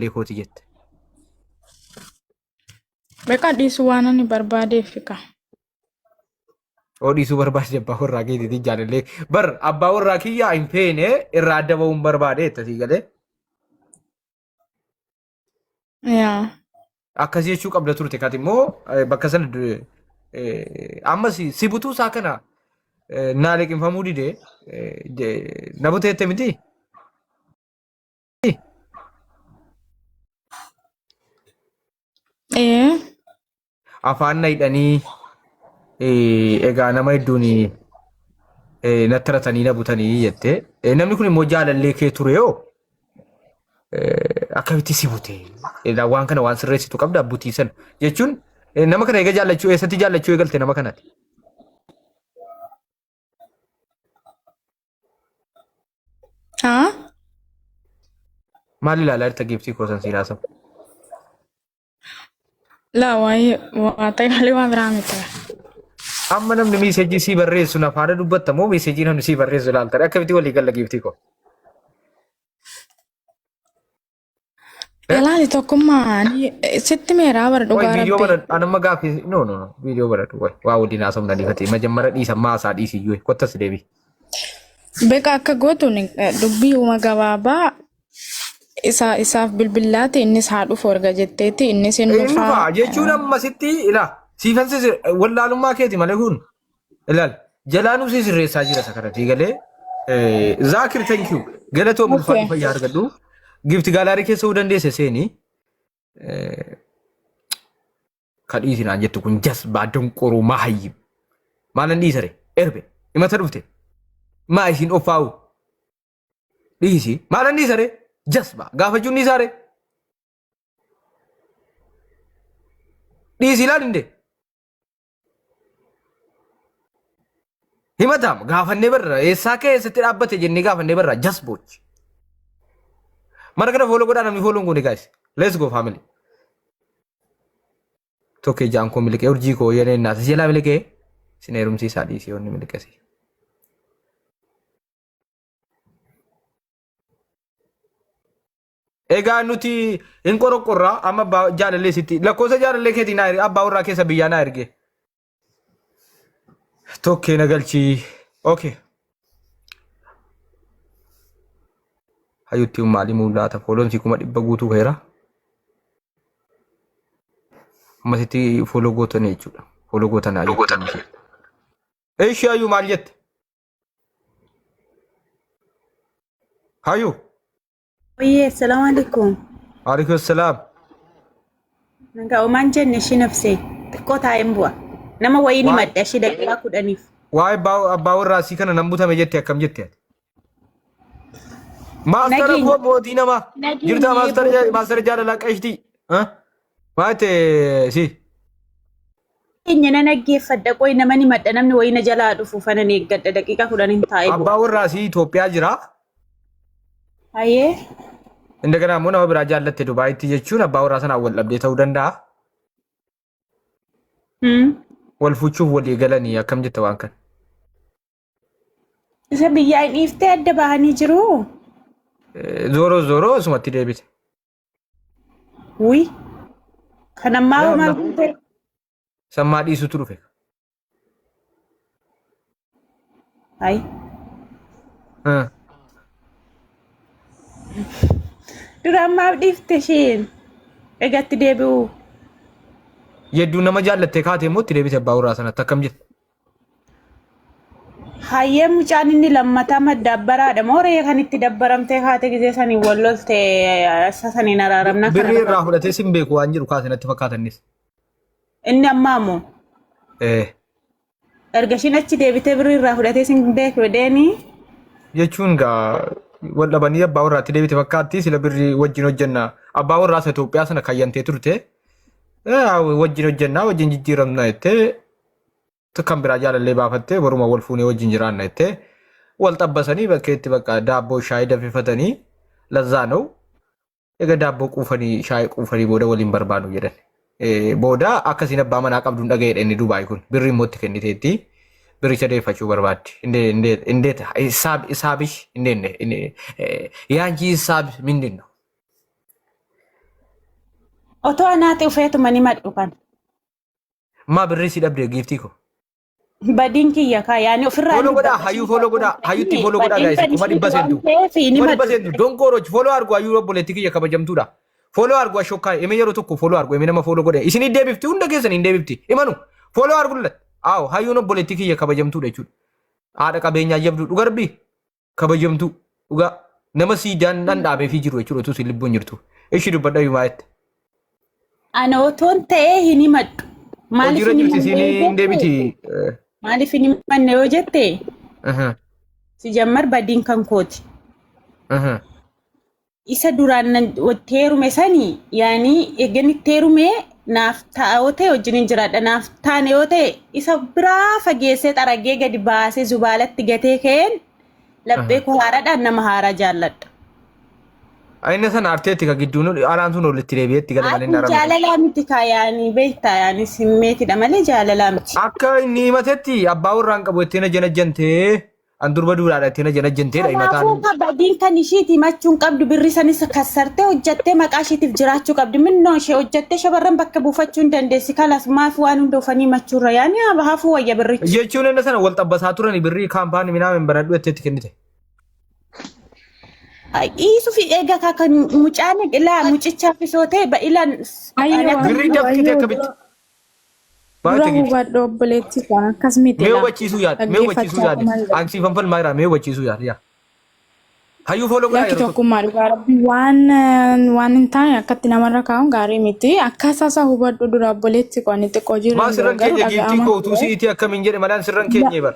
kooti jette. Beekaa dhiisuu waan ani barbaadeef ka. Oo dhiisuu barbaade abbaa warraa keetiitiin jaalallee. Bar abbaa warraa kiyyaa hin feene irraa adda ba'uun barbaade jette sii galee. Yaa. Akkasii jechuu qabda turte kati immoo bakka sana amma si butuu isaa kana naa liqimfamuu dide na buteette miti. Ee. Afaan na hidhanii egaa nama hedduun natti ratanii na butanii jette. Namni kun immoo jaalallee kee ture yoo akkamitti si bute? Waan kana waan sirreessitu qabda butii sana jechuun nama kana eega jaallachuu eessatti jaallachuu eegalte nama kanati? Haa? Maal ilaalaa jirta giiftii koo san siin haasawu? Laa waa'ee waa ta'e malee waa biraa miti. Amma namni meeseejii sii barreessu na faana dubbatta moo meeseejii namni sii barreessu ilaalta? Akkamitti walii galla giiftii koo? Ilaali tokkummaa ani sitti meeraa bara Qoy dhugaa viidiyoo rabbi. bara anamma gaaffii no no no viidiyoo bara qoy waa waliin haasofna dhiifate majammara dhiisa maasaa dhiisi iyyuu kottas deebi. Beqa akka gootuun dubbii uma gabaabaa isa isaaf bilbillaati innis haa dhufu erga jetteeti innis hin Inni dhufaa. dhufaa jechuun ammasitti ilaa siifan si wallaalummaa keeti malee kun ilaal jalaanuu si sirreessaa jira isa kana galee Zaakir thank you galatoom ulfaadhu Okay. fayyaa argadhu gifti gaalaarii keessa hoo dandeesse seeni ka dhiisi naan jettu kun jasbaa donqoruu mahayyib maalan dhiisare erbe himata dhufte maa isiin offaa'u dhiisi maalan dhiisare jasbaa gaafachuun dhiisaare dhiisi ilaal hinde Himataam gaafannee barra eessaa ka'e eessatti dhaabbate jennee gaafannee barra jasbooch. Mara kana fooloo godhaa namni fooloo hin goone guys. Let's go family. Tokkee jaan koo miliqee urjii koo yenee naas jalaa miliqee sin heerumsiisaa dhiisii onni miliqesii. Egaa nuti hin qoroqqorraa amma abbaa jaalallee sitti lakkoofsa jaalallee keetii naa erge abbaa warraa keessa biyyaa naa erge. Tokkee na galchii. Okay. Hayyutti maalii mul'ata fooloon si 100,000 guutuu heera. Ammasitti fooloo gootanii jechuudha. Fooloo gootan hayyutti. Eeshi hayyuu maal jette? Hayyuu. Oyyee, assalaamu alaikum. Waalaikum salaam. Nagaa omaan jenne ishii nafsee xiqqoo taa'een bu'a. Nama wayii ni madda ishii daqiiqaa 10f. Waa'ee abbaa warraa sii kana nan butame jette akkam jette ati? Maastara Nageenya. koo mootii namaa. Nageenya Jirtaa maastara eeboo. maastara jaalalaa qashtii. Maal jette si? Keenya nan dhaggeeffadha qoy nama ni madda namni wayii na jalaa dhufu fanan eeggadha daqiiqaa 10n taa'ee bu'a. Abbaa warraa sii Itoophiyaa jira. Hayyee. Indaganaa immoo nama biraa jaallatte Dubaayitti jechuun abbaa warraa sanaan wal dhabdee ta'uu danda'a. Wal fuuchuuf walii galanii akkam jetta waan kana? Isa biyyaa hin dhiiftee adda bahanii jiru. Zooroo zooroo asumatti deebite. Wuy. Kan ammaa hoo maal Yaa gootee? Sammaa dhiisutu dhufe. Hayi. Duraan maaf dhiifte isheen? Egatti deebi'u. Yedduu nama jaallattee kaatee immoo itti deebite abbaa warraa sanatti akkam jette? Hayyee mucaan inni lammataa maddaabbaraadha moo ree kan itti dabbaramtee kaate gizee saniin wal lolte isa saniin araaramna kana Birrii irraa fudhatee sin beeku waan jedhu kaase natti fakkaata innis. Inni ammaa moo Eh, erga ishiin achi deebitee birrii irraa fudhatee sin beeku deeni Jechuun gaa wal dhabanii abbaa warraatti deebite fakkaatti sila birrii wajjin hojjenna. Abbaa warraa isa Itoophiyaa sana kayyamtee turte. Eh, Wajjin hojjennaa wajjin jijjiiramna jettee kan biraa jaalallee baafattee boruma wal fuunee wajjin jiraanna jettee wal xabbasanii bakkeetti bakka daabboo shaayii danfifatanii lazzaa na'u. Egaa daabboo quufanii shaayii quufanii booda waliin barbaadu jedhan. Booda akkasiin abbaa manaa qabduun dhaga'eedha inni Dubaay kun birri immoo itti kenniteetti birricha deeffachuu barbaaddi. Indeet isaabish indeenne yaanchi isaab mindinno. Otoo anaati ufeetuma ni madhu kan. Maa birrii si dhabde giiftii ko? Badiin kiyya kaa yaani ofirraa Follow godhaa hayyuu follow godhaa hayyutti follow godhaa guys 100,000 seentu. 100,000 seentu dongooroch follow argu hayyuu obboleetti kiyya kabajamtuudha. Follow argu ashokkaa ime yeroo tokko follow argu ime nama follow godhe isin hin deebifti hunda keessan hin deebifti imanu follow argu lat. Aaw hayyuun obboleetti kiyya kabajamtuudha jechuudha. Haadha qabeenyaa jabduu dhugarbii kabajamtuu dhugaa nama siidaan dhan dhaabeefii jiru jechuudha utuu isin lubbuun jirtu. Ishi dubbadha yumaa jette. Ana otoon ta'ee hin himadhu. Maaliif Hojiirra hin jirti himanne isiin yoo hin deebiti. jette? Maaliif hin himanne yoo jette? Si jammar badiin kan kooti. Isa duraan nan itti heerume sani yaani eeggan itti heerume naaf ta'a yoo ta'e wajjin hin jiraadha naaf taane yoo ta'e isa biraa fageessee xaragee gadi baasee zubaalatti gatee ka'een laphee koo haaraadhaan nama haaraa jaalladha. Inni sana arteetti ka gidduun alaan sun olitti deebi'eetti gala malee Kun hin arame. jaalalaa miti kaa yaani beektaa yaani simmeetidha malee jaalalaa miti. Akka inni himatetti abbaa warraan qabu ittiin ajjanajjantee An durba duudhaadha ittiin ajjanajjanteedha Kanaafuu himataan. ka badiin kan ishiiti himachuu hin qabdu birri sanis kassartee hojjattee maqaa ishiitiif jiraachuu qabdi minnoo ishee hojjattee shamarran bakka buufachuu hin dandeessi kalas maaf waan hunda ufanii himachuurra yaani hafuu wayya birrichi. Jechuun inni sana wal xabbasaa turani birrii kaampaanii minaamin banadhu jettee itti kennite. Dhiisuuf eega kaa kan mucaan ilaa mucichaaf isoo ta'e ba'ilaan Ayyoo ani akka Birrii ayyoo dafkite ayyoo akkamitti? dura Baay'ee giifti. hubadhu obboleettii koo akkas miti Mee laa hubachiisuu yaad. Mee hubachiisuu dhaggeeffachaa yaad. kuman jira. An siifan falmaa jira. Mee hubachiisuu yaad. Yaa. Hayyuu follow godhaa Lakki yeroo tokko. tokkummaa dhugaa rabbi waan waan hin taane akkatti namarra kaa'uun gaarii miti. Akkaataa isaa hubadhu dura obboleetti koo ani xiqqoo jiru Maa hin jiru sirran garuu keenya giiftii dhaga'ama koo utuu ture. si'iitii akkamiin jedhe malaan sirran keenyee bar.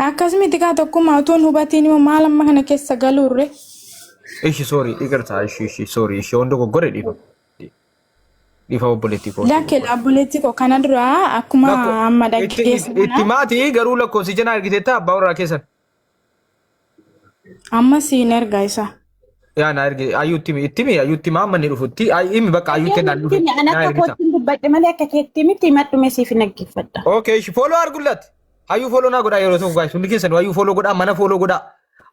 Akkas miti kaa tokkummaa utuun hubatiin immoo maal amma kana keessa galuurre. Ishi sorry iqirtaa ishi ishi sorry ishi hunda goggore dhiifama. Dhiifama obboleettii koo. Lakki obboleetti koo kana dura akkuma Lakko amma itti dhaggeessa itti kana maatii garuu lakkoofsicha na argiteetta abbaa warraa keessan. amma siin erga isa. Yaa na erge ayyuutti himi itti himi ayyuutti hima amma inni dhufutti ay himi bakka ayyuutti naan dhufe Ani na akka ergita. kootti dubbadhe malee akka keetti miti himadhu mesiif hin dhaggeeffadha. Okay ishi follow argullat. Hayyuu follow naa godhaa yeroo tokko guys hundi keessan hayyuu follow godhaa mana follow godhaa.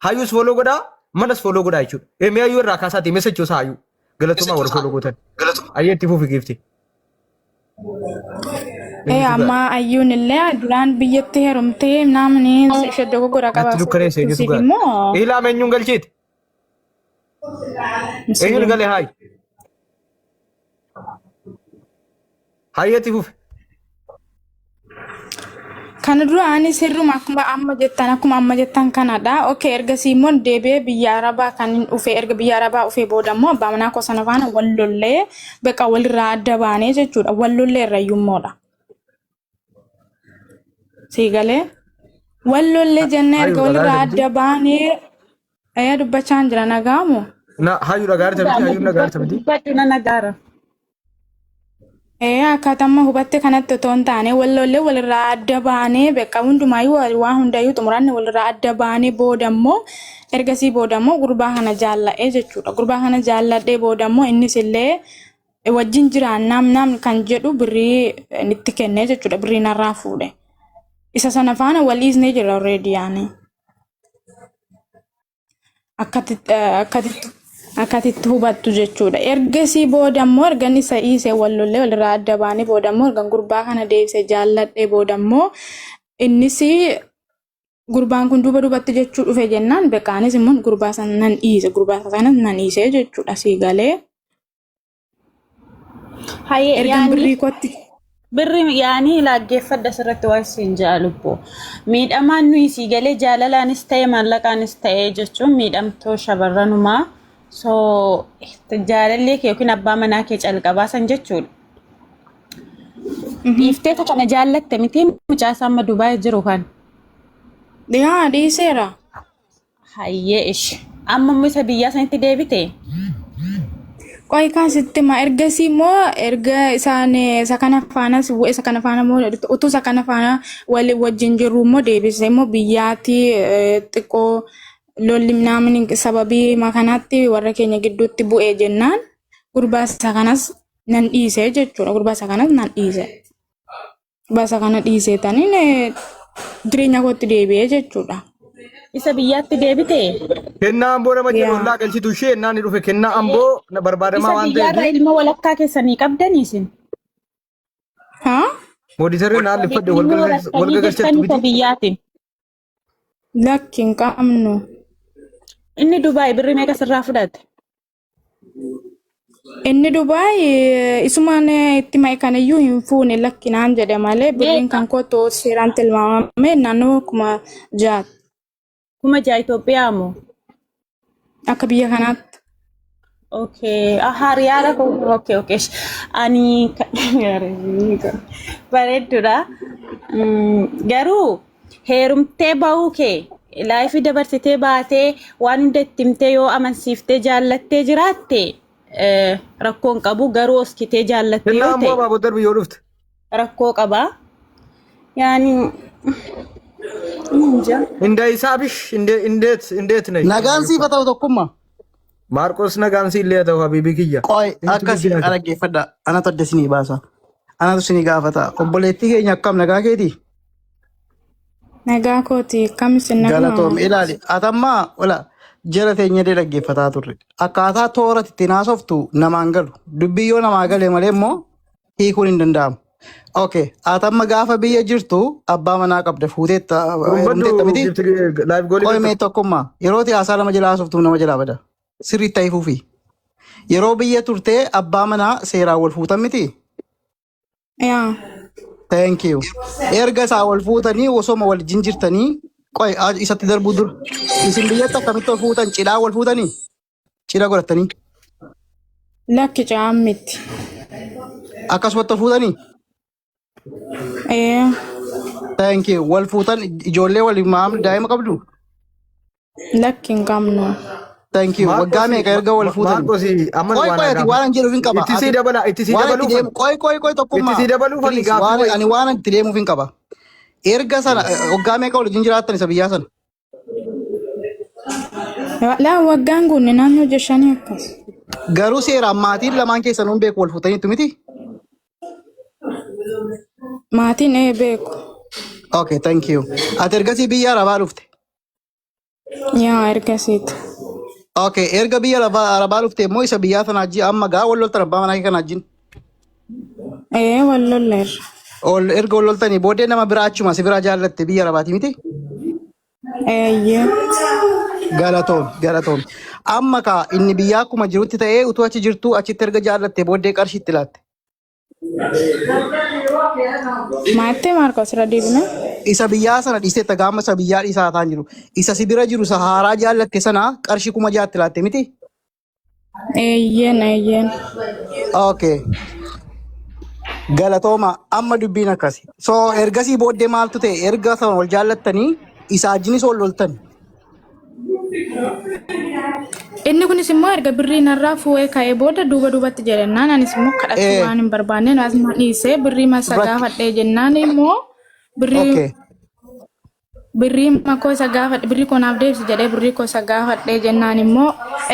Hayyuus follow godhaa manas follow godhaa jechuudha. Mee hayyuu irraa kaasaati message isaa hayyuu. Galatoomaa warra follow gootan. Ayyee itti fufi giifti. Ee Eenyutu gaara? amma ayyuun illee duraan biyyatti heerumtee namni ishee dogoggora Natti qaba dukkaneessa eenyutu siif gaara? immoo Ilaam eenyuun galchiiti? Eenyuun gale hayi? Hayyee itti fufi. Kana dura ani sirruma akkuma amma jettan akkuma amma jettan kanadha. Okay, ergasii immoo deebi'ee biyya Arabaa kan hin dhufe erga biyya Arabaa dhufee booda immoo abbaa manaa koo sana faana wal lollee beqa walirraa adda baanee jechuudha. Wal lollee irra iyyummoodha. Sii galee wal lollee jennee Hayyuu erga walirraa dhagaarta miti? adda baanee ayyaa dubbachaa hin jira nagaamu. Na hayyuu dhagaarta miti? Hayyuun dhagaarta miti? Dubbadhu nan agaara. Ee akkaataa amma hubatte kanatti otoo hin taane wal lollee walirraa adda baanee beqa hundumaayyuu waa hundayyuu xumuranne walirraa adda baanee booda immoo ergasii booda immoo gurbaa kana jaalladhee jechuudha. Gurbaa kana jaalladhee booda immoo innis illee wajjin jiraannaam naam kan jedhu birrii itti kennee jechuudha. Birrii narraa fuudhe. Isa sana faana wal dhiisnee jira already yaani. Akkatti akkatitti hubattu jechuudha. Ergasii booda immoo ergan isa dhiisee wal lollee walirraa adda baanee booda immoo ergan gurbaa kana deebisee jaalladhee booda immoo innis gurbaan kun duuba duubatti jechuu dhufe jennaan beqaanis immoo gurbaa sana nan dhiise gurbaa sana nan dhiise jechuudha sii galee. Hayyee Ergan yaani birrii kootti birri yaani laaggeeffadha asirratti waan siin ja'a lubbu. Miidhamaan nuyi sii galee jaalalaanis ta'e maallaqaanis ta'e jechuun miidhamtoo shamarranumaa. So jaalallee kee yookiin abbaa manaa kee calqabaa san jechuudha. Dhiiftee kana jaallatte miti mucaa isaa amma Dubaay jiru kan. Yaa dhiiseera. Hayyee ishi. Amma immoo isa biyyaa sanitti deebite? Qoy kan sitti hima ergasii immoo erga isaan isa kana faanas isa kana faana immoo utuu isa kana faana wali wajjin jirru immoo deebisee immoo biyyaatti xiqqoo lolli namni sababii kanaatti warra keenya gidduutti bu'ee jennaan gurbaa isa kanas nan dhiise jechuudha gurbaa isa kanas nan dhiise. Gurbaa isa kana dhiisee taniin jireenya kootti deebi'ee jechuudha. Isa biyyaatti deebite. Kennaa amboo nama jedhu Yaa. ollaa galchitu ishee ennaa ni dhufe kennaa amboo na barbaadamaa Isa waan biyyaarraa ta'eef ilma walakkaa keessanii qabdanii isin. Haa? mooditarri naan liffadhe Ilma horattanii walga galchattu jirtanii isa miti. biyyaatiin. Lakki hin qabnu. Inni Dubaay birrii meeqa sirraa fudhate? Inni Dubaay isumaan itti ma'e kanayyuu hin fuune lakki naan jedhe malee birriin Meeqa? kan koo seeraan tilmaamame naannoo 6,000. 6,000 Itoophiyaa moo? Akka biyya kanaatti. Okay. Ahaa, riyaala koo. Okay, okay. Ani bareedduudha. Garuu heerumtee bahuu kee laayifii dabarsitee baatee waan hunda itti himtee yoo amansiiftee jaallattee jiraatte rakkoo hin qabu. Garuu oskitee jaallattee Kennaa yoo amboo ta'e abaaboo darbi yoo dhufte. rakkoo qaba. Yaani inja. Inda isaabish indeet indeet na. Nagaan siif haa ta'u tokkummaa. Maarqos nagaan si illee haa ta'u habiibii kiyya. Qoy Intu akkasii guddina kee. dhaggeeffadha. Anatu adda isinii baasa. Anatu isinii gaafata. Obboleettii keenya akkam nagaa keetii? Nagaa kooti akkam isin Galatoom naguma? ilaali. Atammaa ola jala teenyee dhaggeeffataa turre. Akkaataa toora ittiin haasoftu namaan galu. Dubbii yoo namaa gale malee immoo hiikuun hin danda'amu. Okay. Atamma gaafa biyya jirtu abbaa manaa qabda fuuteetta heerumteetta Dubbadhu miti. gifti live goolii Qoy galtu. mee tokkummaa yeroo itti haasaa nama jala haasoftu nama jalaa bada. Sirriitti ta'ee fuufi. Yeroo biyya turtee abbaa manaa seeraan wal fuutan miti. Yaa. Thank you. Erga isaa wal fuutanii osoma wal jinjirtanii qoy isatti darbuu dura. Isin biyyatti akkamitti wal fuutan? Cidhaa wal fuutanii? Cidha godhatanii? Lakki ca'aan miti. Akkasumatti wal fuutanii? Ee. Thank you. Wal fuutan ijoollee waliin maamla daa'ima qabdu? Lakki hin qabnu. Thank you. Waggaa meeqa erga wal fuutanii? Maarqos amma Qoy waan qoy ati waan an jedhuuf hin qaba. Itti sii Ati dabala itti sii waan itti dabaluuf deemu qoy qoy qoy tokkummaa. itti sii dabaluuf ani Please gaaffii waan wayi. ani waan itti deemuuf hin qaba. Erga sana waggaa meeqa waliin jiraattan isa biyyaa sana? Laa waggaan guunne naannoo 5 akkas. Garuu seeraan maatiin lamaan keessan hin beeku wal fuutaniitu miti? Maatiin ee beeku. Okay, thank you. Ati ergasii biyya Arabaa dhufte. Yaa ergasiiti. Okay, erga biyya Arabaa dhufte immoo isa biyyaa sana wajjin amma gaa wal loltan abbaa manaa kee kana wajjin. Ee wal lolleerra. Ol erga wal loltanii booddee nama biraa achuma si biraa jaallatte biyya Arabaati miti? Eeyyee. Galatoom, galatoom. Amma kaa inni biyyaa akkuma jirutti ta'ee utuu achi jirtuu achitti erga jaallatte booddee qarshii itti laatte. Maattee Maarkos irra deebine. Isa biyyaa sana dhiisteetta gaama isa biyyaa dhiisaa ta'an jiru. Isa si bira jiru isa haaraa jaallatte sana qarshii 6,000tti laatte miti? Eeyyeen eeyyeen. Okay. Galatooma amma dubbiin akkasi. So ergasii booddee maaltu ta'e erga sana wal jaallattanii isa wajjinis wal loltan. Inni kunis immoo erga birrii narraa fuudhee ka'ee booda duuba duubatti jedhennaan anis immoo kadhachuu waan hin barbaanne asuma dhiisee birrii masa gaafadhee jennaan immoo birrii birrii makoo isa gaafadhe birrii koo naaf deebisi jedhee birrii koo isa gaafadhee jennaan immoo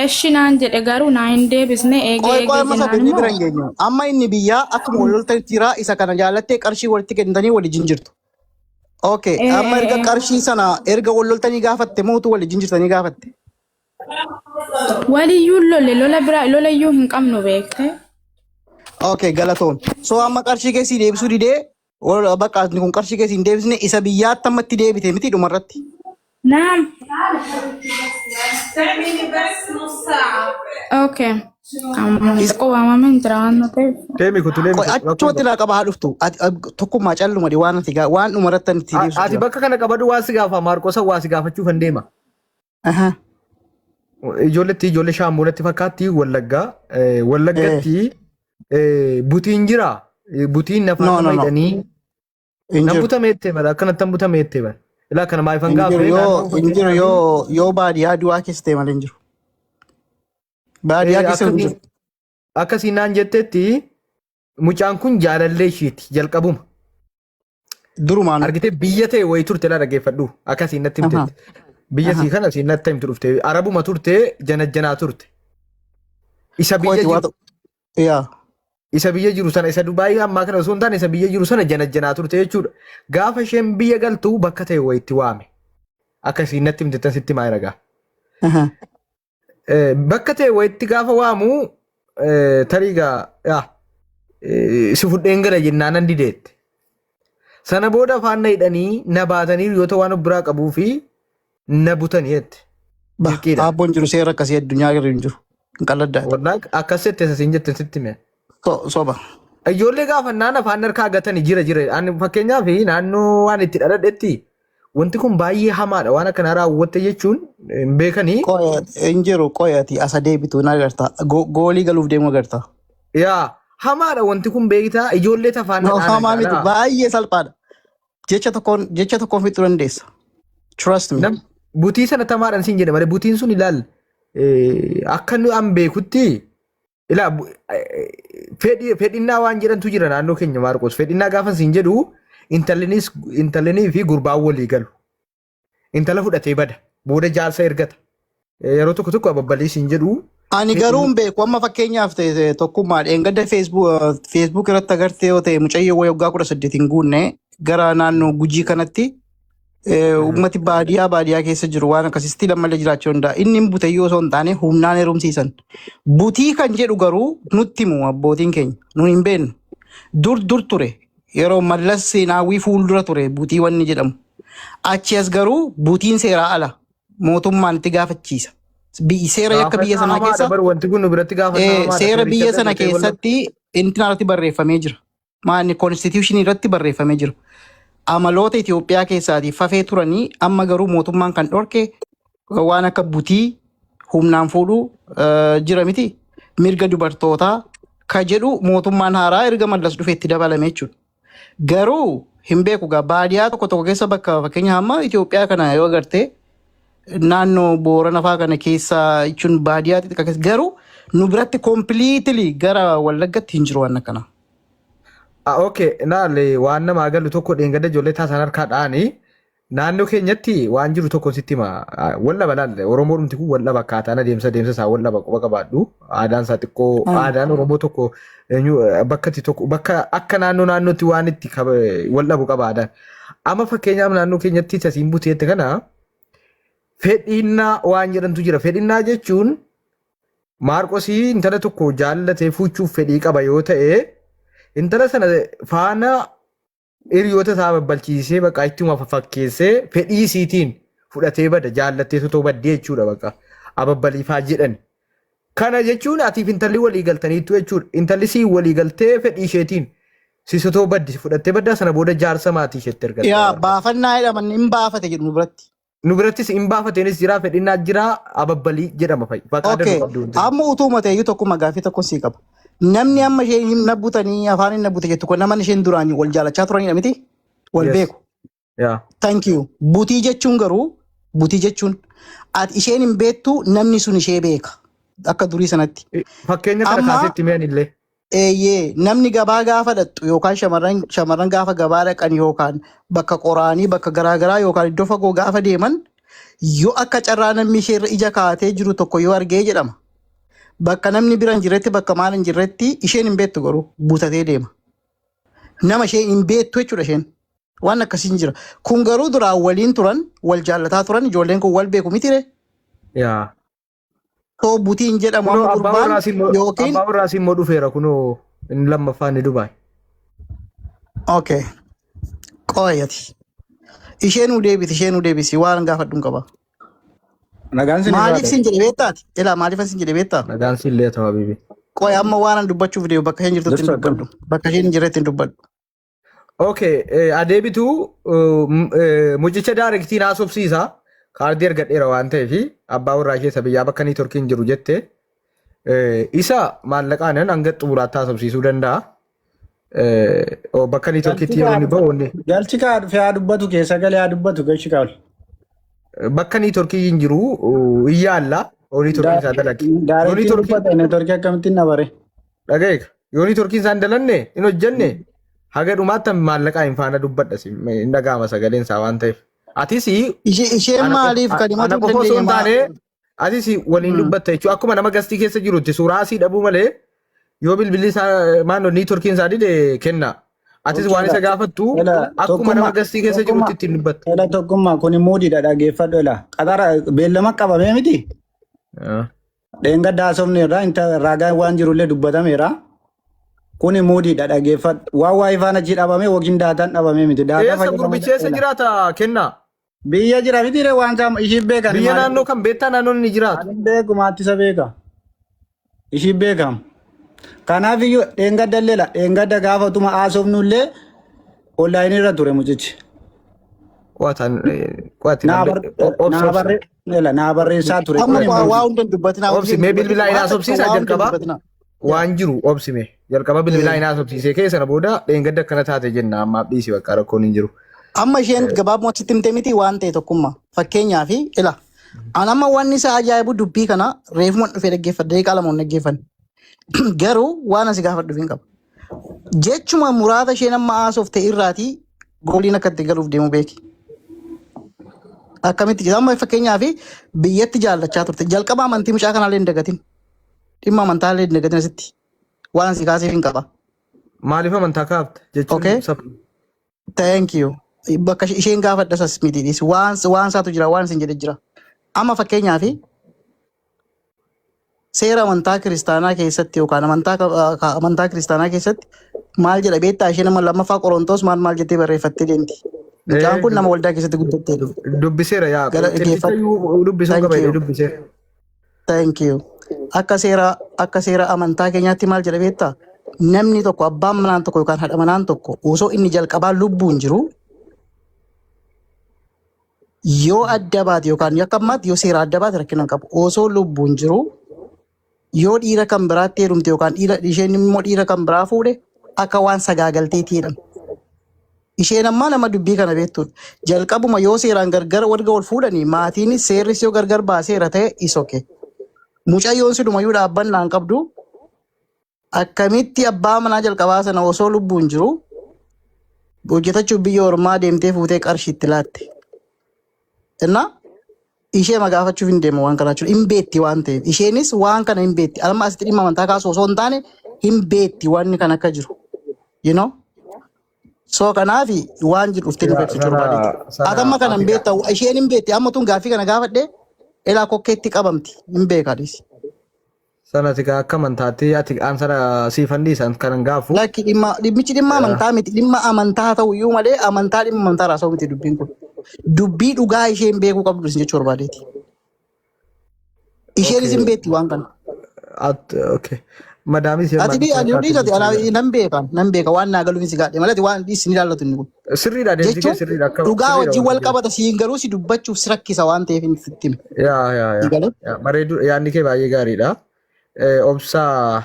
eshi naan jedhe garuu naa hin deebisne eegee Qoy qoy eegee amma isa jennaan birrii bira immoo hin geenyu. Amma inni biyyaa akkuma wal loltanitti jira isa kana jaallattee qarshii walitti kennitanii waliin jirtu. Okay, amma erga qarshii sana erga wal loltanii gaafatte moo utuu waliin jirtanii gaafatte? Waliyyuu lolle lola biraa lolayyuu hin qabnu beekte. Okay, galatoom. So amma qarshii keessii deebisuu didee bakka inni kun qarshii keessii hin deebisne isa biyyaatti amma itti deebite miti dhumarratti. Naam. Okay. Amma xiqqoo waamamee hin jira waan ta'eef. Deemi kutu deemi Qoy kutu rakkoo achumatti hin qabu. naa qaba haa dhuftu. Ati tokkummaa calluma waan ati waan dhumarratti ani itti deebisu Ati jira. bakka kana qabadhu waa si gaafa Maarqosa waa si gaafachuuf hin deema. Aha. Ijoolletti ijoollee shaambuunatti fakkaatti Wallaggaa. Wallaggatti butiin jira. Butiin nafaa No nama no no. hidhanii Hin nan jiru. butameette mala akkanatti nan butameette bara. Ilaa kana maayifan Hin jiru gaafee yoo naannoo hin jiru fakkeenyaaf yoo yoo baadiyyaa du'aa keessa ta'e malee hin jiru. Baadiyyaa keessa hin akkasii jiru. akkasii naan jettetti mucaan kun jaalallee ishiiti jalqabuma. Durumaanuu. Argitee biyya ta'e wayii turte laa dhaggeeffadhu akkasii natti himtetti. Biyya sii kana sii natti himtu dhufte arabuma turte janajjanaa turte. Isa biyya Qoyti waa jiru ta'u. Yaa. isa biyya jiru sana isa Dubaayii ammaa kana osoo hin taane isa biyya jiru sana janajjanaa turte jechuudha. Gaafa isheen biyya galtu bakka ta'e wayitti waame. Akka isiin natti himte tan sitti maa ragaa. Bakka ta'e wayitti gaafa waamu tarii gaa yaa si fudheen gala jennaan nan dideette. Sana booda afaan na hidhanii na baatanii hiriyoota waan of biraa qabuu fi na butanii jette. Bah, Dirqiidha. Aabboon jiru seera akkasii addunyaa irra hin jiru. Hin qalladdaati. Wallaahi akkas jette isa siin jette sitti hime. Soba. Ijoollee gaafannaan afaan harkaa gatanii jira jira. Ani fakkeenyaaf naannoo waan itti dhaladhetti wanti kun baay'ee hamaadha. Waan akkanaa raawwatte jechuun hin beekanii. Qoya hin jiru qoyati asa deebitu hin agarta. Goolii galuuf deemu agarta. Yaa hamaadha wanti kun beektaa ijoollee tafaan No, hamaa miti baay'ee salphaadha. Jecha tokkoon fixuu dandeessa. Trust me. Butii sana tamaadhaan siin jedhe malee butiin sun ilaal akka nu an beekutti ilaa fedhinnaa waan jedhantu jira naannoo keenya Maarqos. Fedhinnaa gaafa siin jedhu intallinis intallinii fi gurbaan walii galu. Intala fudhatee bada. Booda jaarsa ergata. Yeroo tokko tokko ababbalii siin jedhu. Ani garuu hin beeku amma fakkeenyaaf ta'e tokkummaa dheengadda Facebook irratti agartee yoo ta'e mucayyoo wayii waggaa 18 hin guunne gara naannoo Gujii kanatti uummati baadiyyaa baadiyyaa keessa jiru waan akkasitti lammallee jiraachuu danda'a. Inni hin bute yoo osoo hin taane humnaan heerumsiisan. Butii kan jedhu garuu nutti himu abbootiin keenya nu hin beeknu. Dur dur ture yeroo Mallas Seenaawwii fuuldura ture butii wanni jedhamu. Achi as garuu butiin seeraa ala mootummaan itti gaafachiisa. Seera yakka biyya sanaa keessa Bar wanti kun nu biratti gaafannaa hamaadha. Seera Seericha biyya sana gatee wal- keessatti inni irratti barreeffamee jira. Maanni constitution irratti barreeffamee jira. Amaloota Itoophiyaa keessaatii fafee turanii amma garuu mootummaan kan dhorke waan akka butii humnaan fuudhuu jira miti. Mirga dubartootaa ka jedhu mootummaan haaraa erga Mallas dhufee itti dabalame jechuudha. Garuu hin beeku gaa baadiyyaa tokko tokko keessa bakka fakkeenya hamma Itoophiyaa kana yoo agartee naannoo Boorana fa'aa kana keessa jechuun baadiyyaa xixiqqaa keessa garuu nu biratti completely gara Wallaggatti hin jiru waan akkana. Ah, okay, laale waan namaa galu tokko dheengadda ijoollee taasaan harkaa dha'anii naannoo keenyatti waan jiru tokko sitti hima. Ah, wal dhaba laalle Oromoo dhumti kun wal dhaba akkaataan adeemsa adeemsa isaa wal dhaba quba qabaadhu. Aadaan isaa xiqqoo aadaan Oromoo tokko eenyu bakka itti tokko bakka akka naannoo naannootti waan itti wal dhabu qaba aadaan. Amma fakkeenyaaf naannoo keenyatti tasiin buteette kana fedhinnaa waan jedhantu jira. Fedhinnaa jechuun Maarqosii intala tokko jaallatee fuuchuuf fedhii qaba yoo ta'e intala sana faana hiriyoota isaa babbalchiisee bakka ittuma fakkeessee fedhii isiitiin fudhatee bada jaallattee otoo baddee jechuudha bakka ababbaliifaa jedhan. Kana jechuun atiif intalli walii galtaniittu jechuudha. Intalli siin walii galtee fedhii isheetiin si otoo baddi fudhattee baddaa sana booda jaarsa maatii isheetti ergatte. Yaa baafannaa jedhaman hin baafate jedhu nu biratti. Nu birattis hin baafateenis jira fedhinnaa jira ababbalii jedhama fa'i. Maqaa Okay. danuu qabdu wanti. Amma utuma ta'eyyuu tokkuma gaaffii tokko sii qaba. Namni amma isheen hin nabbutanii afaan hin nabbute jettu kun nama isheen duraan wal jaalachaa turanidha miti? Wal Yes. beeku. Yaa. Thank you. Butii jechuun garuu butii jechuun ati isheen hin beektu namni sun ishee beeka. Akka durii sanatti. Fakkeenya kana kaasetti mi'an illee. Eeyyee namni gabaa gaafa dhaqxu yookaan shamarran gaafa gabaa dhaqan yookaan bakka qoraanii bakka garaagaraa yookaan iddoo fagoo gaafa deeman yoo akka carraa namni isheerra ija kaatee jiru tokko yoo argee jedhama. Bakka namni bira hin jirretti bakka maal hin jirretti isheen hin beektu garuu butatee deema. Nama isheen hin beektu jechuudha isheen. Waan akkasii hin jira. Kun garuu duraan waliin turan wal jaallataa turan ijoolleen kun wal beeku mitire. Yaa. Too butiin jedhamu Kunoo amma abbaa gurbaan warraas immoo yookiin abbaa warraas immoo dhufeera kunoo inni lammaffaan ni Dubaay. Okay. Qo'ayati. Ishee nuu deebisi ishee nuu deebisi waan gaafadhu hin qaba. Nagaan sin Maaliif sin jedhe beektaati? Ilaa maaliif sin jedhe beektaa? Nagaan siin lee ta'u habibi. Qo'ay amma waan an dubbachuuf deemu bakka isheen jirtutti hin Jirtu akkam? dubbadhu. Bakka isheen hin jirretti hin dubbadhu. Okay, adeebitu mucicha directiin haasofsiisa. Kaardii argadheera waan ta'eef abbaa warraa keessa biyyaa bakka networkiin jiru jette. Isa maallaqaan hanga xumuraatti haasofsiisuu danda'a. Bakka networkiitti yeroo inni bahu inni Galchi kaa dhufee haa dubbatu keessa galee haa dubbatu galchi kaa ol. Bakka networkii hin jiru hin yaalla. Yoo networkiin isaa dalage. Yoo Directiin networkiin dubbata networkii akkamittiin na bare. Dhagayeeka. Yoo networkiin isaan dalanne hin hojjenne haga dhumaatti maallaqaa hin faana dubbadha hin dhaga'ama sagaleen isaa waan ta'eef. Atis Isheen maaliif kan ana himatu hin qofa osoo hin dandeenye taane atis waliin dubbatta jechuudha. Akkuma nama gastii keessa jirutti suuraa asii dhabuu malee yoo bilbilli isaa maannoo networkiin isaa dide kenna. Atis waan isa gaafattu Ela akkuma tokkummaa nama gastii keessa tokkummaa jirutti ittiin dubbatta. ela tokkummaa kun muudiidha dhaggeeffadhu ela qaxara beellama qabamee miti dheengadda haasofni irraa inta raagaan waan jirullee dubbatameera kuni muudiidha dhaggeeffadhu waan waa ifaan achi dhabame yookiin daataan dhabamee miti daataa Eessa fayyadamuu gurbichi eessa ela jiraata kennaa? biyya jira miti ree waan isaa ishii beekan Biyya maal naannoo kan beektaa naannoon inni jiraatu. ani beeku maattisa beeka ishii beekam kanaaf iyyuu dheengadda illee la dheengadda gaafatuma haasofnullee onlaayinii irra ture mucichi. Qo'ataan qo'ati Naa namni bar- obsi naa obsi. barre- ela, naa barreessaa ture. Amma Kuni waa muudi. waa hunda hin dubbatinaa. Obsi mee bilbilaa Waa hin takka haasofsiisaa waa hunda hin jalqaba dubbatinaa. waan jiru obsi mee jalqaba bilbilaa hin haasofsiisee kee sana booda dheengadda akkana taate jenna ammaaf dhiisi bakka rakkoon hin jiru. Amma isheen gabaabumatti sitti himte miti waan ta'e tokkummaa. Fakkeenyaaf ila. An amma wanni isa ajaa'ibu dubbii kana reefuma dhufee dhaggeeffadhe daqiiqaa lama hin dhaggeeffanne. Garuu waan asi gaafadhu hin qabu. Jechuma muraasa isheen amma haasofte irraatii gooliin akka itti galuuf deemu beeki. Akkamitti jedha amma fakkeenyaaf biyyatti jaallachaa turte. Jalqaba amantii mucaa kanaallee hin dagatin. Dhimma amantaallee hin dagatin asitti. Waan asi kaaseef hin qaba. Maaliif amantaa kaafte jechuun Okay? Thank you. Bakka isheen gaafadha sas miti dhiisi. Waan isaatu jira waan isin jedhe jira. Amma fakkeenyaaf seera amantaa kiristaanaa keessatti yookaan amantaa kiristaanaa keessatti maal jedha beektaa isheen amma lammaffaa Qorontoos maal maal jettee barreeffattee deemti. Mucaan kun nama waldaa keessatti guddatteedha. Dubbiseera yaa Gara qilxicha dhaggeeffadhu. iyyuu dubbisuu Thank qaba jedhee you. dubbiseera. Thank you. Akka seera amantaa keenyaatti maal jedha beektaa? Namni tokko abbaan manaan tokko yookaan haadha manaan tokko osoo inni jalqabaa lubbuun jiru yoo adda baate yookaan akka ammaatti yoo seera adda baate rakkina hin qabu. Osoo lubbuun jiru yoo dhiira kan biraatti heerumte yookaan dhiira isheen immoo dhiira kan biraa fuudhe akka waan sagaagalteetii jedhama. Isheen ammaa nama dubbii kana beektudha. Jalqabuma yoo seeraan gargar warga wal fuudhanii maatiinis seerris yoo gargar baaseera ta'e is okay. Mucayyoon silumayyuu dhaabbannaan qabdu akkamitti abbaa manaa jalqabaa sana osoo lubbuun jiru hojjetachuuf biyya ormaa deemtee fuutee qarshii itti laatte. Innaa ishee gaafachuuf hin deemu waan kana jechuudha. Hin beetti waan ta'eef. Isheenis waan kana hin beetti. Amma asitti dhimma amantaa kaasu osoo hin taane hin beetti wanni kan akka jiru. You know? So kanaaf waan jiru dhuftee nu beeksisuu barbaadeeti. Sana Ati amma kana hin ati beekta. Isheen hin beekti. Amma tun gaaffii kana gaafadhe elaa kokkeetti qabamti. Hin beeka dhiisi. Sana ati akka amantaatti ati aan sana siifan dhiisan kan gaafu. Lakki dhimma dhimmichi dhimma amantaa miti. Dhimma amantaa ta'u iyyuu malee amantaa dhimma amantaa raasa'u miti dubbiin kun. Dubbii dhugaa isheen beekuu qabdu isin jechuu barbaadeeti. Isheenis hin beekti waan kana. At okay. Madaamis Ati di ani dhiisati ana nan beeka nan beeka waan naa galuuf si gaadhe malee ati waan dhiisi ni ilaallatu inni kun. Sirriidha deemsi kee Jechuun sirriidha akka dhugaa sirriidha wajjin wal wanti kee. qabata siin garuu si dubbachuuf si rakkisa waan ta'eef hin sitti hime. Yaa yaa Si yaa. galee? Yaa, Bareedu yaadni kee baay'ee gaariidha. Obsaa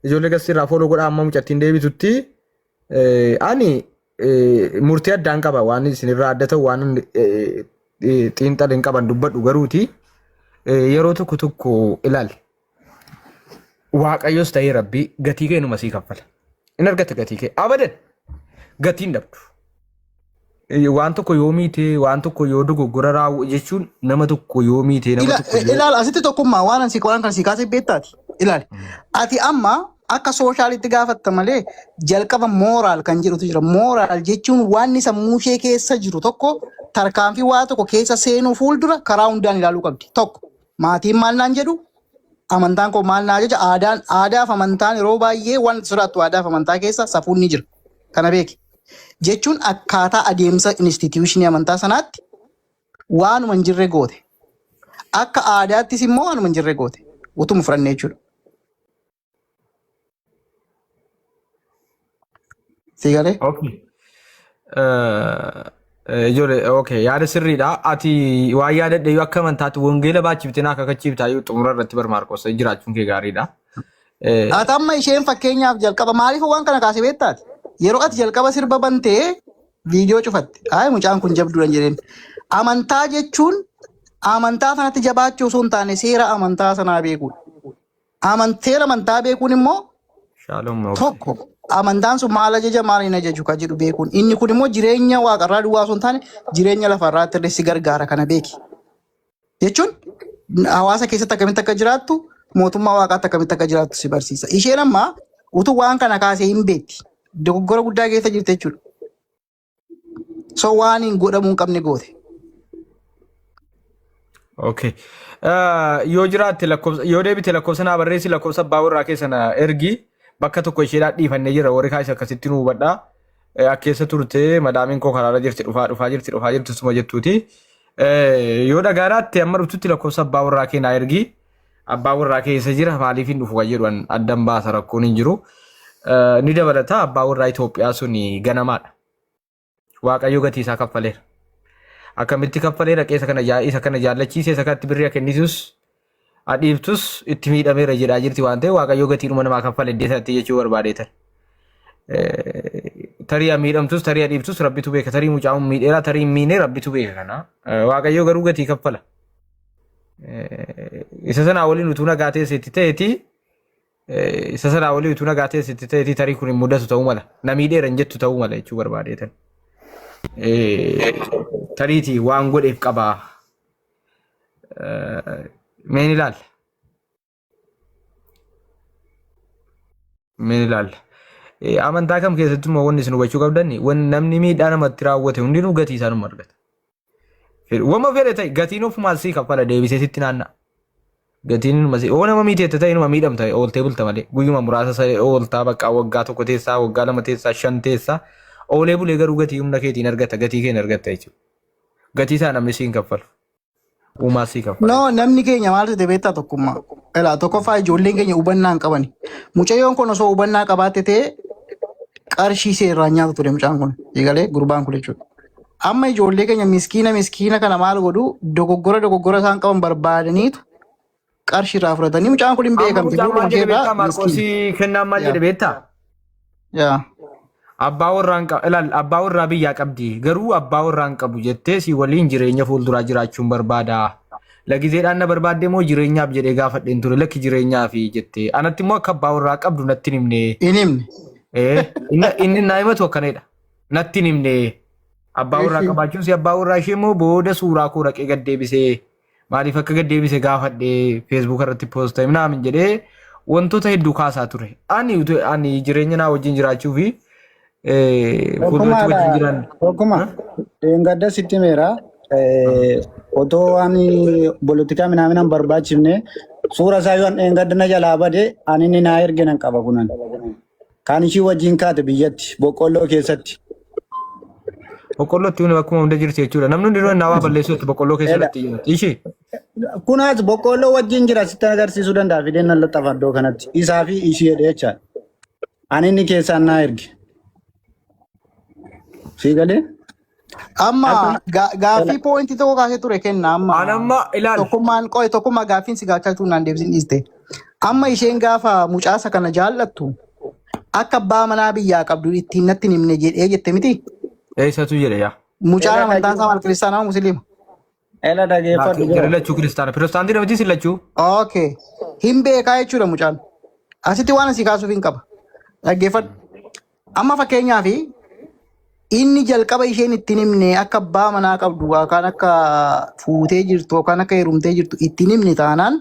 ijoollee gassi irraa follow godhaa amma mucattiin deebitutti ani murtii addaan qaba waan isinirraa adda ta'u waan xiinxala hin qaban dubbadhu garuuti yeroo tokko tokko ilaali. Waaqayyos ta'ee rabbii gatii kee numa sii kaffala. In argata gatii kee abadan gatii hin dhabdu. Waan tokko yoo miite waan tokko yoo dogoggora raawwa jechuun nama tokko yoo miite nama tokko yoo Ilaali asitti tokkummaa waan ani waan kana si kaasee beektaati. Ilaali. Ati amma akka socialitti gaafatta malee jalqaba moral kan jedhutu jira. Moral jechuun waan sammuu ishee keessa jiru tokko tarkaanfii waa tokko keessa seenuu fuuldura karaa hundaan ilaaluu qabdi. Tokko maatiin maal naan jedhu amantaan koo maal naa ajaja aadaan aadaaf amantaan yeroo baay'ee waan sodaattu aadaaf amantaa keessa safuun ni jira. Kana beeki. Jechuun akkaataa adeemsa institutionii amantaa sanaatti waanuma hin jirre goote. Akka aadaattis immoo waanuma hin jirre goote. Utuma fudhannee jechuudha. Si galee? Okay. Ijoollee okay yaada sirriidha. Ati waan yaadadhe yoo akka amantaatti wangeela baachiftee naa kakachiiftaa yoo xumura irratti bar Maarqos jiraachuun kee gaariidha. Ati amma isheen fakkeenyaaf jalqaba maaliif waan kana kaase beektaati? Yeroo ati jalqaba sirba bantee viidiyoo cufatte. Ayi mucaan kun jabduudha jedheen. Amantaa jechuun amantaa sanatti jabaachuu osoo hin taane seera amantaa sanaa beekuudha. Seera amantaa beekuun immoo Shalom. Tokko amantaan sun maal ajaja maal hin ajaju kan jedhu beekuun. Inni kun immoo jireenya waaqarraa duwwaa osoo hin taane jireenya lafarraatti illee si gargaara kana beeki. Jechuun hawaasa keessatti akkamitti akka jiraattu mootummaa waaqaatti akkamitti akka jiraattu si barsiisa. Isheen amma utuu waan kana kaasee hin beekti. Dogoggora guddaa keessa jirti jechuudha. So waan hin godhamuu hin qabne goote. Okay. Yoo jiraatte lakkoofsa yoo deebite lakkoofsa naa barreessi, lakkoofsa abbaa warraa keessa na ergi. Bakka tokko isheedhaan dhiifannee jira, warri kaayis akkasitti nu hubadha. Akkeessa turte madaamiin koo karaarra jirti, dhufaa dhufaa jirti, dhufaa jirti suma jettuuti. Yoo dhagaadhaatte amma dhuftutti lakkoofsa abbaa warraa kee naa ergi. Abbaa warraa keessa jira, maaliif hin dhufu kan jedhu an addan baasa, rakkoon hin jiru. Ni dabalata, abbaa warraa Itoophiyaa sun ganamaadha. Waaqayyo gatii isaa kaffaleera. Akkamitti kaffalee dhaqee isa kana isa kana jaallachiisee isa kanatti birrii kennisus adhiiftus itti miidhameera jedhaa jirti waan ta'eef, Waaqayyo gatiidhuma namaa kaffale iddoo sanatti jechuu barbaadeetan. Tarii miidhamtus, tarii adhiiftus, rabbitu beeka. Tarii mucaan miidheera, tarii hin miine, rabbitu beeka kana. Waaqayyo garuu gatii kaffala. Isa sanaa waliin utuu nagaa teesseetti ta'eeti, isa sanaa waliin utuu nagaa teesseetti ta'eeti, tarii kun hin mudatu ta'uu mala. Na miidheera hin jettu ta'uu mala jechuu barbaadeetan. Tariitii waan godheef qabaa. Mee ni ilaalla. Mee ni ilaalla. Amantaa kam keessatti immoo wanni isin hubachuu qabdan, wanni namni miidhaa namatti raawwate hundinuu gatii isaa numa argata. Wama fedhe ta'e gatiin ofumaan sii kaffala, deebisee sitti naanna'a. Gatiin inuma si oo nama miiteette ta'e inuma miidhamta, ooltee bulta malee guyyuma muraasa sa ooltaa, bakka waggaa tokko teessaa, waggaa 2 teessaa, 5 teessaa, oolee bulee garuu gatii humna keetiin argata, gatii keen argatta jechuudha. Gatii isaa namni siin kaffalu. Uumaa sii kaffala. No, namni keenya maal ta'e beektaa, Tokkummaa? Ilaa, tokkoffaa ijoolleen keenya hubannaa hin qabani. Mucayyoon kun osoo hubannaa qabaatte ta'e qarshii ishee irraa nyaatu ture mucaan kun. Eegalee gurbaan kun jechuudha. Amma ijoollee keenya miskiina miskiina kana maal godhu, dogoggora dogoggora isaan qaban barbaadaniitu qarshii irraa fudhatanii. Mucaan kun hin Amma beekamti. mucaan Fuuluma maal ishee jedhe irraa beektaa? miskiina. Maarqoosii kennaan maal Yaa. jedhe beektaa? Yaa. Abbaa warraan ilaal, abbaa warraa biyyaa qabdi, garuu abbaa warraan qabu jettee si waliin jireenya fuulduraa jiraachuun barbaada. Lagizeedhaan na barbaadde moo jireenyaaf jedhee gaafadheen ture, lakki jireenyaafi jettee. Anatti immoo akka abbaa warraa qabdu natti hin himne. Hin himne. Inni naa himatu akkanadha. Natti hin himne. Abbaa warraa Eshi. qabaachuun si abbaa warraa ishee immoo booda suuraa koo dhaqee gad deebisee, maaliif akka gad deebise gaafadhee, Facebook irratti post ta'e minaamin jedhee wantoota hedduu kaasaa ture. Ani jireenya naa wajjin jiraachuu fi fuulduratti wajjin jiraan. Tokkuma dheengadda sitti himeera. Otoo waan polotikaa minaaminaan barbaachifne, suura isaa yoo dheengadda na jalaa bade, ani inni naa erge nan qaba kunan. Kan ishii wajjin kaate biyyatti boqqolloo keessatti. Boqqollootti bakkuma hunda jirti jechuudha. Namni hundinuu naa waa balleessuutti boqqolloo keessa Ela. irratti iyyatu. Ishii. Kunaas boqqolloo wajjin jira, sitti agarsiisuu danda'a, fideen nan laxxafa iddoo kanatti. Isaa fi ishii jedhee jechaadha. Ani inni keessaan naa erge. Sii galee? Amma Akkuma gaaffii poointii tokko kaasee ture kenna amma. An amma ilaal. Tokkummaan qo'e, tokkummaa gaaffiin si gaachaa jiru naan deebisin dhiiste. Amma isheen gaafa mucaasa kana jaallattu akka abbaa manaa biyyaa qabdu ittiin natti hin himne jedhee jette miti. Eessatu jedhe yaa? Mucaan Ela amantaan isaa maal, kiristaanaa moo musliima? Ela dhageeffadhu Jarri bro. lachuu kiristaana. Pirostaantii namatti isin lachuu. Okay. Hin beekaa jechuudha mucaan. Asitti waan asii kaasuuf hin qaba. Dhaggeeffadhu. Amma fakkeenyaaf inni jalqaba isheen ittiin himne akka abbaa manaa qabdu yookaan akka fuutee jirtu yookaan akka heerumtee jirtu ittiin himne taanaan,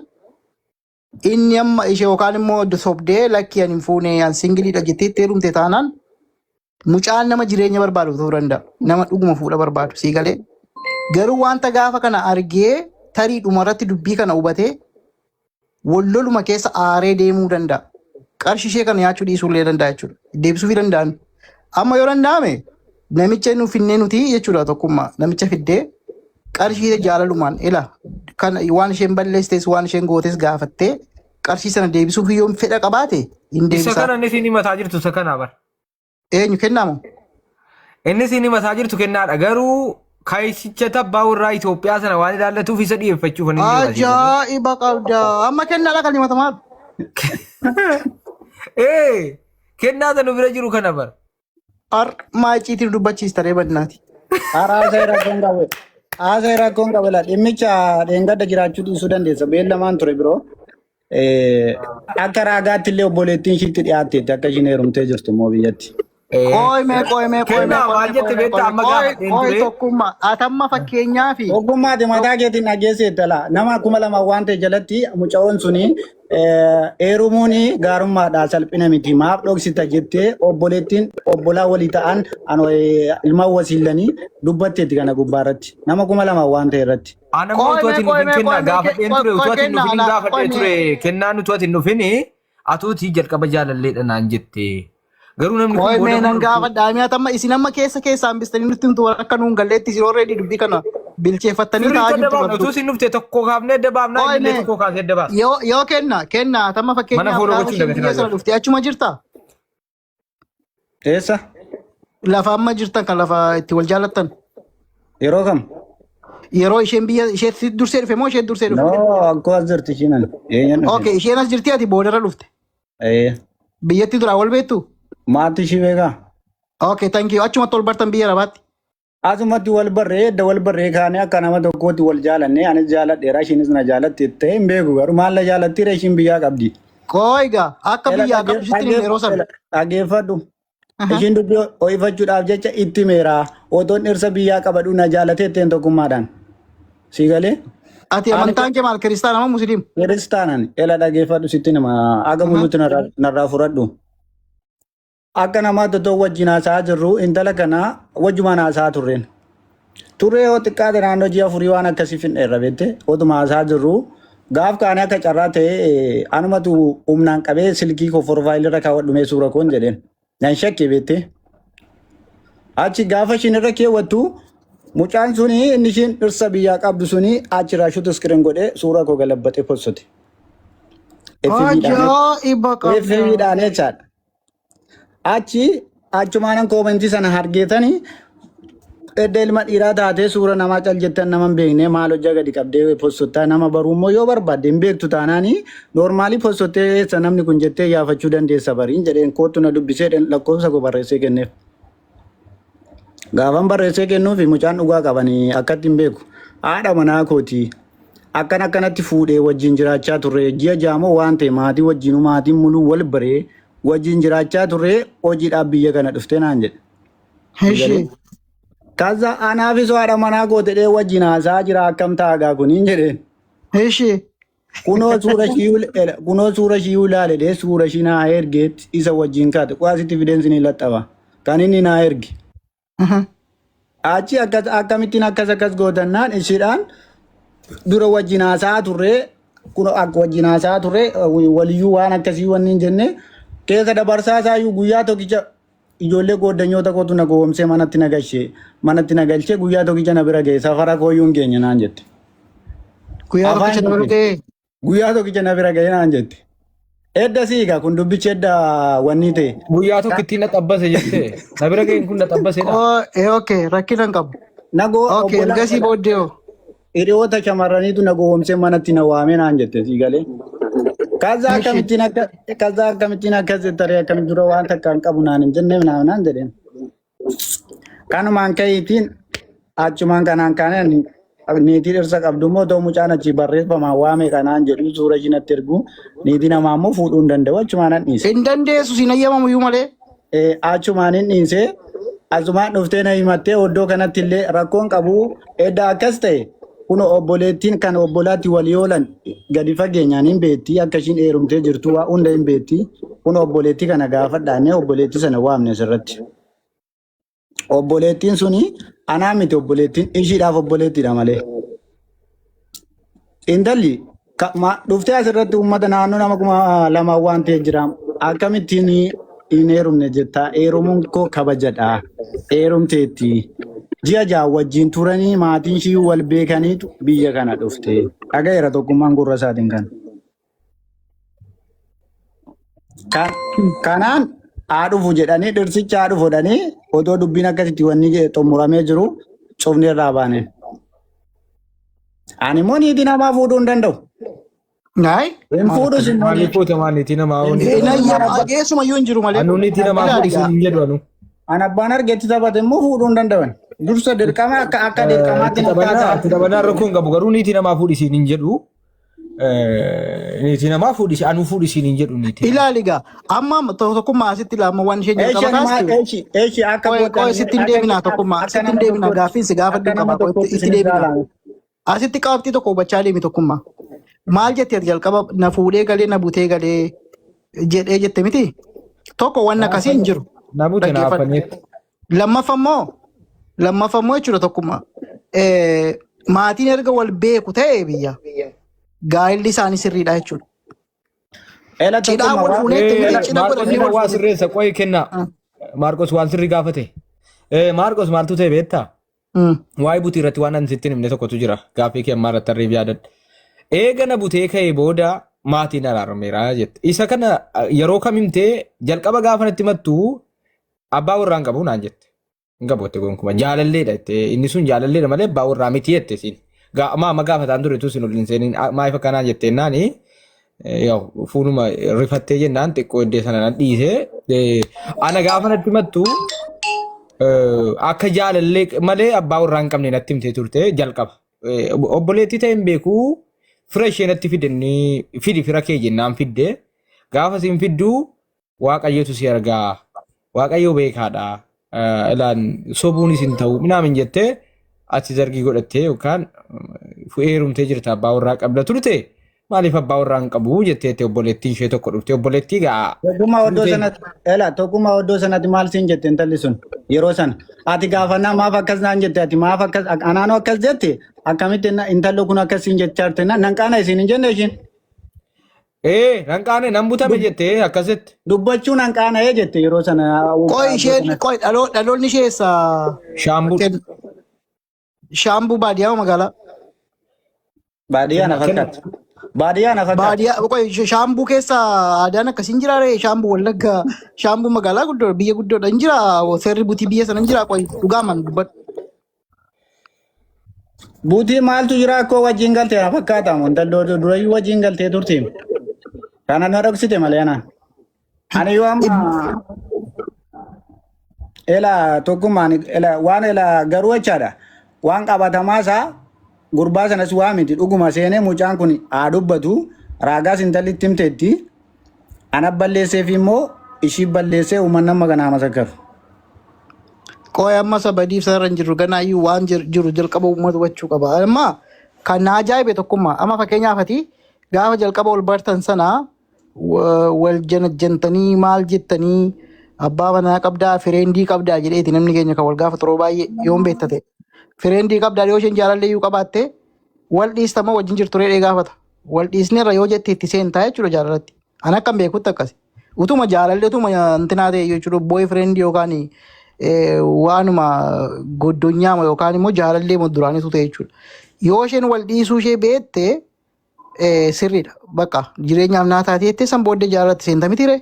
inni amma ishee yookaan immoo sobdee lakkii ani hin fuune, an singiliidha jettee itti heerumte taanaan, mucaan nama jireenya barbaadu ta'uu danda'a. Nama dhuguma fuudha barbaadu sii galee. Garuu wanta gaafa kana argee tarii dhumarratti dubbii kana hubatee walloluma keessa aaree deemuu danda'a. Qarshii ishee kana nyaachuu dhiisuu illee danda'a jechuudha. Deebisuufii danda'an. Amma yoo danda'ame namicha nu finnee nuti jechuudha, Tokkummaa, namicha fiddee qarshii jaalalumaan ila kan waan isheen balleessites waan isheen gootes gaafattee qarshii sana deebisuuf yoo fedha qabaate hin Isa deebisaa. kana inni isin himataa jirtu isa kana bara. Eenyu, kennaamu? Inni isin himataa jirtu kennaadha. Garuu kaayisicha tabbaa warraa Itoophiyaa sana waan ilaallatuuf isa dhiyeeffachuuf inni himatii. Ajaa'iba qabda. Amma kennaadha kan himatamaa. Ee, kennaa sana bira jiru kana bara. Ar maa icciitiin dubbachiista ree badnaati. Haaraa haasa'e rakkoon qabu. Haasa'e rakkoon qabu la dhimmicha dheengadda jiraachuu dhiisuu dandeessa. Beellamaan ture biroo. Akka raagaatti illee obboleettiin ishiitti dhiyaatteetti akka ishiin heerumtee jirtu immoo biyyatti. Qooy mee qooy mee qooy mee Kennaa qooy maal mee jette qooy mee beektaa qooy amma mee qooy gaafadheen qooy ture. tokkummaa atamma fakkeenyaa fi Ogummaati mataa keetiin dhageesseetta laa. Nama 2000 waan ta'e jalatti mucaa'oon suni heerumuun gaarummaadha salphina miti. Maaf dhoksita jettee obboleettiin obbolaa walii ta'an ilmaan wasiillanii dubbatteetti kana gubbaa irratti. Nama 2000 waan ta'e irratti. Ana immoo qooy utuu mee ati hin qooy dhufin mee kennaa qooy mee gaafadheen qooy ture qooy utuu ati hin kennaa dhufin ala qooy gaafadhee mee ture kennaan utuu ati hin dhufin atuutii jalqaba jaalalleedha naan jette. Garuu namni kun Qooy booda mee immoo nan dhuftu. gaafadha mi'a tamma isin amma keessa keessaa hambistanii nutti himtu warra akka nuun galleetti isin already dubbii kana bilcheeffattanii Sirriitti taa'aa adda jirtu baafna bartu. utuu isin dhufte tokko kaafnee adda baafnaa Qooy innillee mee tokko kaasee adda baasa. yoo yoo kenna kenna tamma Mana fakkeenyaaf fooloo gaafa gochuun isheen dagatinaa biyya sana jira. dhufte achuma jirta Eessa? lafa amma jirtan kan lafa itti wal jaallattan Yeroo kam? yeroo isheen biyya ishee dursee dhufe moo ishee dursee dhufe? No, akkoo as jirti ishiin ani. Eenyuun dhufe? Okay isheen as jirti ati boodarra dhufte biyyatti duraa wal beektu? Maatii ishii beekaa? Okay thank you achumatti wal bartan biyya rabaatti. Asumatti wal barree edda wal barree kaanee akka nama tokkootti wal jaalannee anis jaaladheera ishiinis na jaalatti ta'e hin beeku garuu maal na jaalattiira ishiin biyyaa qabdi. Qooy gaa akka Ela biyyaa qabdu sitti himne yeroo sana. Dhageeffadhu. Ishiin dubbii ho'ifachuudhaaf jecha itti meera. Otoon dhirsa biyyaa qabadhu na jaalatee ittiin tokkummaadhaan. Sii galee? Ati amantaan kee maal kiristaana moo musliima? Kiristaanan ela dhageeffadhu sitti hima. Aga muluutti narraa fudhadhu. Akka namaatti otoo wajjin haasa'aa jirru intala kana wajjumaan haasa'aa turreen. Turree yoo xiqqaate naannoo ji'a afurii waan akkasii finneerra beekte otuma haasa'aa jirru gaaf kaanee akka carraa ta'e anumatu humnaan qabee silkii koo forfaayilii irra kaawwadhu mee suura koon jedheen. Nan shakke beekte. Achi gaafa ishiin irra keewwattu mucaan suni inni ishiin dhirsa biyyaa qabdu suni achirraa shutu iskiriin godhee suura koo galabbaxee postote. Ajaa'iba qabda. FB dhaan jechaadha. Achi achumaanan koomentii sana argeetanii edda ilma dhiiraa taatee suura namaa cal jettan nama hin beekne maal hojjaa gadi qabdee postottaa nama baruu immoo yoo barbaadde hin beektu taanaanii noormaalii postottee eessa namni kun jettee yaafachuu dandeessa bariin jedheen koottu na dubbisee lakkoofsa koo barreessee kenneef. Gaafan barreessee kennuufi mucaan dhugaa qabanii akkatti hin beeku. Haadha manaa kooti. Akkan akkanatti fuudhee wajjin jiraachaa turre ji'a jaamoo waan ta'e maatii wajjin maatiin muluu wal baree wajjin jiraachaa turre hojiidhaaf biyya kana dhuftee naan jedhe. Ishee. Kaza anaafis haadha manaa koo jedhee wajjin haasa'aa jira akkam ta'a gaa kuniin jedheen. Ishee. Kunoo suura ishii kunoo suura ishii ilaale suura ishii naa ergeetti isa wajjin kaate qo'aasitti fideensi ni laxxaba. Kan inni naa erge. Achi akkas akkamittiin akkas akkas gootannaan ishiidhaan dura wajjin haasa'aa turre kun akka wajjin haasa'aa turre waliyyuu waan akkasii wanni hin jenne keessa dabarsaa isaayyuu guyyaa tokkicha ijoollee gooddanyoota kootu na gowwoomsee manatti na galchee manatti na galchee guyyaa tokkicha na bira ga'e safara kooyyuu hin geenye naan jette. Guyyaa Afaan tokkicha nama jette. dhugee. Guyyaa tokkicha na bira ga'e naan jette. Edda siigaa kun dubbichi edda wanni ta'e. Guyyaa tokko ittiin na xabbase jettee na bira ga'een kun na xabbaseedha. Oh, okay, rakkina hin qabu. Nagoo Okay, obbolaa ergasii booddee hoo? hiriyoota shamarraniitu na gowwoomsee manatti na waamee naan jette sii galee. Kaza akkamittiin akka kaza akkamittiin akkas taree akkamitti dura waan takka hin qabu naan hin jenne naan jedheen. Kanumaan ka'iitiin achumaan kanaan kaanee niitii dhirsa qabdu immoo otoo mucaan achii barreeffamaan waame kanaan jedhu suura ishii natti ergu niitii namaa immoo fuudhuu hin danda'u achumaan nan dhiise. Hin dandeessu siin ayyamamu iyyuu malee. Achumaan hin dhiise asumaan dhuftee na himattee oddoo kanatti illee rakkoon qabu edda akkas ta'e kun obboleettiin kan obbolaatti walii oolan gadi fageenyaan hin beekti akka ishiin heerumtee jirtu waa hunda hin beekti kun obboleettii kana gaafadhaanee obboleettii sana waamne asirratti. Obboleettiin suni anaa miti obboleettiin ishiidhaaf obboleettiidha malee. Intalli dhuftee asirratti uummata naannoo nama 2000 waan ta'e jira. Akkamittiin hin heerumne jettaa? Heerumuun koo kabajadha. Heerumteetti. Ji'a 6 wajjin turanii maatiin ishii wal beekaniitu biyya kana dhufte. Dhaga'eera tokkummaan gurra isaatiin kana. Kanaan haa dhufu jedhanii dhirsicha haa dhufu jedhanii otoo dubbiin akkasitti wanni xumuramee jiru cufni irraa baane. Ani immoo niitii namaa fuudhuu hin danda'u. Naay. Hin fuudhus immoo Maaliif fuute maal niitii namaa Hin ooni? Hin fuudhu. ayyama geessuma iyyuu hin jiru malee. Anuu niitii namaa Ilaali fuudhi gaa. sun hin jedhu anuu. An abbaan argetti taphate immoo fuudhuu hin danda'an. Dursa dirqama akka Itti dirqamaatti taphanaa natti itti taphanaa rakkoo hin qabu garuu niitii namaa fuudhi siin hin jedhu. Niitii namaa fuudhisi anuu fuudhisiin hin jedhu niitii namaa. Ilaali egaa amma tokkummaa asitti ilaama waan isheen Eeshi jalqaba ani maal kaaste. eeshi eeshi akka Qoy kootti qoy ani sitti hin akka deebinaa tokkummaa akka sitti hin nama deebinaa tokkootti gaaffiin si akka gaafadhu nama qaba qoy tokkootti itti isin deebinaa. ilaalaa. Asitti qabxii tokko hubachaa deemi tokkummaa. Maal jettee ati jalqaba na fuudhee galee na butee galee jedhee jette miti? Tokko wanni akkasii hin jiru. Na bute na Dhaggeeffadhu. afaniitti. Lammaffaa immoo lammaffaa immoo jechuudha tokkummaa. Maatiin erga wal beeku ta'e biyya gaa'elli isaanii sirriidha jechuudha. Ela Cidhaa tokkummaa wal waan fuuneetti miti ela cidha Maarqos godhannee inni wal waa fuune. sirreessa qoyi kenna. Maarqos waan sirrii gaafate. Maarqos maaltu ta'e beektaa? Waa'ee butii irratti waan ani sitti hin himne tokkotu jira. Gaaffii kee ammaa irratti harreef yaadadha. Eega na butee ka'ee booda maatiin araarameera jette. Isa kana yeroo kam himtee jalqaba gaafa natti himattu abbaa warraa hin qabu naan jette. Hin qabu jette gonkumaa. Jaalalleedha jette. Inni sun jaalalleedha malee abbaa warraa miti jette siin. Maa amma gaafataan ture tu sin ol hin seeniin maaliif akkanaa jette jennaani yaw fuunuma rifattee jennaan xiqqoo iddee sana nan dhiisee ana gaafa natti himattu akka jaalallee malee abbaa warraa hin qabne natti himtee turte jalqaba. Obboleettii ta'e hin beeku fira ishee natti fidanii fidi fira kee jennaan fidde gaafa siin fidduu Waaqayyotu si argaa Waaqayyo beekaadha ilaan sobuunis hin ta'u minaamin jettee ati zargii godhattee yookaan heerumtee jirta abbaa warraa qabda turte maaliif abbaa warraa hin qabu jetteetti obboleettiin ishee tokko dhufte obboleettii gaa Tokkummaa oddoo fuutee sanatti ela tokkummaa oddoo sanatti maal siin jette intalli sun yeroo sana ati gaafannaa maaf akkas naan jette ati maaf akkas anaanoo akkas jette akkamitti intalli kun akkas siin jechaa jirte nan qaana isiin hin jenne ishiin. Ee nan qaane nan butame jette akkasitti. Dubbachuu nan qaana'ee jette yeroo sana Qoy iddoo isheen sanatti. qoy dhaloonni ishee eessa? Shaambuu. Shaambuu baadiyyaa moo magaalaa? Baadiyyaa na Kenna. fakkaatti. Baadiyyaa na fakkaatti. Baadiyyaa qoy shaambuu keessa aadaan akkasii hin jiraa ree? Shaambuu Wallaggaa shaambuu magaalaa guddoo biyya guddoodha hin jiraa seerri butii biyya sana hin jiraa qoy dhugaaman dubbadhu. Buutii maaltu jira akkoo wajjin galtee na fakkaata. Intalli durayyuu wajjin galtee turte. Kana na dhoksite malee anaan. Ani yoo amma ela tokkummaan ela waan ela garuu jechaadha. Waan qabatamaa isaa gurbaa sanas waa miti dhuguma seenee mucaan kun haa dubbatu raagaas intalli itti himteetti. Ana balleesseef immoo ishii balleessee uummanni amma kanaa masakkaru. Qoy amma sabadiif sarara hin jirru ganaayyuu waan jiru jalqaba uummata hubachuu qaba. Amma kan na ajaa'ibe tokkummaa amma fakkeenyaaf ati gaafa jalqaba ol bartan sana wal janajjantanii maal jettanii abbaa manaa qabdaa fireendii qabdaa jedheeti namni keenya kan wal gaafatu yeroo baay'ee yoom beekta ta'e. Fireendii qabdaa yoo isheen jaalallee iyyuu qabaatte wal dhiista moo wajjin jirtu reedhee gaafata. Wal dhiisneerra yoo jette itti seentaa jechuudha jaalalatti. An akkan beekutti akkasi. Utuma jaalalli utuma intinaa ta'e jechuudha boyfriend yookaan waanuma goddonyaama yookaan immoo jaalallee duraanitu ta'e jechuudha. Yoo isheen wal dhiisuu ishee beekte sirriidha. Bakka jireenyaaf naa taatee jettee san booddee jaalalatti seenta miti ree.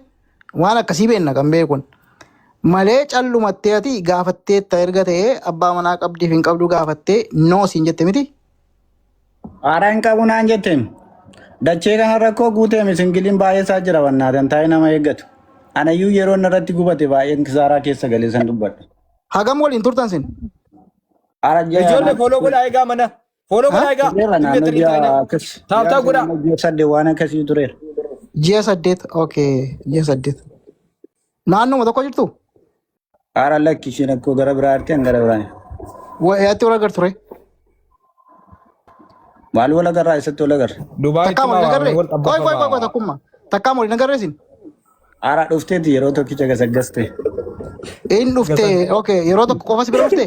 Waan akkasii beenna kan beekun. Malee callumattee ati gaafatteetta erga ta'ee abbaa manaa qabdiif hin qabdu gaafattee noo siin jette miti. Haaraa hin qabu naan jetteem. Dachee kana rakkoo guuteem singiliin baay'ee isaa jira bannaatan taa'ee nama eeggatu. Anayyuu yeroo inni irratti gubate baay'een kisaaraa keessa galee san dubbadha. Hagam waliin turtan sin? Hara ji'a Ijoollee follow godhaa eegaa mana. Follow godhaa eegaa. tureera naannoo Dhibbeettanii ji'a taa'inaa. akkas. Tap tap godhaa. Naannoo ji'a 8 waan akkasii tureera. Ji'a 8. Okay. Ji'a 8. Naannuma tokko jirtu? Hara lakki isheen akkoo gara biraa jirti an gara biraa. Eessatti wal agartu ree? Maal wal agarraa eessatti wal agarra? Dubaayitti Takkaa maa waliin agarree? waamanii wal Qoy qoy qoy qoy xabbafama. takkumma. Takkaa waliin agarree isin? Hara dhufteeti yeroo tokkicha gasaggaste. Inni dhufte okay yeroo tokko qofa si bira dhufte?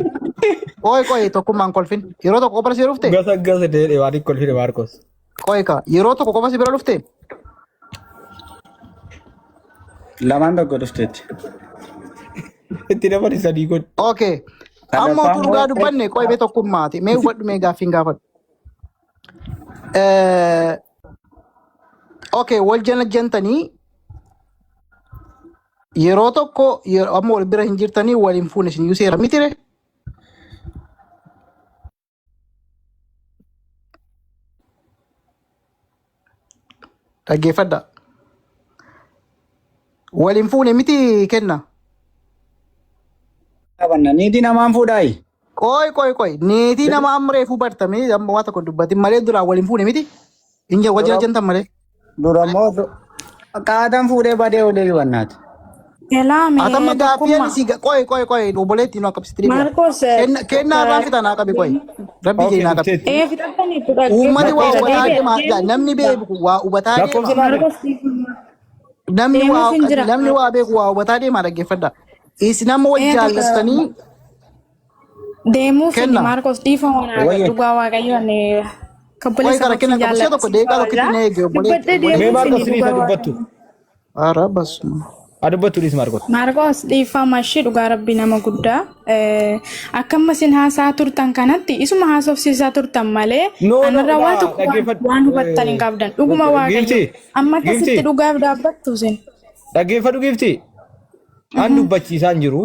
Qoy qoy tokkummaan kolfin. Yeroo tokko qofa si bira dhufte? Gasaggase deedhe waan hin kolfine Maarkos. Qoy ka yeroo tokko qofa si bira dhufte? Lamaan tokko dhufteetti. Itti dabali sadii godhi. Okay. Amma Sadaffaa utuu dhugaa immoo dubbanne qoy mee tokkummaati. Mee hubadhu mee gaaffiin gaafadhu. Okay wal janajjantanii yeroo tokko amma wal bira hin jirtanii wal hin fuune isin iyyuu seera mitire. Dhaggeeffadha. Wal hin fuune miti kenna. Qabanna niitii namaan fuudhaayi. Qoy qoy qoy niitii nama amma reefuu bartamee amma waa tokko dubbatin malee duraan wal hin fuune miti. Hin wal Dura janajjantan malee. dura immoo qaatan fuudhee badee olee bannaati. Elaame Atamma gaaffii ani tokkummaa. si qoy qoy qoy obboleettii nu akkasitti deebi'a. Maarkos Kennaa irraan fixa naa qabi qoy. Rabbi kee Okay, naa qabi. dhufteetti. ee fixattaniitu Uummati waa dhaggeeffadheera hubataa deebi'a deema. deemuuf Namni jira. beeku waa hubataa Lakkoofsa deema. naa Maarkos Namni waa deemuuf hin jira. namni waa beeku waa hubataa deema dhaggeeffadha. Isin amma wal Ee tokko jaallattanii deemuuf inni kenna. Maarkos dhiifama naa Wayye. dhugaa waaqayyo ani Qoy obboleessa kara koo kenna sin qabu si'a jaalladha tokko sin deeqaa tokkitti kabajaa na eege obboleetti dubbadhee Mee obboleetti. deemuuf Maarkos inni dhiisa dhugaa dubbattu. waaqayyo. Ara basuma. Haa dubbattu dhiis Maarkos. Maarqos dhiifama ishee dhugaa rabbii nama guddaa. Akkuma isin haasaa turtan kanatti isuma haasofsiisaa turtan malee No, no, anarraa waa ilaa tokko waan dhaggeeffadhu. waan hubattan hin qabdan. Dhuguma waaqayyo Giifti, amma akkasitti giifti, dhugaaf dhaabbattu isin. dhaggeeffadhu giifti. An dubbachiisaa hin jiru.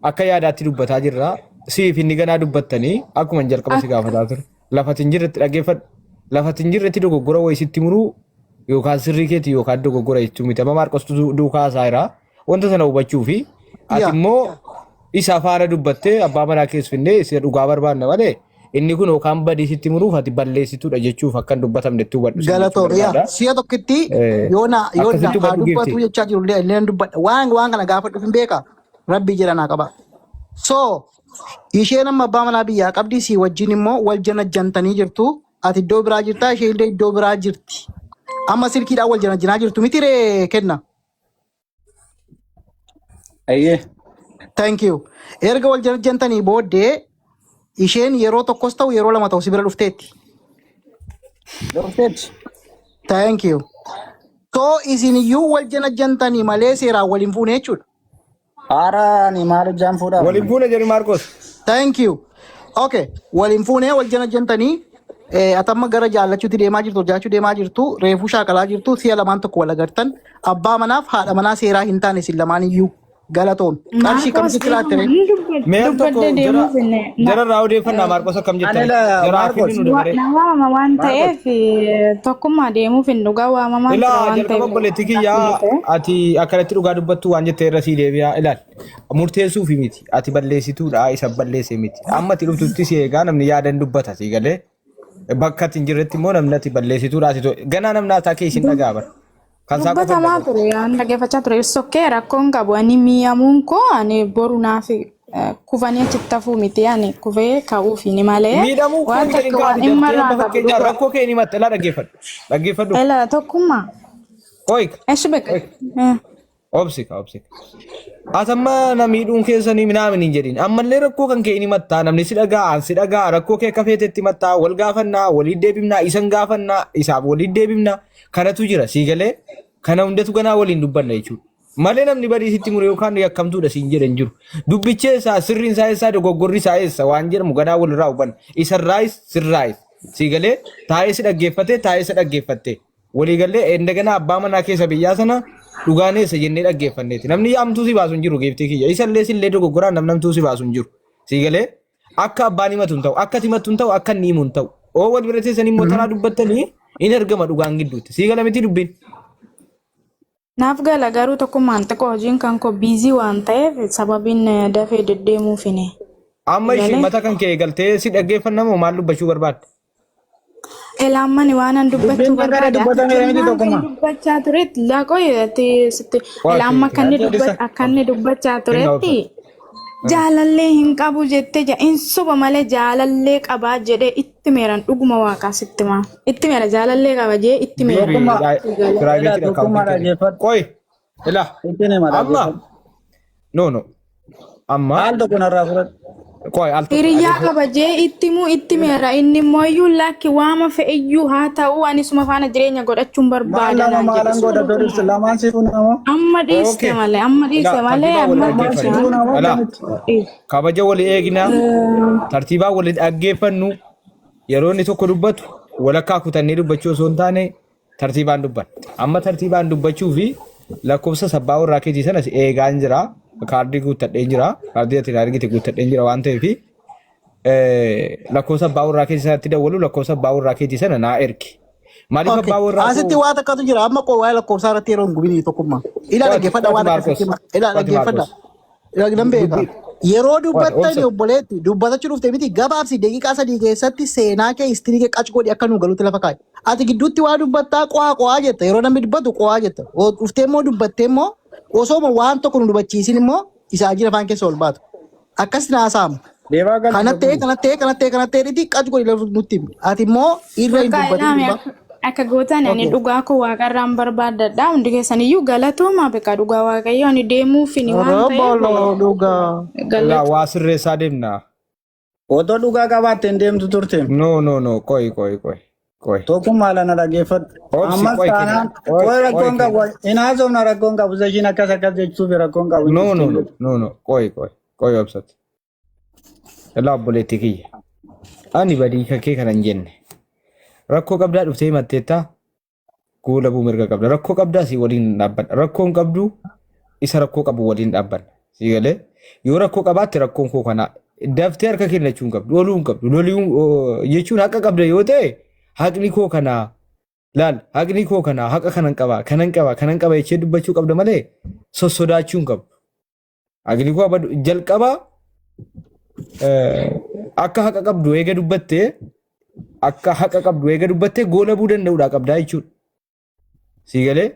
Akka yaadaatti dubbataa jirra. Siif inni ganaa dubbattanii akkuma hin jalqaba si gaafataa ture. Lafati hin jirretti dhaggeeffadhu. Lafati hin jirretti dogoggora wayii sitti muruu yookaan sirrii keeti yookaan dogoggora jechuu miti. Amma Maarqos duukaa haasaa jira. Wanta sana hubachuu fi ati Yaa. immoo isa faana dubbattee abbaa manaa keessa finnee isa dhugaa barbaanna malee inni kun yookaan badii sitti muruuf ati balleessituudha jechuuf akka hin dubbatamnetti hubadhu sin jechuu Galatoom yaa barbaada. si'a tokkitti Eh, yoo na yoo na Akkasitti haa hubadhu dubbatu giifti. jechaa jiru illee illee dubbadha waan waan kana gaafadhuuf hin beeka rabbii jedha naa qaba. So isheen amma abbaa manaa biyyaa qabdi si wajjin immoo wal janajjantanii jirtu ati iddoo biraa jirta isheen illee iddoo biraa jirti. Amma silkiidhaan wal janajjanaa jirtu miti ree kenna. Ayyee. Thank you. Erga wal janajjantanii booddee isheen yeroo tokkos ta'u yeroo lama ta'u si bira dhufteetti. Dhufteetti. Thank you. So isin iyyuu wal janajjantanii malee seeraan wal hin fuune jechuudha. Haara ani maal hojjaan fuudhaaf? Waliin fuune jedhi Maarkos. Thank you. Okay. Waliin fuunee wal janajjantanii atamma gara jaallachuutti deemaa jirtu, hojjachuu deemaa jirtu, reefuu shaakalaa jirtu, si'a lamaan tokko wal agartan, abbaa manaaf haadha manaa seeraa hin taane isin lamaan iyyuu galatoom. Qarshii Maarqos kamitti dhiifama kiraatte? hin Mee al tokko dubbadhee jara deemuuf inni jara irraa odeeffannaa Maarqos akkam Ani jettani? la Jara Maarkos. hafiin nu dabaree. na waamama waan Maarkos. ta'eef tokkummaa deemuuf hin dhugaa waamamaan tura Ilaa waan jalqaba ta'eef obboleettii kiyyaa ati akkanatti dhugaa dubbattu waan jettee irra sii deebi'aa ilaal. Murteessuufi miti ati balleessituudha isa balleesse miti. Amma ati dhuftutti si eegaa namni yaadan dubbata si galee. Bakka ati hin jirretti immoo namni ati balleessituudha ati ganaa namni haasaa kee isin dhagaa bara. Kan isaa qofa hin Dubbatamaa dhaga'u. ture waan dhaggeeffachaa ture sokkee rakkoon qabu ani mi'amuun koo ani boru naaf kufanii achitti hafuu miti ani kufee ka'uufi ni malee Miidhamuu koo waan miti takka hin waan kaati dhimma daftee irraa amma qabu fakkeenyaaf dhugaa. rakkoo kee ni himatta ilaa dhaggeeffadhu. Dhaggeeffadhu. Ela tokkummaa Qoyik. eshi beqa. Qoyik. Obsika obsika. Atamma na miidhuun keessanii minaamin hin jedhin. Ammallee rakkoo kan kee ni himattaa namni si dhagaa an si dhagaa rakkoo kee akka feetetti himattaa wal gaafannaa walii deebifnaa isan gaafannaa isaaf walii deebifnaa kanatu jira sii galee kana hundatu ganaa waliin dubbanna jechuudha. Malee namni badii sitti mure yookaan yakkamtuudha siin jedhan jiru. Dubbichee isaa sirriin isaa eessaa dogoggorri isaa eessa waan jedhamu ganaa walirraa hubanna. Isarraayis sirraayis sii galee taa'ee si dhaggeeffatee taa'ee si dhaggeeffattee. Waliigallee endegana abbaa manaa keessa biyyaa sana dhugaan eessa jennee dhaggeeffanneeti. Namni hamtuu si baasu hin jiru geeftii kiyya. Isallee sillee dogoggoraan namni hamtuu si baasu hin jiru. Sii galee akka abbaan himatu hin ta'u, akka ati himattu hin ta'u, akka inni himu hin ta'u. Oo wal bira teessanii immoo taraa dubbattanii in argama dhugaan gidduutti. Sii gala miti dubbiin. Naaf gala garuu tokkummaan xiqqoo hojiin kan koo biizii waan ta'eef sababiin dafee deddeemuufini. Amma ishii Galee. mata kan kee galtee si dhaggeeffannamoo maal dubbachuu barbaadde? Elaammani waan an dubbachuu Dubbiin kan barbaade akka dubbatameera miti kennaan kan tokkummaa. dubbachaa turetti laqoo sitti Waa elaamma akka inni Kenna akka inni dubbachaa turetti obsa. jaalallee hin qabu jettee hin soba malee jaalallee qabaa jedhee itti meeran dhuguma waaqaa sitti maa itti meera jaalallee qaba jee itti meera. Tokkummaa. Private Ilaa tokkummaa account kee. dhaggeeffadhu. Qoy ilaa Ittiin hima amma dhaggeeffadhu. no no amma Maal tokko narraa fudhadhu. qoy al tokko Hiriyyaa qaba jee itti muu itti meera inni immoo iyyuu lakki waama fe'iyyuu haa ta'u ani suma faana jireenya godhachuun Maal barbaada lama naan jedhe maalan suma godha tokkummaa. tolibsi lamaan si fuunamoo? Amma dhiiste Okay. malee amma dhiiste Ilaa malee tartiibaa wal amma Lamaan si dhaggeeffannu. fuunamoo Ilaa akkamitti? kabaja walii eegnaa tartiibaa walii dhaggeeffannu yeroo inni tokko dubbatu walakkaa kutannee dubbachuu osoo hin taane tartiibaan dubbanna. Amma tartiibaan dubbachuu fi lakkoofsa sabbaa warraa keetii sanas eegaan jira. Kaardii guuttadheen jira. Kaardii ati argite guuttadheen jira waan ta'eef lakkoofsa abbaa warraa keetii sanatti dawwalu lakkoofsa abbaa warraa keetii sana naa ergi. Maaliif Okay. abbaa warraa Asitti koo waa takkatu jira. Amma koo waa'ee lakkoofsaa irratti yeroo hin gubinii tokkummaa. Ilaa qo'ati dhaggeeffadha qo'ati waan Maarkos akkasitti hima. Ilaa qo'ati dhaggeeffadha. Maarkos. Ilaa nan beeka. Dubbii Yeroo Waan dubbattan obsa. obboleetti dubbatachuu dhufte miti gabaabsi daqiiqaa 3 keessatti seenaa kee istirii kee qacu godhi akka nu galutti lafa kaa'i. Ati gidduutti waa dubbattaa qo'aa qo'aa jetta yeroo namni dubbatu qo'aa jetta. Dhuftee immoo dubbattee immoo osooma waan tokko nu dubachiisin immoo isaa jira afaan keessa ol baatu. Akkas naasaamu. Deebaa galti Kana ta'e tokkuma. kana ta'e kana ta'e kana ta'e dhiti qacu godhi lafa nutti himi. Ati immoo irra hin Bakka dubbatin ilaame gurbaa. akka gootan ani Okay. dhugaa koo waaqarraan barbaadadha. Hundi keessaniyyuu galatooma beekaa dhugaa waaqayyo ani deemuufini waan ta'eef Roboloo dhugaa. Laa galatooma. waa sirreessaa deemna. Otoo dhugaa qabaatte hin deemtu turte. No no no qoy qoy qoy qoy. Tokkummaa lana dhaggeeffadhu. Obsi Ammas qoy kenna. taanaan Qoy qoy qoy rakkoon kenna. qabu. Hin haasofna rakkoon qabu. Ishiin akkas akkas jechuuf rakkoon qabu. No no no no no qoy qoy qoy obsati. Ilaa obboleettii kiyya. Ani badii kan kee kana hin jenne. Rakkoo qabdaa dhuftee himatteettaa goolabuu mirga qabda. Rakkoo qabdaa si waliin dhaabbadha. Rakkoo hin qabdu isa rakkoo qabu waliin dhaabbanna. Si galee yoo rakkoo qabaatte rakkoon koo kana daftee harka kennachuu hin qabdu. Loluu hin qabdu. Loluu jechuun haqa qabda yoo ta'e haqni koo kanaa laal haqni koo kanaa haqa kanan qaba kanan qaba kanan qaba jechee dubbachuu qabda malee sossodaachuu hin qabdu. Haqni koo abadu jalqaba akka haqa qabdu eega dubbattee akka haqa qabdu eega dubbattee goolabuu danda'uudha qabdaa jechuudha. Sii galee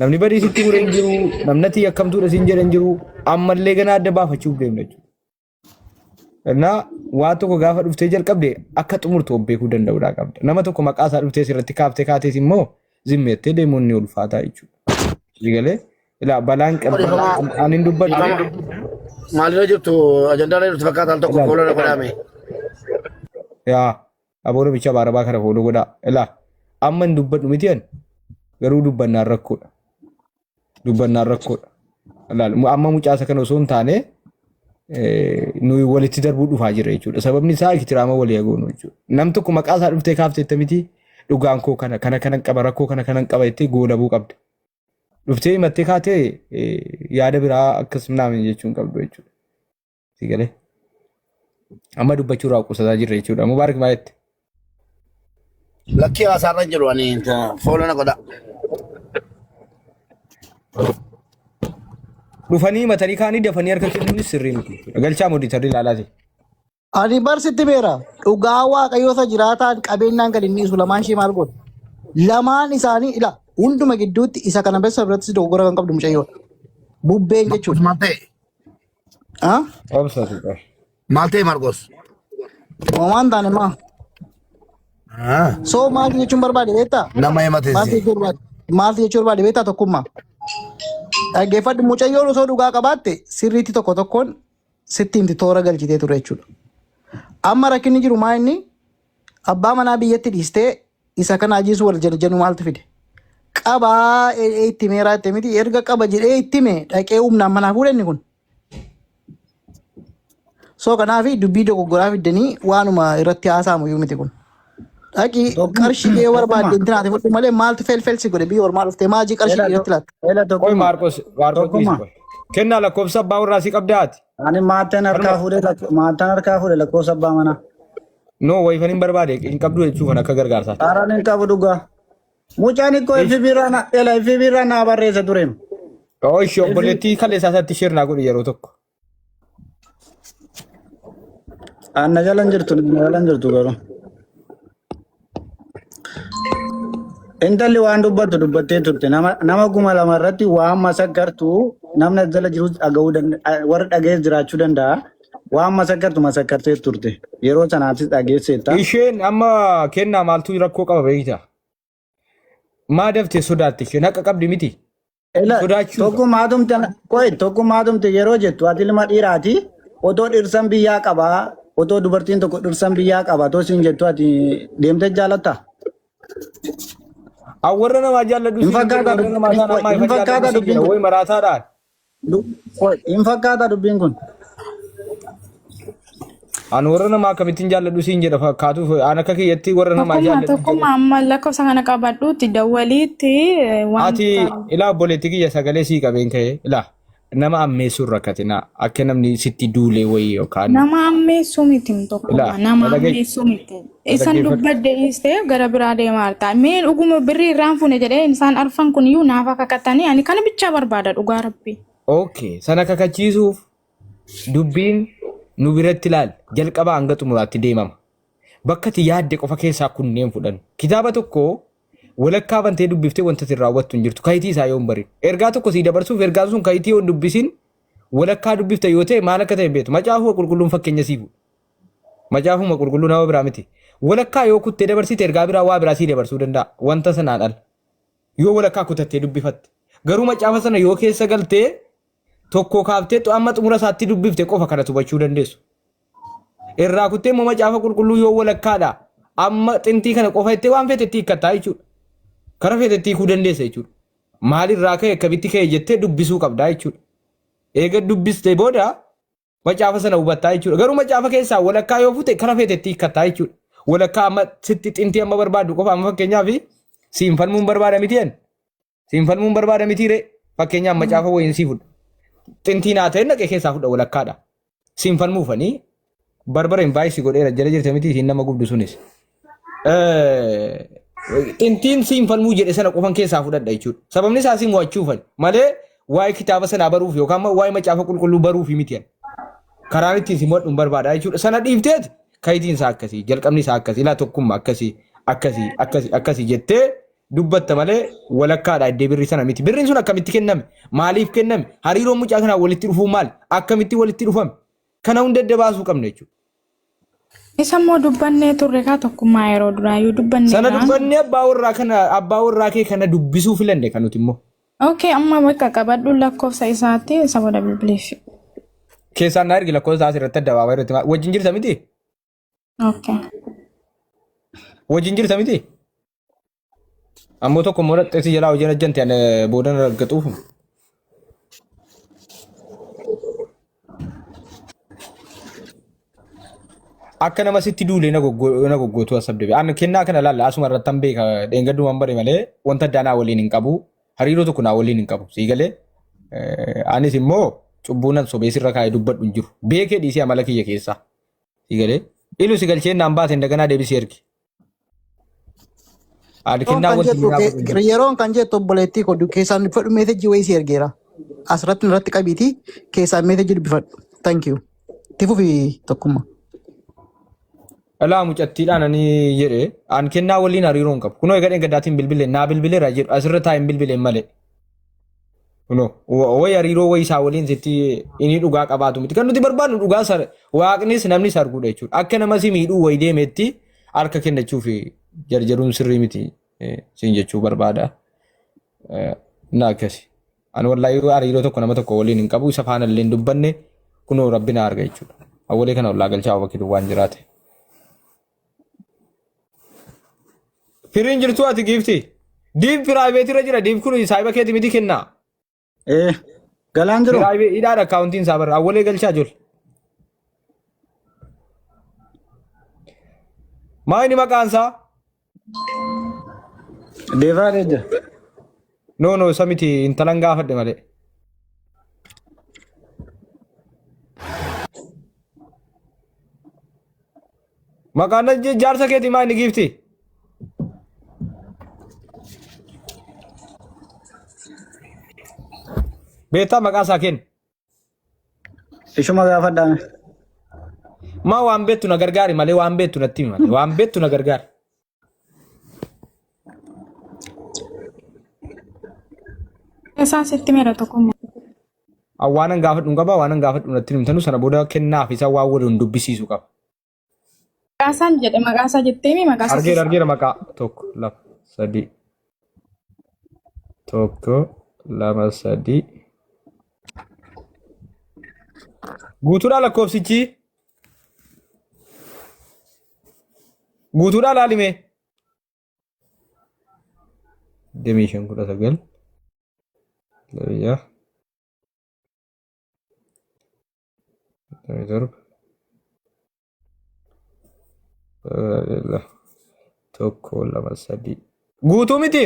namni badii sitti mure hin jiru namni ati yakkamtuudha siin jedhe hin jiru ammallee ganaa adda baafachuuf deemna jechuudha. Innaa waa tokko gaafa dhuftee jalqabde akka xumurtu of beekuu danda'uudha qabda. Nama tokko maqaa isaa dhuftee sirratti kaaftee kaatees immoo zimmeettee deemuun ni ulfaataa jechuudha. Sii galee ilaa balaan qabda ani hin dubbadhu. Dhiifama. Maalirra jirtu ajandaarra jirtu fakkaata al tokko Ilaali. fuula godhame. Yaa aboo namicha baarabaa kana fooloo godhaa. Ilaa amma hin dubbadhu miti ani garuu dubbannaan rakkoodha. Dubbannaan rakkoodha. Ilaali amma mucaasa kana osoo hin taane nuyi walitti darbuu dhufaa jira jechuudha. Sababni isaa iktiraama walii hagoonu jechuudha. Nam tokko maqaa isaa dhuftee kaafteetta miti dhugaan koo kana kana kanan qaba rakkoo kana kanan qaba jettee goolabuu qabda. Dhuftee himattee kaatee yaada biraa akkas naamin jechuun qabdu jechuudha. Si galee? Amma dubbachuu irraa qusataa jirra jechuudha. Mubaarak maal jette? Lakkii haasaarra hin jiru ani fooloo na godha. Dhufanii himatanii kaanii dafanii harka kennuunis sirrii miti jechuudha. Galchaa mooditarri ilaalaati. Ani bar sitti beera. Dhugaa waaqayyoota jiraataan qabeenyaan gad hin dhiisu lamaan ishee maal godhu? Lamaan isaanii ila hunduma gidduutti isa kana bessa birattis dogoggora kan qabdu mucayyoodha. Bubbeen jechuudha. Maal ta'e? Ah? Obsa tuqa. Maal ta'e Margos? Waan taane maa? Ah, So maal jechuun barbaade beektaa? Nama himate Maal si. jechuu barbaade? Maal jechuu barbaade beektaa tokkummaa? Dhaggeeffadhu mucayyoon osoo dhugaa qabaatte sirriitti tokko tokkoon sitti himti toora galchitee ture jechuudha. Amma rakkinni jiru maa inni abbaa manaa biyyatti dhiistee isa kana ajjeesuu wal janu maaltu fide? Qabaa itti meeraa itti miti erga qaba jedhee itti hime dhaqee humnaan manaa fuudhe inni kun. So kanaaf dubbii dogoggoraa fiddanii waanuma irratti haasa'amu iyyuu miti kun. Dhaqii qarshii kee barbaadde intina ati fudhu malee maaltu felfelsi godhe biyya ormaa dhuftee maajii qarshii dhiiratti laatta. Ela Qoy tokkuma. Maarqos Maarqos dhiisi Tokkuma. qoy. Kennaa lakkoofsa abbaa warraa si qabdaa ati. Ani maataan harkaa Kanuma fuudhee maataan harkaa fuudhe lakkoofsa abbaa manaa. no wayifan hin barbaade hin qabdu jechuu kan akka gargaarsaatti. Haaraan hin qabu dhugaa. Mucaan ikkoo Ish. FB irraa na ela FB irraa naa barreessa tureem. Oo ishee obboleettii kaleessaa isaatti share naa godhi yeroo tokko. Anna jala hin jirtu na jala hin jirtu garuu. Intalli waan dubbattu dubbattee turte nama 2000 irratti waan masakkartu namni as jala jiru dhaga'uu danda'a warri dhaga'ees jiraachuu danda'a. Waan masakkartu masakkartee turte yeroo sanaatis dhageesseetta. Isheen amma kennaa maaltu rakkoo qaba beektaa? Maa daftee sodaatte isheen haqa qabdi miti. Ela Sodaachuu tokko maatumte qoy tokko maatumte yeroo jettu ati ilma dhiiraati otoo dhirsan biyyaa qabaa otoo dubartiin tokko dhirsan biyyaa qaba otoo siin jettu ati deemtee jaalattaa? An warra namaa jaalladhu Hin siin hin jedhu fakkaata warra namaa isaan ammaa hin ifa fakkaata jaalladhu siin dubbiin jedha kun. woy maraataadhaan. Hin fakkaata dubbiin kun. An warra namaa akkamittiin jaalladhu siin jedha fakkaatuuf an akka kiyyatti warra namaa Tokkummaa jaalladhu jedhe. tokkummaa amma lakkoofsa kana qabadhuutti dawwaliitti Ati wanta ilaa obboleetti kiyya sagalee sii qabeen ka'e ilaa nama ammeessuun rakkatina akka namni sitti duulee wayii yookaan nama ammeessuu miti ilaa tokkummaa nama ammeessuu miti. Isan dhaggeeffadhu. dubbadde dhiistee gara biraa deemaa jirta. Mee dhuguma birrii irraan fuune jedhee isaan arfan kun iyyuu naaf kakatanii ani kana bichaa barbaada dhugaa rabbi. Okay sana kakachiisuuf Dubbiin nu biratti ilaal jalqabaa hanga xumuraatti deemama. Bakka ati yaadde qofa keessaa kunneen fudhannu. Kitaaba tokko walakkaa bantee dubbiftee wanta itti raawwattu hin jirtu. Kayitii isaa yoo hin barin. Ergaa tokko sii dabarsuuf ergaan sun kayitii yoo hin dubbisin walakkaa dubbifta yoo ta'e maal akka ta'e hin beektu. Macaafuma qulqulluun fakkeenya sii fuudha. Macaafuma qulqulluu nama biraa miti. Walakkaa yoo kuttee dabarsite ergaa biraa waa biraa sii dabarsuu danda'a. Wanta sanaan ala. Yoo walakkaa kutattee dubbifatte. Garuu macaafa sana yoo keessa galtee tokko kaaftee amma xumura isaatti dubbifte qofa kana hubachuu dandeessu. Irraa kuttee immoo macaafa qulqulluu yoo walakkaadha. Amma xintii kana qofa jettee waan feete itti hiikkattaa jechuudha. Kara feete itti hiikuu dandeessa jechuudha. Maalirraa ka'e akkamitti ka'e jettee dubbisuu qabdaa jechuudha. Eega dubbistee booda macaafa sana hubattaa jechuudha. Garuu macaafa keessaa walakkaa yoo fute kara feete itti hiikkattaa jechuudha. Walakkaa amma sitti xintii amma barbaaddu qofa amma fakkeenyaaf siin falmuun barbaada miti jedhan. Siin falmuun barbaada miti ree. Fakkeenyaaf macaafa wayiin sii fudha. Xintii naa ta'e naqee keessaa fudha walakkaadha. Siin falmuufanii barbara hin baay'isi godheera jala jirte miti isiin nama gubdu sunis. Xintiin siin falmuu jedhe sana qofan keessaa fudhadha jechuudha. Sababni isaa siin mo'achuufani malee waa'ee kitaaba sanaa baruuf yookaan waa'ee macaafa qulqulluu baruuf miti. Karaan ittiin si mo'adhu hin barbaada jechuudha. Sana dhiifteet kayitiin isaa akkasii jalqabni isaa akkasii ilaa tokkummaa akkasii akkasii akkasii akkasii jettee dubbatta malee walakkaadha iddee birrii sana miti. Birriin sun akkamitti kenname? Maaliif kenname? Hariiroon mucaa kanaa walitti dhufuu maali? Akkamitti walitti dhufame? Kana hunda adda baasuu qabna jechuudha. Isa immoo dubbannee turre kaa tokkummaa yeroo duraayyuu Sana dubbanneerra. dubbannee abbaa warraa kana abbaa warraa kee kana dubbisuu filanne kan nuti immoo. Okay, amma bakka qabadhu lakkoofsa isaatti isa booda bilbileef. Keessaan naa ergi lakkoofsa isaa asirratti adda baabaa irratti wajjin jirta miti? Okay. Wajjin jirta miti? Ammoo tokko immoo dhaqxee si jalaa hojii hojjante ani booda na raggatuuf. Akka nama sitti duulee na goggootu asabde. Ani kennaa kana laalla asuma irratti han beeka dheengaddumaan bare malee wanta addaa naa waliin hin qabu. Hariiroo tokko naa waliin hin qabu. Sii galee anis immoo cubbuu nan sobee sirra kaa'ee dubbadhu hin jiru. Beekee dhiisee amala kiyya keessaa. Sii galee ilu si galcheen naan baate daganaa deebisee ergi. Ani Yeroon kennaa kan wanti jettu naa godhu hin jiru. yeroon kan jettu obboleettii koo keessaan dubbifadhu meesejii wayii si ergeera. Asirratti irratti qabiitii keessaan meesejii dubbifadhu. Thank you. Itti fufi tokkummaa. Alaa mucattiidhaan ani jedhe an kennaa waliin hariiroo hin qabu. Kunoo egaa dheengaddaatiin bilbilee naa bilbileera jedhu asirra taa'een bilbileen malee. Kunoo wayi hariiroo wayi isaa waliin sitti inni dhugaa qabaatu miti. Kan nuti barbaadnu dhugaa waaqnis namnis arguudha jechuudha. Akka nama si miidhuu wayi deemetti harka kennachuuf jarjaruun sirrii miti siin jechuu barbaada. Na akkasi. Ani wallaahi hariiroo tokko nama tokko waliin hin qabu isa faana illee hin dubbanne kunoo rabbi na arga jechuudha. Awwalee kana ollaa galchaa bakki duwwaan jiraate. Firiin jirtuu ati giifti. Diif piraayiveetii irra jira. Diif kun saayiba keeti miti kennaa. Eh, galaan jiru. Piraayiveet hidhaadha akkaawuntiin isaa barra. Awwalee galchaa jiru. Maa inni maqaan isaa? Deefaa jira. No no isa miti intalan gaafadhe malee. Maqaan jaarsa keetii maa inni giifti? Beektaa maqaa isaa kenni. Ishuma gaafadhaa. Maa waan beektu na gargaari malee waan beektu natti himi malee waan beektu na gargaari. Isaan sitti meera tokkummaa. Waan an gaafadhu hin qaba waan an gaafadhu natti himtanu sana booda kennaaf isa waan waliin dubbisiisu qaba. Maqaa isaan jedhe maqaa isaa jettee mi maqaa isaa Argeera argeera maqaa tokko lama sadii tokko lama sadii guutuudhaa lakkoofsichi guutuudhaa laalime 25 19 26 27 tokko lama sadii guutuu miti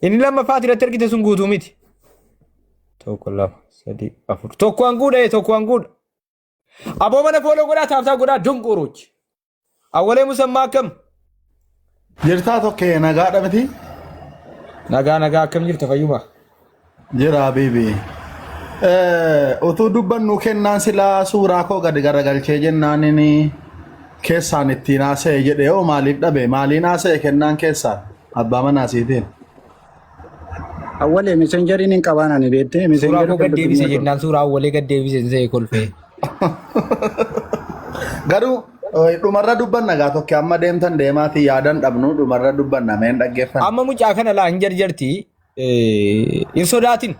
inni lammaffaa ati irratti argite sun guutuu miti tokko lama sadii afur tokko hanguudha tokko hanguudha aboo mana fooloo godhaa taaftaa godhaa donqooroochi Awwalee musammaa akkam? Jirtaa tokkee nagaadha miti? Nagaa nagaa akkam jirta fayyuma? Jira habiibi. Utuu dubbannu kennaan silaa suuraa koo gadi garagalchee jennaan inni keessaan ittiin haasa'e jedhee hoo maaliif dhabe? Maaliin haasa'e kennaan keessaan abbaa manaa siitiin? Awwalee messenjeriin hin qabaan ani beektee Suuraa messenjerii koo gad deebise jennaan suuraa awwalee gad deebise hin se'e kolfee. Garuu dhumarra dubbanna gaa tokko amma deemtan deemaatii yaadan dhabnu dhumarra dubbanna meen dhaggeeffanna. Amma mucaa kana laa hin jarjarti hin sodaatin.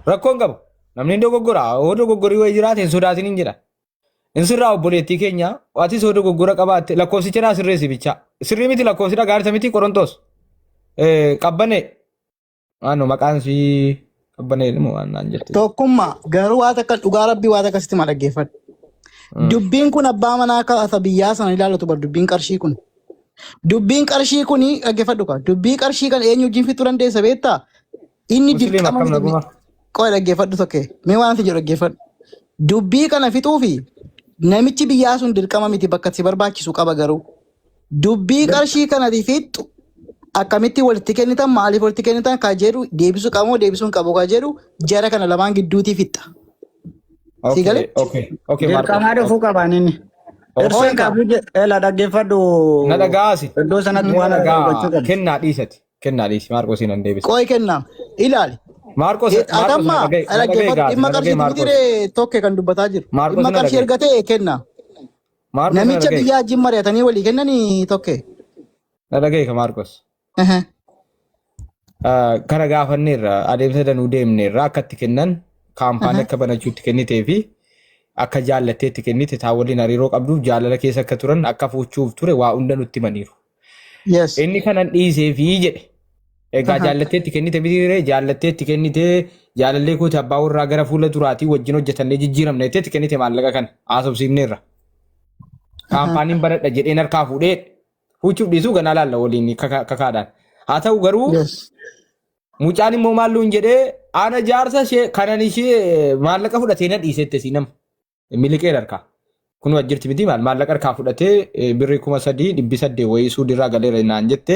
Rakkoo hin qabu. Namni hin dogoggora. Yoo dogoggorii wayii jiraate hin sodaatin hin jedha. Hin sirraa obboleettii keenya atis yoo dogoggora qabaatte lakkoofsicha naa sirreessi bichaa. Sirrii miti lakkoofsi dhagaa jirta miti Qorontos. Qabbanee. Maano maqaan sii qabbanee moo waan naan jette. Tokkummaa garuu waa takka dhugaa rabbii waa takka sitti ma dhaggeeffadhu. Dubbiin kun abbaa manaa akka biyyaa sana ilaallatu bar dubbiin qarshii kun. Dubbiin qarshii kun dhaggeeffadhu kaa. Dubbii qarshii kan eenyu wajjin fixuu dandeessa beektaa? Inni Musliim dirqama akkam miti. naguma. Qoy dhaggeeffadhu tokke. Mee waan ati jedhu dhaggeeffadhu. Dubbii kana fixuu fi namichi biyyaa sun dirqama miti bakka si barbaachisu qaba garuu. Dubbii qarshii kanati fixxu akkamitti walitti kennitan maaliif walitti kennitan ka jedhu deebisuu qabu moo deebisuu hin qabu ka jedhu jara kana lamaan gidduutii fixxa. Si Okay, galee? okay, okay, Marcos. Dirqamaa dhufuu qabaan inni. Okay. Irsoo qabu ela dhaggeeffadhu. Na dhagaasi. Iddoo sanatti Na waan dhagaa. hubachuu qabdi. Kennaa dhiisati. Kennaa dhiisi. Maarqos hin deebisa. Qoy kennaa. Ilaali. Maarqos Maarqos na Atamma dhaga'i. Na dhaga'i dhaggeeffadhu gaasi. dhimma Na dhaga'i qarshiiti miti Maarqos. ree tokke kan dubbataa jiru. Maarqos Dhimma na qarshii dhaga'i. erga ta'e kenna. Maarqos na Namicha dhaga'i. biyyaa wajjin mari'atanii walii kennanii tokke. Na dhaga'i ka Maarqos. Kana gaafanneerra adeemsa danuu deemneerra akka itti kennan kaampaanii akka banachuutti kennitee fi akka jaallattee itti kennite taa waliin hariiroo qabduuf jaalala keessa akka turan akka fuuchuuf ture waa hunda nutti himaniiru. Yes. Inni kanan dhiisee fi jedhe. Egaa jaallattee itti kennite miti jaallattee itti kennite jaalallee kooti abbaa warraa gara fuula duraatii wajjin hojjetannee jijjiiramne jettee itti kennite maallaqa kana haasofsiifneerra. Kaampaaniin banadha jedheen harkaa fuudhee fuuchuuf dhiisuu ganaa laalla waliin kakaadhaan. Haa ta'u garuu Yes. mucaan immoo maalluun jedhee ana jaarsa ishee kanan ishee maallaqa fudhatee na dhiiseette si nama. Miliqeera harkaa. Kun wajjirti miti maal maallaqa harkaa fudhatee birrii 3,800 wayii suudirraa galeera naan jette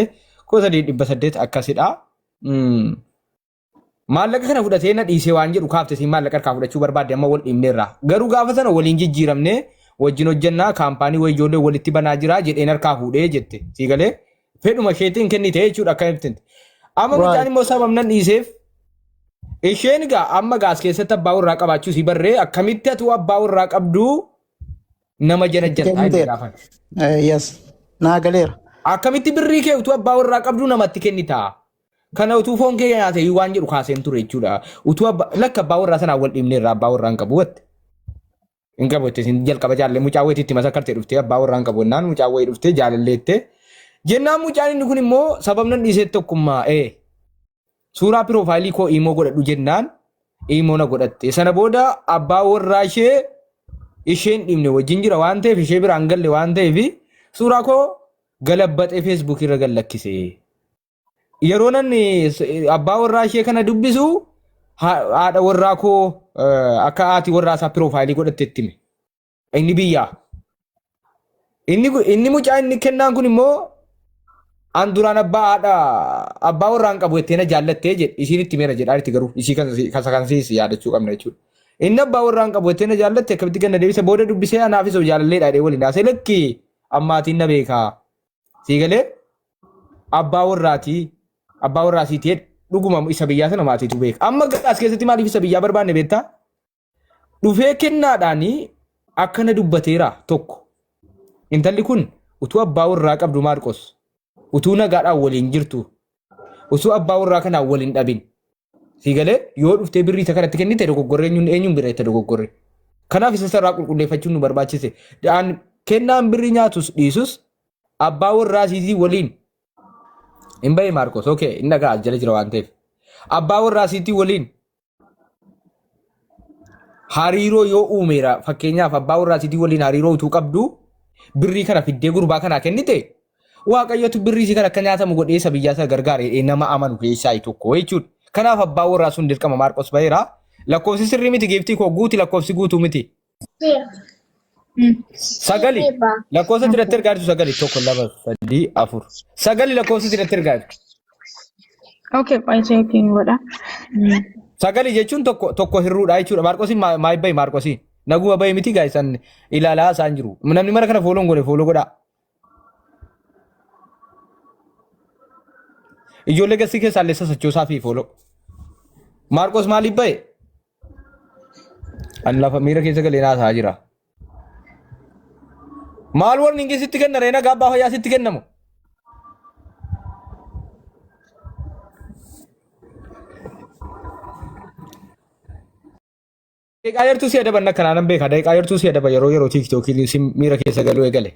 3,800 akkasidha. Maallaqa kana fudhatee na dhiisee waan jedhu kaafte siin maallaqa harkaa fudhachuu barbaadde amma wal dhiibneerra. Garuu gaafa sana waliin jijjiiramnee wajjin hojjennaa kaampaanii wayii ijoollee walitti banaa jira jedheen harkaa fuudhee jette. Sii galee fedhuma isheetiin kennite jechuudha akka ibsite. Amma mucaan immoo sababnan dhiiseef isheen egaa amma gaas keessatti abbaa warraa qabaachuu si barree akkamitti atuu abbaa warraa qabdu nama jala Itti jaltaa inni kenniteera. gaafan. Yes. Naa galeera. Akkamitti birrii kee utuu abbaa warraa qabdu namatti kennitaa? Kana utuu foon kee nyaate waan jedhu kaaseen ture jechuudha. Utuu abbaa lakka abbaa warraa sanaan wal dhiibneerra abbaa warraa hin qabu watte. Hin qabu jette isin jalqaba jaallee mucaa wayiitti itti masakkartee dhuftee abbaa warraa hin qabu jennaan mucaa wayii dhuftee jaalalleettee. Jennaan mucaan inni kun immoo sababnan dhiisee tokkummaa ee suuraa piroofaayilii koo iimoo godhadhu jennaan iimoo na godhatte. Sana booda abbaa warraa ishee isheen dhiibne wajjin jira waan ta'eef ishee biraan galle waan ta'eef suuraa koo galabbaxee feesbuukii irra gad lakkise. Yeroo nan abbaa warraa ishee kana dubbisu haadha warraa koo akka haati warraa isaa piroofaayilii godhatte itti hime. Inni biyyaa. Inni mucaa inni kennaan kun immoo an duraan abbaa haadha abbaa warraa hin qabu jettee na jaallattee jedhe isiin itti meera jedhaa jirti garuu isii kan kan siis yaadachuu qabna jechuudha. Inni abbaa warraa hin qabu jettee na jaallatte akkamitti ganna deebise booda dubbisee anaafis of jaalalleedha jedhee waliin haasa'e lakki ammaatiin na beekaa. Sii galee abbaa warraatii abbaa warraa siitii jedhe dhuguma isa biyyaa sana maatiitu beeka. Amma as keessatti maaliif isa biyyaa barbaanne beektaa? Dhufee kennaadhaan akkana dubbateera tokko. Intalli kun utuu abbaa warraa qabdu Maarqos utuu nagaadhaan waliin jirtu utuu abbaa warraa kanaan waliin dhabin sii galee yoo dhuftee birrii isa kanatti kennite dogoggorre eenyuun eenyuun bira itti dogoggorre. Kanaaf isa sarraa qulqulleeffachuun nu barbaachise. Da'aan kennaan birrii nyaatus dhiisus abbaa warraa isiitii waliin hin bahe Maarqos. Okay, inni dhagaa jala jira waan ta'eef. Abbaa warraa isiitii waliin hariiroo yoo uumeera fakkeenyaaf abbaa warraa isiitii waliin hariiroo utuu qabdu birrii kana fiddee gurbaa kanaa kennite waaqayyotu birrii isii kana akka nyaatamu godhee isa biyyaa isa gargaare jedhee nama amanu keessaa tokko jechuudha. Kanaaf abbaa warraa sun dirqama Maarqos baheera. Lakkoofsi sirrii miti giiftii koo guuti lakkoofsi guutuu miti. Sagali lakkoofsa tiratti ergaa jirtu sagali tokko lama sadii afur. Sagali lakkoofsa tiratti ergaa jirtu. Okay, qo'ee cheekiin godha. Sagali jechuun tokko tokko hirruudha jechuudha. Maarqosiin maayib bahi Maarqosiin. Naguma bahi miti gaa isaan ilaalaa isaan jiru. Namni mara kana fooloo hin goone fooloo godhaa. Ijoollee gasii keessaa illee sosochoosaa fi fooloo. Maarqos maaliif bahe? Ani lafa miira keessa galee naasaa jira. Maal warning sitti kenna reena gaabbaa fayyaa sitti kennamu. Daqiiqaa yartuu si adaban akkanaa nan beeka. Daqiiqaa yartuu si adaba yeroo yeroo tiiktookii si miira keessa galuu eegale.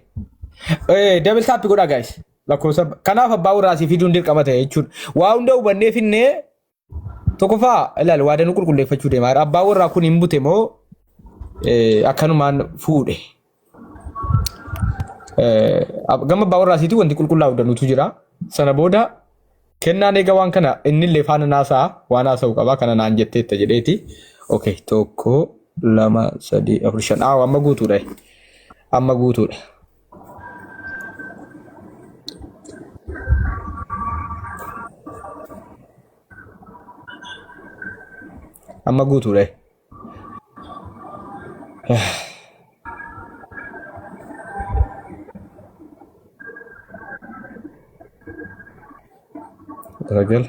Double tap godhaa guys. Lakkoofsa kanaaf abbaa warraa si fiduun dirqama ta'e jechuudha. Waa hunda hubannee finnee tokkoffaa ilaali waa danuu qulqulleeffachuu deemaa jira. Abbaa warraa kun hin bute moo akkanumaan fuudhe. Gama abbaa warraa isiitii wanti qulqullaa'u danuutu jira. Sana booda kennaan eega waan kana innillee faana naasa'a waan haasa'u qaba kana naan jetteetta jedheeti. Okay, 1, 2, 3, 4, 5. Aaw amma guutuudha. Amma guutuudha. Amma guutuudha. Sagal.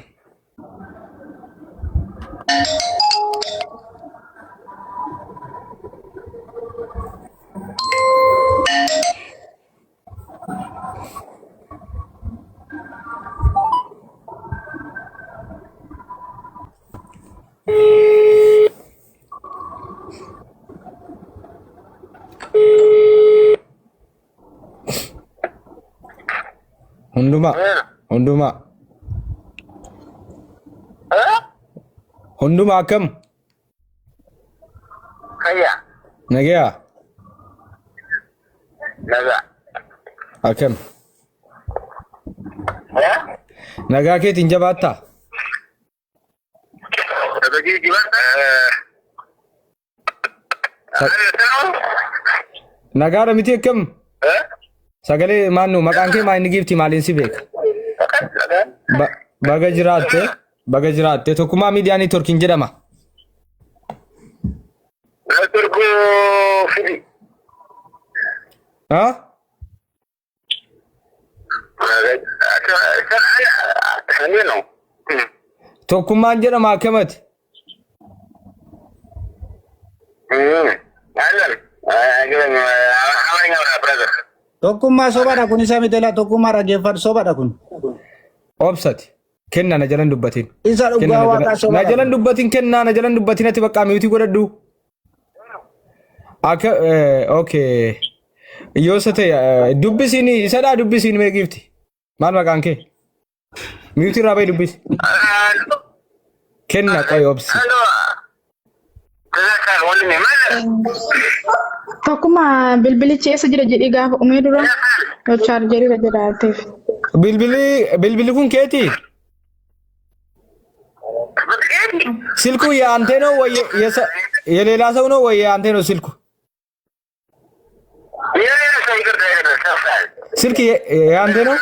Hundumaa. Hundumaa. Hundumaa akkam? Fayyaa. Nagayaa? Nagaa. Akkam? Nagaa keetiin jabaattaa? Nagaadha miti akkam? Sagalee maannu maqaan kee maa inni giifti maaliin si beeka? Baga jiraatte baga jiraatte tokkummaa miidiyaa neetworkiin jedhama. Ha? Tokkummaan jedhama akkamati? Tokkummaa sobadha kun isa miti laa tokkummaa dhaggeeffadhu sobadha kun. Obsati. Kenna na jalan dubbatin. Isa Kenna dhugaa na waaqaa jalan na sobadha jalan kun. dubbatin kennaa na jalan dubbatin ati bakka miyuutii godhadhu. Akka okay. Yoo isa ta'e dubbisiin isadhaa dubbisiin mee giifti. Maal maqaan kee? Miyuutii irraa bahi dubbisi. Kenna qoy obsi. Tokkuma bilbilichi eessa jira jedhee gaafa umee dura yoo chaarjerii irra jiraateef. Bilbilli bilbilli kun keetii? ስልኩ የአንተ ነው ወይ የሌላ ሰው ነው ወይ የአንተ ነው ስልኩ? ስልክ የአንተ ነው?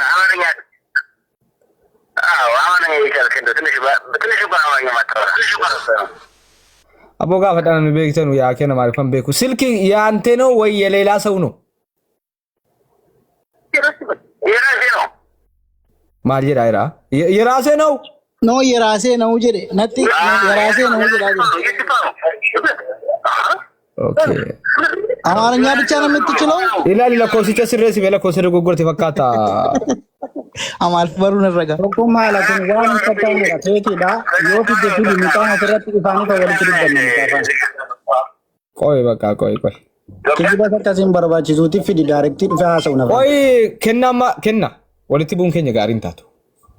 አቦ ጋፈ dhaan beektanu yaa kenna maaliifan beeku ስልክ የአንተ ነው ወይ የሌላ ሰው ነው? maal jedhaa jira? የራሴ ነው። No የራሴ ነው jedhe natti የራሴ ነው jedhaa jira. Okay. አማርኛ ብቻ ነው የምትችለው? Ilaali lakkoofsicha sirreessi mee lakkoofsa dogoggorte fakkaata. Amaariffa baruun irra gaha. Tokkummaa la kun waan hin fakkaannedha. Feekiidha. Yoo fidde fidi mucaan asirratti ifaan ifa walitti dubbanna mucaa faana. Qoy bakka qoy qoy. Kijibas akkasiin barbaachisuuti fidi daarektii dhufee haasa'u na faana. Qoy kenna amma kenna walitti bu'uun keenya gaarii hin taatu.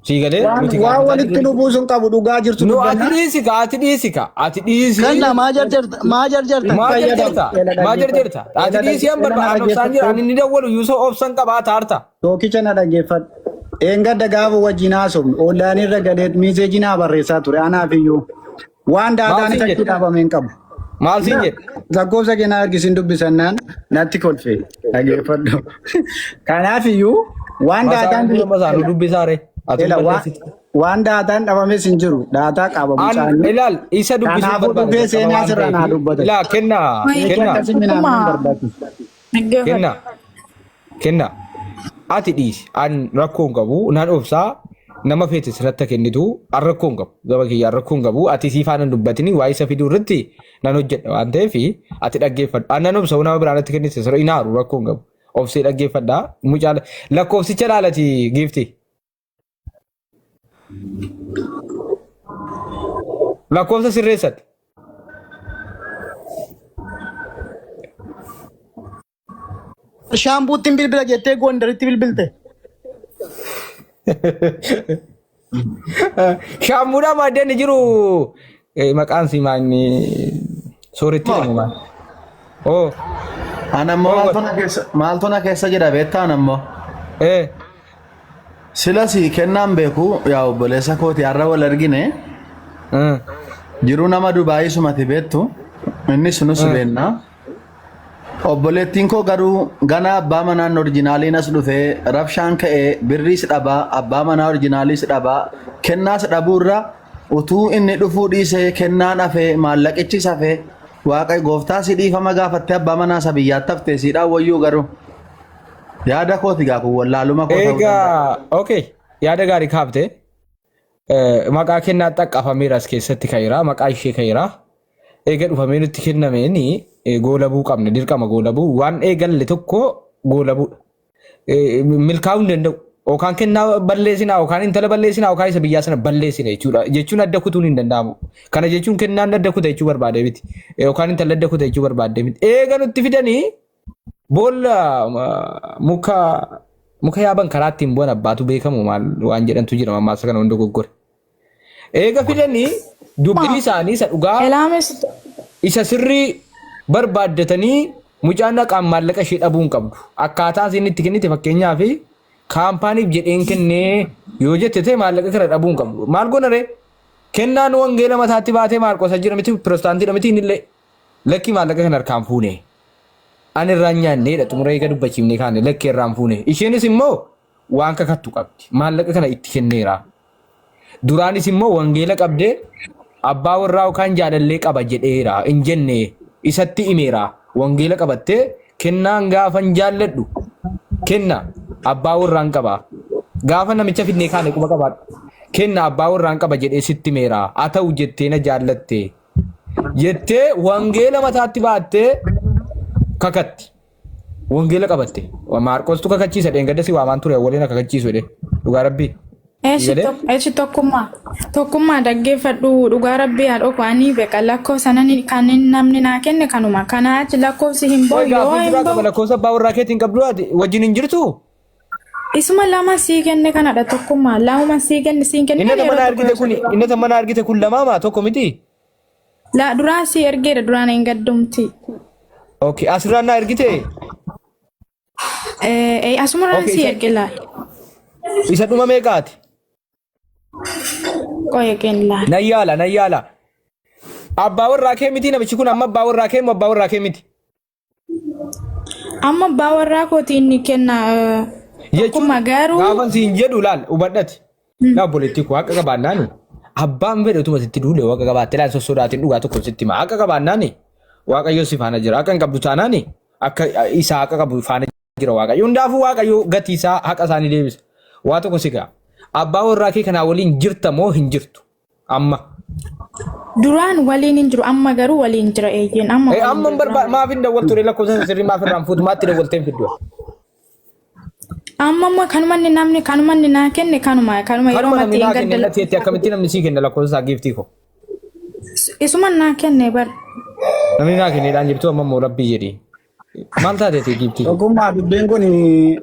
Sii galee Waan nuti waan gaarii hin walitti taatu. nu buusun qabu dhugaa jirtu Nu ati dubbanna. dhiisi ka ati dhiisi ka ati dhiisi. Kanna maa jarjarta maa jarjarta. Maa Fayyadamu. jarjarta Ela maa dhaggeeffadhu. jarjarta ati Ela dhiisi an ela na barbaada an obsaan jira dhaggeeffadhu. ani ni dawwalu yuusoo obsan qabaa taarta. Tokkicha na dhaggeeffadhu. Eengadda gaafa wajjin haasofnu ollaanii irra galee miiseejii naa barreessaa ture anaaf iyyuu. Waan Maal daataan siin isa jedhe? achi dhaabame hin qabu. Maal siin jedhe? Lakkoofsa kee naa ergisiin dubbisannaan natti kolfe dhaggeeffadhu. Kanaaf iyyuu waan Masaanuu daataan dura masaanuu dubbisaa ree. Ati Ela balleessite. waan daataan dhabames hin jiru. Daataa qaba An mucaan. ilaal isa dubbisuun Kanaafuu barbaada dhufee jalqaba seenaa waan asirraa naa ta'eef. dubbata. Ilaa kennaa Beekii kennaa akkasii minaamin hin Tokkummaa barbaachisu. dhaggeeffadhu. kennaa kennaa ati dhiisi an rakkoo hin qabu nan obsaa nama feete sirratti kennitu an rakkoo hin qabu gaba kiyya an rakkoo hin qabu ati sii faana hin dubbatini waa isa fiduu irratti nan hojjedha waan ta'eef ati dhaggeeffadhu an nan obsa nama biraan itti kennite sirra hin aaru rakkoo hin qabu obsee dhaggeeffadha mucaa lakkoofsicha laalati giifti. Lakkoofsa sirreessati. Shaambuuttiin bilbila jettee Gondaritti bilbilte. Shaambuudhaa maaddeen jiru maqaan si maanni sooretti jedhamu maal? Oo. Ana ammoo Oo. maaltu na keessa jira beektaa ana ammoo. Sila si kennaan beeku yaa obboleessa kooti har'a wal argine jiruu nama Dubaayii sumati beektu innis nus beenna. Obboleettiin koo garuu ganaa abbaa manaan orjinaaliin as dhufee rabshaan ka'ee birriis dhabaa abbaa manaa orjinaaliis dhabaa kennaas dhabuurra utuu inni dhufuu dhiisee kennaan hafee maallaqichis hafee waaqa gooftaa si dhiifama gaafattee abbaa manaa isa biyyaatti haftee siidhaan wayyuu garuu yaada kooti gaa kun wallaaluma koo ta'uu danda'a. Egaa okay yaada gaarii kaafte. Maqaa kennaa xaqqafameera as keessatti ka'eera maqaa ishee ka'eera. Eega dhufamee nutti kennameen goolabuu qabna dirqama goolabuu waan eegalle tokko goolabuudha. Milkaa'uu hin danda'u. Yookaan kennaa balleessinaa yookaan intala balleessinaa yookaan isa biyyaa sana balleessina jechuudha. Jechuun adda kutuun hin danda'amu. Kana jechuun kennaan adda kuta jechuu barbaadee miti. Yookaan intala adda kuta jechuu barbaadee miti. Eega nutti fidanii boolla muka muka yaaban karaa ittiin bu'an abbaatu beekamu maal waan jedhantu jira mammaaksa kana hunda goggore. Eega fidanii dubbii isaanii isa dhugaa Elaames isa sirrii barbaaddatanii mucaan haqaan maallaqa ishee dhabuu hin qabdu. Akkaataa isiin itti kennite fakkeenyaaf kaampaaniif jedheen kennee yoo jette ta'e maallaqa kana dhabuu hin qabdu. Maal goona ree? Kennaan wangeela mataatti baatee maarqosa jira miti pirotestaantiidha miti innillee lakkii maallaqa kana harkaan fuune. Ani irraan nyaanneedha xumura eega dubbachiifnee kaane lakkii irraan fuune. Isheenis immoo waan kakattu qabdi. Maallaqa kana itti kenneera. Duraanis immoo wangeela qabdee abbaa warraa yookaan jaalallee qaba jedheera hin jenne isatti himeera. Wangeela qabattee kennaan gaafan jaalladhu kenna abbaa warraan qaba. Gaafa namicha fidnee kaane quba qabaadhu. Kenna abbaa warraan qaba jedhee sitti himeera. Haa ta'u jettee na jaallatte. Jettee wangeela mataatti baattee kakatti. Wangeela qabatte. Maarqostu kakachiisa dheengadda si waamaan ture waliin akka kakachiisu jedhee. Dhugaa rabbii. Eeshi Jedhee. eeshi tokkummaa tokkummaa dhaggeeffadhu dhugaa rabbii haadhoo koo ani beeka lakkoofsa nani kan inni namni naa kenne kanuma kanaa achi lakkoofsi hin Qoy ba'u yoo gaaffii hin biraa qaba ba'u lakkoofsa abbaa warraa keetiin qabdu ati wajjin hin jirtu? isuma lama sii kenne kanadha tokkummaa lamuma sii kenne siin kenne Inni kan mana yeroo tokko argite kun inni mana argite kun lamaama tokko miti? La duraan sii ergeera duraan hin gaddumti. Okay asirraan naa ergite? Asumarraan Okay sii isa erge laal. isa dhuma meeqaati? Qoya kenni laal. Nan yaala nan yaala. Abbaa warraa kee miti namichi kun amma abbaa warraa kee moo abbaa warraa kee miti? Amma abbaa warraa kooti inni kenna Jechuun tokkummaa garuu gaafa siin jedhu laal hubadhati. Laa obboleettii koo haqa qabaannaani abbaan fedhe utuma sitti duule waaqa qabaatte laal sossodaatiin dhugaa tokko sitti hima. Haqa qabaannaani waaqayyo si faana jira. Haqa hin qabdu taanaani akka isaa haqa qabu faana jira waaqayyo. Hundaafuu waaqayyo gatii isaa haqa isaa ni deebisa. Waa tokko si ga'a. Abbaa warraa kee kanaa waliin jirta moo hin jirtu? Amma. Duraan waliin hin jiru amma garuu waliin jira eeyyeen amma waliin Amma jira hin barbaadu duraan maaf hin dawwaltu ree lakkoofsa sirrii maaf irraan fuutu maatti dawwaltee hin fiddu. Amma amma kanuma inni namni kanuma inni naa kenne kanuma kanuma yeroo Kanuma namni matti naa hin kenne gadda natti jetti akkamitti namni sii kenna lakkoofsa isaa giiftii koo. Isuma naa kenne bar. Namni naa kenneedhaan jirtu amma immoo rabbii jedhi. Maal taate ati giiftii koo? Ogummaa dubbiin kun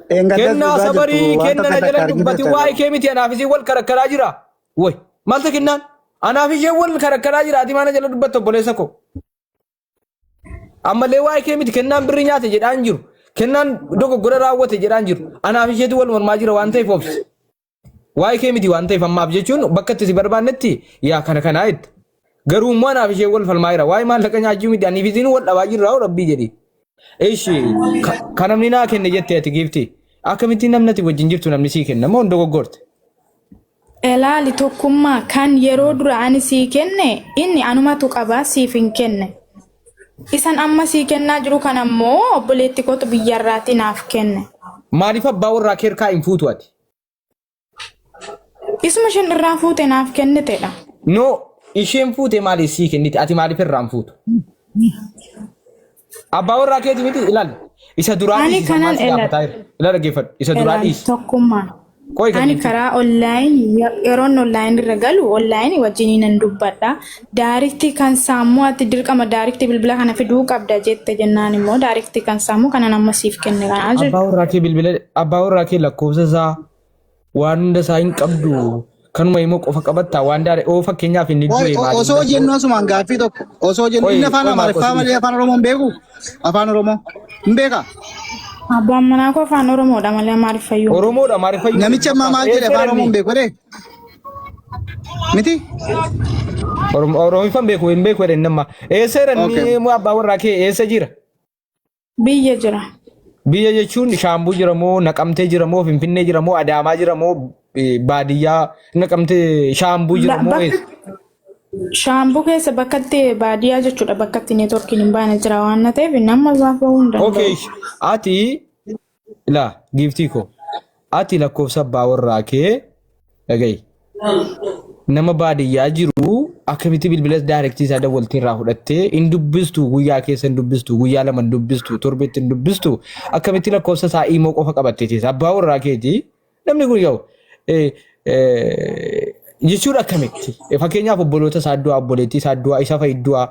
dheengaddas Kennaa dhugaa jirtu sabarii waan kenna takka na takka jala argite dubbati ta'e. waa'ee kee miti anaaf isin wal karakkaraa jira. Woy maal ta kennaan? Anaaf isheen wal karakkaraa jira ati maana jala dubbatta obboleessa koo. Ammallee waa'ee kee miti kennaan birri nyaate jedhaan jiru. Kennaan dogoggora raawwate jedhaan jiru. Anaaf isheetu wal mormaa jira waan ta'eef obsi. Waa'ee kee miti waan ta'eef ammaaf jechuun bakka itti si barbaannetti yaa kana kanaa itti. Garuu immoo anaaf isheen wal falmaa jira. Waa'ee maallaqa nyaachuu miti aniif isiin wal dhabaa jirra hoo rabbii jedhi. Ishi kan namni naa kenne jette ati giifti. Akkamittiin namni ati wajjin jirtu namni sii kenna moo hin dogoggorte? Ilaali tokkummaa kan yeroo dura ani sii kenne inni anumatu qabaa siif hin kenne. Isan amma sii kennaa jiru kan ammoo obboleetti kootu biyyarraati naaf kenne. Maaliif abbaa warraa kee harkaa hin fuutu ati? Isuma isheen irraa fuute naaf kennitedha. No, isheen fuute maaliif sii kenniti? Ati maaliif irraa hin fuutu? Abbaa warraa keeti miti ilaali. Isa duraa Ani dhiisi isa ammaa kanan si gaafataa jira. Ilaali dhaggeeffadhu. Isa duraa ilaali dhiisi. tokkummaa. Qoy kan Ani dhiifti. karaa online yeroon online irra galu online wajjiniin nan dubbadha. Daariktii kan sammuu ati dirqama daariktii bilbila kana fiduu qabda jette jennaan immoo daariktii kan sammuu kanan amma siif kenne kanaa Abbaa jechuudha. warraa kee bilbila abbaa warraa kee lakkoofsa isaa waan hunda isaa hin qabdu. Kanuma immoo qofa qabatta waan daare oo fakkeenyaaf inni Oi, du'e maaliif osoo jennu asumaan gaaffii tokko osoo jennu Oi, inni afaan oi Amaariffaa Maarqos malee afaan Oromoo hin beeku. Afaan Oromoo hin beekaa? Abbaan manaa koo afaan Oromoodha malee Amaariffayyuu. Oromoodha Amaariffayyuu. Namichi ammaa maal jedhe afaan Oromoo hin beeku jedhee? Miti? Oromoffan beeku hin beeku jedhe nama. Eessa jedhan Okay. inni abbaa warraa kee eessa jira? Biyya jira. Biyya jechuun Shaambuu jira moo Naqamtee jira moo Finfinnee jira moo Adaamaa jira moo baadiyyaa Naqamtee Shaambuu jira moo eessa? Shaambuu keessa bakka itti baadiyyaa jechuudha bakka itti neetworkiin hin baane jira waan na ta'eef nama baaf bahuu hin danda'u. Okay, ati ilaa giiftii koo ati lakkoofsa abbaa warraa kee dhaga'i. Nama baadiyyaa jiru akkamitti bilbila daayirektii isaa dawwaltii irraa fudhattee hin dubbistu guyyaa keessa hin dubbistu guyyaa lama hin dubbistu torbeetti hin dubbistu akkamitti lakkoofsa isaa imoo qofa qabattee teessa abbaa warraa keeti namni kun yoo jechuun akkamitti fakkeenyaaf obboloota isaa du'aa obboleettii isaa du'aa isa fa'i du'aa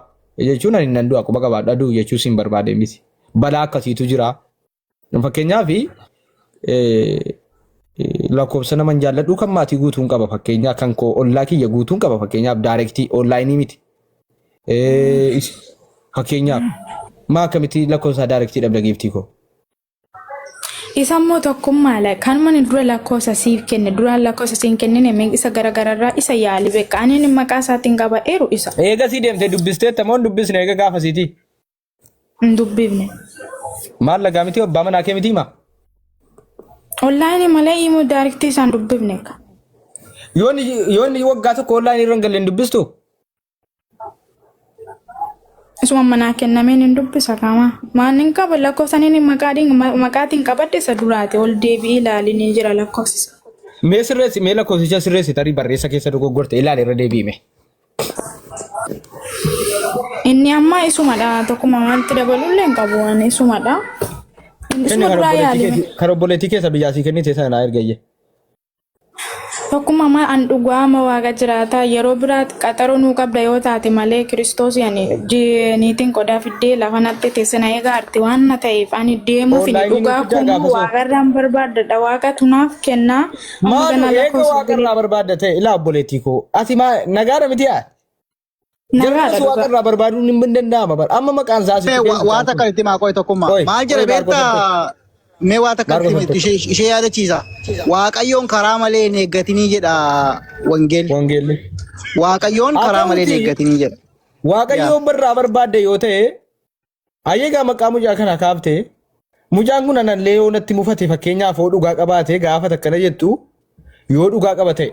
jechuun ani nan du'a quba qabaadha du'u jechuu siin barbaade miti balaa akkasiitu jira. Fakkeenyaaf lakkoofsa naman jaalladhu kan maatii guutuun qaba fakkeenyaaf kan koo ollaa kiyya guutuun qaba fakkeenyaaf daayirektii onlaayinii miti. Fakkeenyaaf maa akkamitti lakkoofsa daayirektii dhabda giiftii koo? Isa immoo tokkummaadha. Kanuma ani dura lakkoofsa siif kenne duraan lakkoofsa siin kennine mee isa garagararraa isa yaali beeka. Ani inni maqaa isaatiin qabadheeru isa. Eega sii deemtee dubbisteetta moo hin dubbisne eega gaafasiiti? Hin dubbifne. Maal lagaa miti abbaa manaa kee miti himaa? Onlaayinii malee immoo daayirektii isaan dubbifne. Yoo inni waggaa tokko onlaayinii irra hin galle hin dubbistu? Isuma manaa kennameen hin dubbisa kama. Maan hin qaba lakkoofsa inni maqaatiin qabadhe isa duraati. Ol deebi'ee ilaali ni jira lakkoofsi isa. Mee sirreessi mee lakkoofsicha sirreessi tarii barreessa keessa dogoggorte ilaali irra deebi'ime. Inni amma isumadha. Tokkuma wanti dabalullee hin qabu waan isumadha. Inni Isuma kan duraa obboleettii yaalime. keeti- kan obboleettii keessa biyyaa sii kennite sana naa ergayye. Tokkuma maal an dhugaama waaqa jiraataa yeroo biraa qaxaroo nuu qabda yoo taate malee Kiristoos yani niitiin qodaa fiddee lafa natti teessina eegaarti waan na ta'eef ani deemuuf hin Onlaayinii dhugaa nuuf fiddaa kun gaafasoo. waaqarraan barbaaddadha waaqatu naaf kennaa amma Maal ganaa eega lakkoofsa waaqarraa barbaadda ta'e ilaa obboleettii koo ati maa nagaadha miti yaa? Nagaadha Jarris dhugaa. waaqarraa barbaaduun hin danda'ama bara. Amma maqaan isaa asitti Mee beeku waa mucaan takka kun. itti maa qoy tokkummaa. Qoy, Maal jedhe qoy Maarqos beektaa? Mee waa takka Maarqos itti tokko. ishee yaadachiisa. Waaqayyoon karaa malee hin eeggatinii jedha wangeelli. Wangeelli. Waaqayyoon Haa karaa malee hin ta'uutii eeggatinii jedha. Yaa. Waaqayyoon barraa barbaadde yoo ta'e ayyeegaa maqaa mucaa kana kaaftee mucaan kun anallee yoo natti mufate fakkeenyaaf yoo dhugaa qabaate gaafa takkana jettu yoo dhugaa qaba ta'e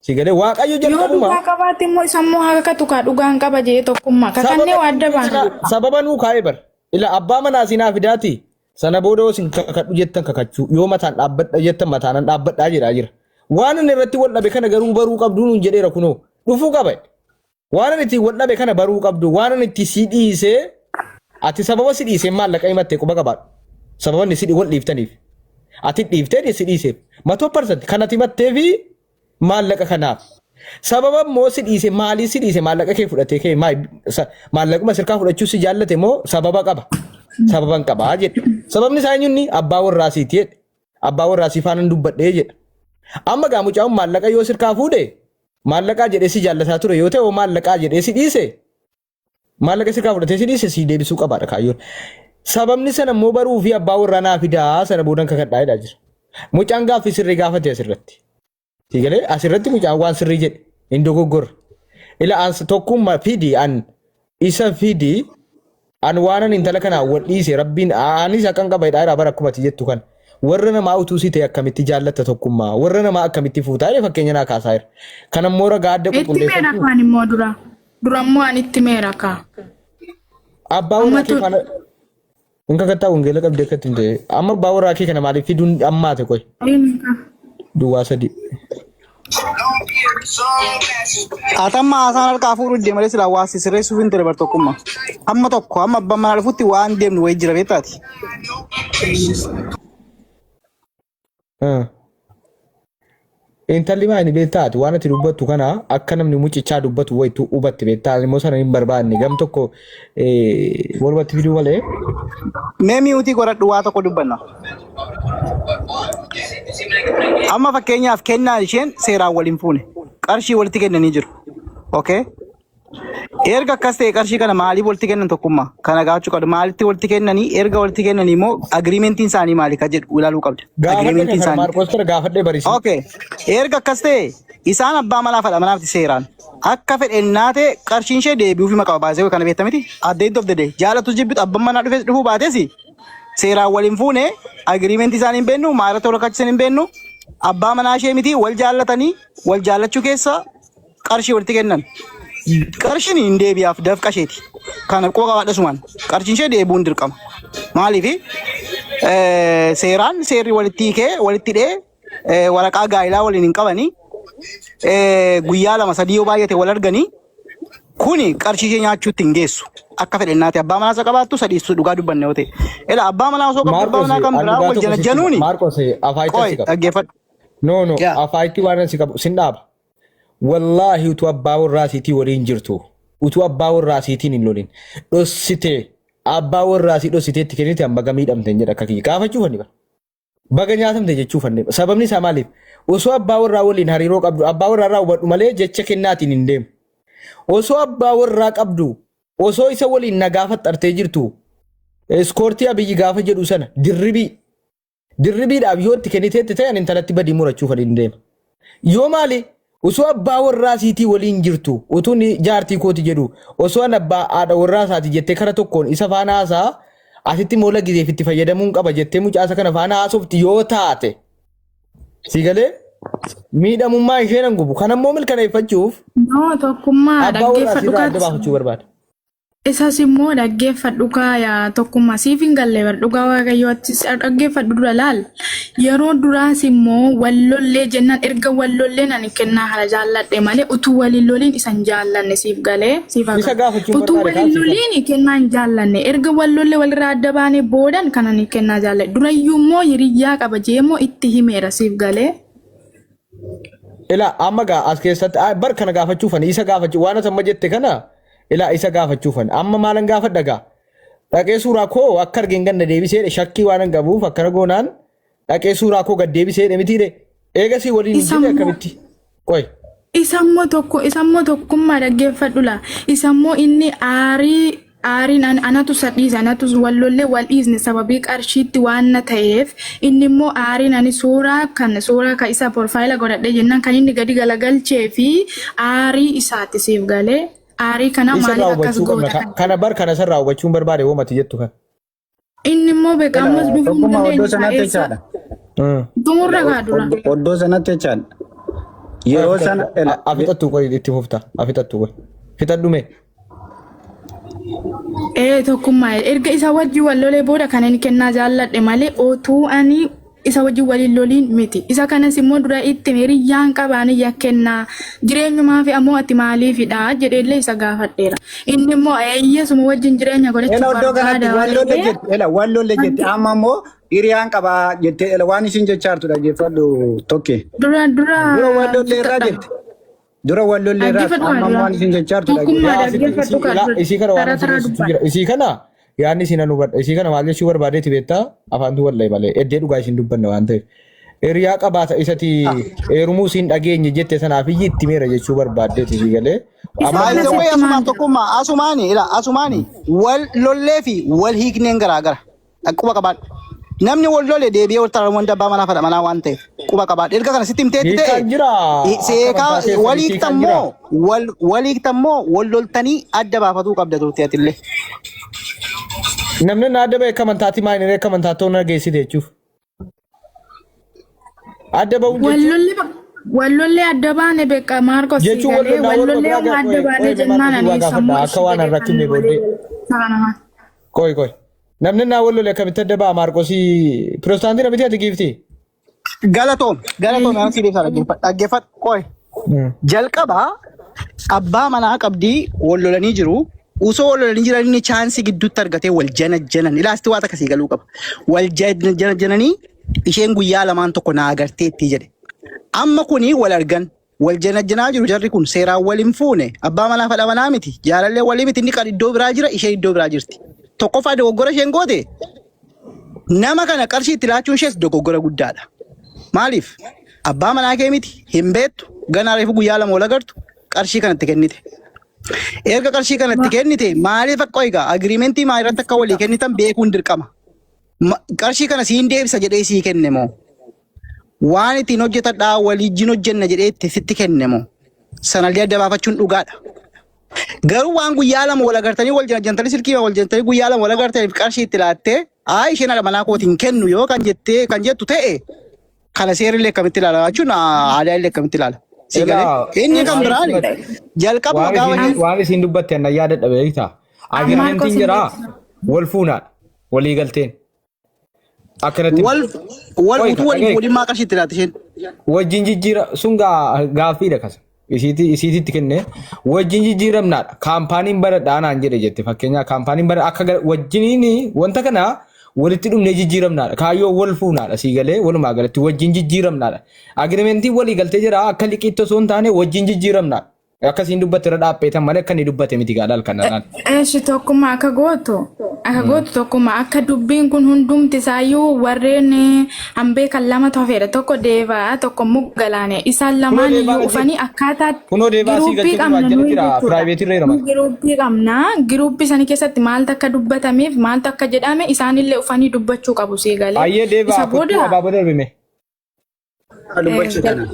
si galee Waaqayyo Yoo jalqabuma dhugaa qabaate immoo isa immoo haa kakatu kaa dhugaan qaba jedhee tokkummaa kakannee waa adda baana. Sababa nuu kaa'e bar ila abbaa manaa sinaa fidaati sana booda yoo isin kakadhu jettan kakachuu yoo mataan dhaabbadha jettan mataanan dhaabbadhaa jedhaa jira waan inni irratti wal dhabe kana garuu baruu qabduu nuun jedheera kunoo dhufuu qaba. Waan ani ittiin wal dhabe kana baruu qabdu. Waan ani itti si dhiisee ati sababa si dhiisee maallaqa himatte quba qabaadhu. Sababa inni si wal dhiiftaniif. Ati dhiiftee si dhiiseef. Matoo parsanti kan ati himattee fi maallaqa kanaaf. Sababa immoo si dhiise maalii si dhiise maallaqa kee fudhatee kee maallaquma sirkaa fudhachuu si jaallate moo sababa qaba. Sababa hin qabaa jedhe. Sababni isaa eenyunni abbaa warraa siiti jedhe. Abbaa warraa si faana dubbadhee jedha. Amma gaa mucaan maallaqa yoo sirkaa fuudhe maallaqaa jedhee si jaallataa ture yoo ta'e hoo maallaqaa jedhee si dhiise maallaqa sirkaa fudhatee si dhiise si deebisuu qabaadha kaayyoon. Sababni sana immoo baruu fi abbaa warraa naa fidaa sana boodan kakadhaa jedhaa jira. Mucaan gaaffii sirrii gaafate asirratti. Si galee asirratti mucaan waan sirrii jedhe hin dogoggorre. Ila ans tokkummaa fidi an isa fidi an waanan intala kanaa wal dhiise rabbiin anis akkan qaba jedhaa jira bara akkuma ati jettu kana. Warra namaa utuu si ta'e akkamitti jaallatta tokkummaa? Warra namaa akkamitti fuutaa? Jedhee fakkeenya naa kaasaa jira. Kan ammoo ragaa adda Itti meera qulqulleeffachuu kaan immoo dura. Dura immoo ani itti meera kaa. abbaa warraa kee Ammatu faana hin kakattaa wangeela qabdee akka ittiin ta'e. Amma abbaa warraa kee kana maaliif fiduun ammaate qoy? Duwwaa sadii. Atamma haasaan harkaa fuudhu didee malee silaa waa si sirreessuuf hin ture bar tokkummaa. Hamma tokko hamma abbaan manaa dhufutti waan deemnu wayii jira beektaati. Ah. Intalli maa inni beektaati waan ati dubbattu kana akka namni mucichaa dubbatu wayitu hubatte beektaa immoo sana hin barbaanne gam tokko walumatti fiduu malee. Mee mi'uutii godhadhu waa tokko dubbanna. Amma fakkeenyaaf kennaa isheen seeraan wal hin fuune. Qarshii walitti kennanii jiru. Okay? Erga akkas ta'e qarshii kana maaliif walitti kennan tokkummaa? Kana gaafachuu qabda. Maalitti walitti kennanii erga walitti kennanii immoo agiriimentiin isaanii maali ka jedhu ilaaluu qabda. Gaafadhe Agiriimentiin kana isaanii. Maarqos kana gaafadhe barisii. Okay. Erga akkas ta'e isaan abbaa manaa fi haadha manaati seeraan. Akka fedhennaa ta'e qarshiin ishee deebi'uufii maqaa baasee kana beekta miti. At the end of the day jaalatu jibbitu abbaan manaa dhufes dhufuu baates seeraan wal hin fuune agiriimentii isaanii hin beennu maarratti wal kakkachiisan hin beennu abbaa manaa ishee miti wal jaallatanii wal jaallachuu keessa qarshii walitti kennan. Qarshiin hin deebi'aaf dafqa isheeti. Kana quba qabaadha sumaan. Qarshiin ishee deebi'uun dirqama. Maaliif seeraan seerri walitti hiikee walitti hidhee waraqaa gaa'ilaa waliin hin qabanii guyyaa lama sadii yoo baay'ate wal arganii kuni qarshii ishee nyaachuutti hin geessu. Akka fedhennaati abbaa manaa isa qabaattu sadiistu dhugaa dubbanne yoo ta'e. Ela abbaa manaa osoo qabdu abbaa Maarqos manaa kan ani biraa dhugaa wal tokko sitti hima. janajjanuuni. Maarqos afaayitti Qoy si qaba. dhaggeeffadhu. No no Yaa. afaayitti waan si qabu sin dhaaba. Wallaahi utuu abbaa warraa siitii waliin jirtu utuu abbaa warraa siitiin hin lolin dhossitee abbaa warraa sii dhossitee itti kennite amma baga miidhamte hin jedha akka kiyya gaafachuuf ani bara. Baga nyaatamte jechuuf ani sababni isaa maaliif osoo abbaa warraa waliin hariiroo qabdu abbaa warraa irraa hubadhu malee jecha kennaatiin hin deemu. Osoo abbaa warraa qabdu osoo isa waliin nagaa faxxartee jirtu iskoortii abiyyi gaafa jedhu sana dirribii Dirribiidhaaf yoo itti kenniteetti ta'e ani intalatti badii murachuuf ani hin deema. Yoo maali osoo abbaa warraa siitii waliin jirtu utuu inni jaartii kooti jedhu osoo an abbaa haadha warraa isaati jettee kara tokkoon isa faana haasaa asitti immoo lagizeef itti fayyadamuun qaba jettee mucaasa kana faana haasofti yoo taate si galee miidhamummaa ishee nan gubu. Kanammoo mirkaneeffachuuf No tokkummaa abbaa warraa dhaggeeffadhu siirraa adda kaati. baafachuu barbaada. Isas immoo dhaggeeffadhu kaa yaa tokkummaa siif hin galle bar dhugaa waaqayyoo achi dhaggeeffadhu dura laal yeroo duraas immoo wal lollee jennaan erga wal lolleen ani kennaa kana jaalladhe malee utuu wal hin loliin isa hin jaallanne siif galee siif Isa haga gaafachuun utuu barbaade wal hin kaa siif loliin kennaa hin jaallanne erga wal lollee walirraa adda baanee boodan kan ani kennaa jaalladhe durayyuu immoo hiriyyaa qaba jee immoo itti himeera siif galee. Ilaa amma gaa as keessatti bar kana gaafachuufani isa gaafachuu waan as amma jette kana ilaa isa gaafachuufani amma maalan gaafadha gaa dhaqee suuraa koo akka argeen ganna deebisee shakkii waan hin qabuuf akkana goonaan dhaqee suuraa koo gad deebisee mitiire eegasii waliin hin Isa jirre immoo akkamitti qoy Isammoo tokko isammoo tokkummaa dhaggeeffadhu laa isammoo inni aarii aariin anatu isa dhiise anatu wal lollee wal dhiisne sababii qarshiitti waan na ta'eef inni immoo aariin ani suuraa kan suuraa kan isa porfaayila godhadhe jennaan kan inni gadi galagalchee fi aarii isaatti siif galee aarii kana Isa irraa maaliif akkas hubachuu qabna. goota kan Kana bar kana isa irraa hubachuun barbaade woomati jettu kan. inni immoo beekaa ammas dhufuu hin Tokkummaa oddoo dandeenye sanatti eessa jechaadha. xumurra kaa dura. Oddoo sanatti jechaadha. Yeroo sana ela Afixattu qoy itti fufta. Afixattu qoy. Fixadhu mee. Ee tokkummaa erga isa wajjin wal lolee booda kan inni kennaa jaalladhe malee otuu ani isa wajjin waliin loliin miti. Isa kanas immoo dura itti hiriyyaan qabaanii yakkennaa jireenyumaa fi ammoo ati maaliifidha jedheellee isa gaafadheera. Inni immoo eeyyesuma wajjin jireenya Ela godhachuu oddoo kanatti barbaada wal waan lolle ta'eef jette ela wal lolle jette amma immoo hiriyaan qabaa jette ela waan isin jechaa jirtu dhaggeeffadhu tokke. dura dura Dura wal lolle irraa fixadha. jette. Dura wal lolle irraa Dhaggeeffadhu amma kaa dura. waan isin jechaa jirtu Tokkummaa dhaggeeffadhu. dhaggeeffadhu kaa dura. Isii kana waan Tara tara sirreessitu dubbadha. jira. Isii kana yaadni isin hubadha. Isii kana maal jechuu barbaadeeti beektaa? Afaantu wallahi malee eddee dhugaa isin dubbanne waan ta'eef. Hiriyaa qabaata isati heerumuu isin dhageenye jette sanaaf iyyi itti meera jechuu barbaaddeeti isii galee. Isa Amma kana Baay'ee sitti asumaan maal tokkummaa asumaani ila asumaani wal lollee fi wal hiikneen garaagara. Quba qabaadhu. Namni wal lole deebi'ee wal taraamu wanta abbaa manaa fadha manaa waan ta'eef quba qabaadhu. Erga kana sitti himteetti ta'e hiikaan jira. Akka seekaa amantaa wal keessanitti hiikaan jira. hiiktammoo wal wal hiiktammoo wal loltanii adda baafatuu qabda turte atillee. Namni na adda ba'e akka amantaatti maal inni akka amantaatti na geessite jechuuf. Adda ba'uun jechuun Wallollee adda baane beekaa Maarkos sii jechuun wal galee lollaa waluma wallollee biraa uma gaa adda qoy baane qoy mee jennaan Maarkosii ani waa gaafadha sammuu akka ishii waan hin jedhee kan rakkinne walii booddee. galee. Qoy qoy. Namni naa wal lole akkamitti adda ba'a Maarkosii Pirotestaantii miti ati giiftii? Galatoom galatoom aan sii deebisa dhaggeeffadhu dhaggeeffadhu qoy. Jalqaba abbaa manaa qabdii wal lolanii jiru. Osoo wal lolanii jiran inni chaansii gidduutti argatee wal jana janan. Ilaasti waan akkasii galuu qaba. Wal jana jananii isheen guyyaa lamaan tokko naa agarteetti jedhe. Amma kuni wal argan. Wal jana janaa jiru jarri kun seeraan wal hin fuune. Abbaa manaa fi haadha manaa miti. Jaalallee walii miti. Inni kan iddoo biraa jira isheen iddoo biraa jirti. Tokkoffaa dogoggora isheen goote nama kana qarshii itti laachuun ishees dogoggora guddaadha. Maaliif? Abbaa manaa kee miti, hin beektu, ganaa reefu guyyaa lama wal agartu, qarshii kana itti kennite. Erga qarshii kana itti kennite maaliif akka egaa agiriimentii maal irratti akka walii kennitan beekuun dirqama. Qarshii kana siin deebisa jedhee sii kenne moo? Waan ittiin hojjetadhaa waliijjiin hojjenna jedhee itti sitti kenne moo? Sanallee adda baafachuun dhugaadha. Garuu waan guyyaa lama wal agartanii wal janajjantanii silkii wal janajjantanii guyyaa lama wal agartaniif qarshii itti laattee haa isheen haadha manaa kootiin kennu yoo kan jettee kan jettu ta'e kana seerri illee akkamitti ilaala jechuun aadaa illee akkamitti ilaala. Si galee Ilaa inni kan waan biraan isin dubbatte jalqabuma waan gaafa isiin isheen waan isiin dubbatte anna yaada dhabe beektaa. Maarkos Agirimentiin hin jira beeksisu. wal fuunaadha walii galteen akkanatti wal wal qoy utuu wal hin dhagaye fuudhin maa qarshii itti laatte isheen. Wajjin jijjiira sun gaaffiidha kasa. Isiiti isiititti kenne wajjin jijjiiramnaadha. Kaampaaniin baradhaa naan jedhe jette fakkeenyaa kaampaaniin bara akka wajjiniin wanta kana walitti dhumnee jijjiiramnaadha. Kaayyoo wal fuunaadha sii galee walumaa galatti wajjin jijjiiramnaadha. Agirimentiin walii galtee jira akka liqiitti osoo hin taane wajjin jijjiiramnaadha. Akkasiin dubbatte irra dhaapheetan malee akka inni dubbate miti gaadha halkan laal. Eeshi tokkummaa akka gootu akka gootu tokkummaa akka dubbiin kun hundumti isaayyuu warreen hambee kan lama tofeedha tokko deevaa tokko immoo galaane isaan Kunoo lamaan deevaa iyyuu jira. ufanii akkaataa Kunoo deevaa asii giruuppii galchee jiru qabna ajjala nuyi jira jechuudha. piraayiveetii irra jira Nu mata. giruuppii qabna giruuppii sana keessatti maaltu akka dubbatameef maaltu akka jedhame isaanillee ufanii dubbachuu qabu sii galee Ayyee deevaa isa kottuu booda abaaboo darbime. Dubbachuu kana.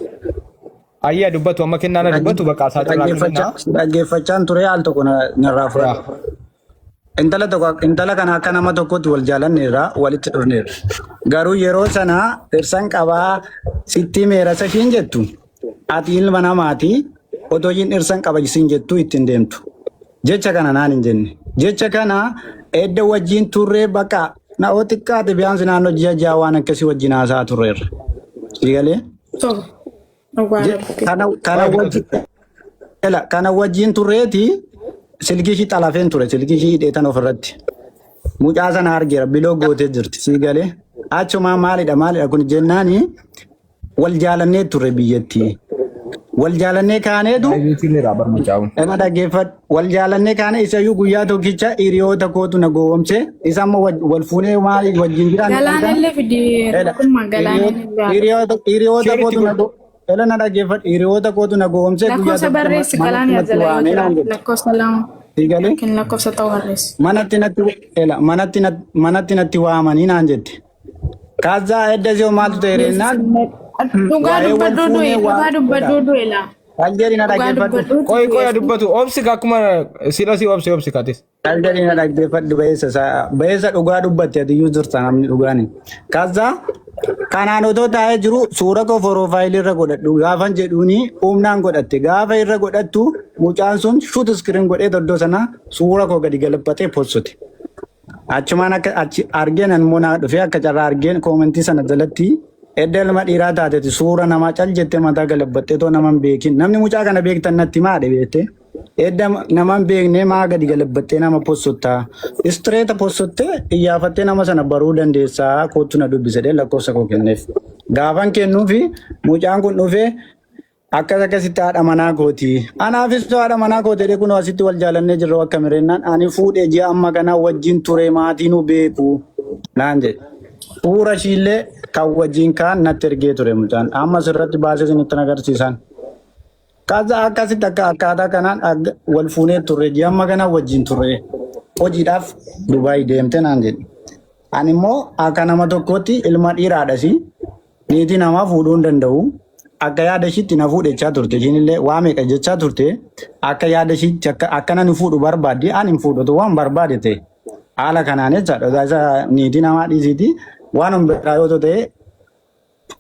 Ayyaa dubbatu amma kennaa na dubbatu bakka isaa cirraa kennaa. Dhaggeeffachaan ture al tokko narraa Yaa. fudhadhu. Intala tokko intala kana akka nama tokkotti wal jaalanneerra walitti dhufneerra. Garuu yeroo sana dhirsan qabaa sitti meerasa ishiin jettu ati ilma namaati otoo ishiin dhirsan qaba isiin jettu ittiin deemtu. Jecha kana naan hin jenne. Jecha kana edda wajjin turree bakka na oo xiqqaate biyaansi naannoo ji'a ja'a waan akkasii wajjin haasa'aa turreerra. Siigalee? soba dhugaa rabbi. Kana kana Qoy wajjin dubbatu. ela kana wajjin turreeti silkii ishii xalafeen ture silkii ishii hidheetan ofirratti. Mucaa sana argeera biloo gootee jirti siigalee. Achumaa maalidha maalidha kun jennaani wal jaalannee turre biyyattii. Wal jaalannee kaaneetu Piraayiveetii irra bar mucaa'uun. Nama dhaggeeffadhu. Wal jaalannee kaane isayyuu guyyaa tokkicha hiriyoota kootu na gowwomse. Isa immoo wal fuunee maali wajjin jiraanne kan kana. Galaanallee fidi Ela tokkummaa galaanallee haadha. hiriyoota Sheeritti kootu na godhu. ela na dhaggeeffadhu. Hiriyoota kootu na gowwomse guyyaa Lakkoofsa tokkicha barreessi manatti galaanaa natti jala yoo waamee naan jiraate jedhe. lakkoofsa lama Sii galee yookiin lakkoofsa ta'u barreessi. manatti natti ela manatti natti waamanii naan jette. Kazzaa edda si'oo maaltu ta'e jennaan Dhugaa waa'ee wal dubbadhuu du'e fuunee waa dhugaa dubbadhuu du'e laa. Aljeerii na Dhugaa dhaggeeffadhu. dubbadhuu Qoy qoy du'e. dubbatu obsi ka akkuma sila si obsi obsi katis. Aljeerii na dhaggeeffadhu ba'eessa isaa ba'eessa dhugaa dubbatte ati iyyuu jirta namni dhugaani. Kazzaa kanaan otoo taa'ee jiru suura koo foroofaayilii irra godhadhu gaafan jedhuuni humnaan godhatte gaafa irra godhattu mucaan sun shuut iskiriin godhee iddoo sana suura koo gadi galabbatee postote. Achumaan akka achi argeen immoo naa dhufee akka carraa argeen koomentii sana jalatti edda ilma dhiiraa taateeti suura namaa cal jettee mataa galabbattee too nama hin beekin namni mucaa kana beektan natti maa beekte edda nama hin beekne maa gadi galabbattee nama possottaa istireeta possottee iyyaafattee nama sana baruu dandeessaa kootu na dubbise jedhee lakkoofsa koo kenneef gaafan kennuufi mucaan kun dhufee Akkas akkasitti haadha manaa kooti. Anaafis haadha manaa kooti jedhee kunoo asitti wal jaalannee jirra akka mireennaan ani fuudhee ji'a amma kanaa wajjin ture maatii nu beeku naan jedhe. Suura ishiillee kan wajjin kaan natti ergee ture mucaan. Amma sirratti baasee isinitti agarsiisan. Kaza akkasitti akka akkaataa kanaan wal fuunee turre ji'a amma kanaa wajjin turre hojiidhaaf Dubaay deemte naan jedhe. Ani immoo akka nama tokkootti ilma dhiiraadhasi niitii namaa fuudhuu hin danda'u. Akka yaada ishiitti na fuudhe jechaa turte. Ishiin illee waa meeqa jechaa turte. Akka yaada ishiitti akka akka nani fuudhu barbaadde ani hin fuudhu waan barbaade ta'e. Haala kanaan jechaadha. Isa niitii namaa dhiisiiti waan biraa yoo ta'e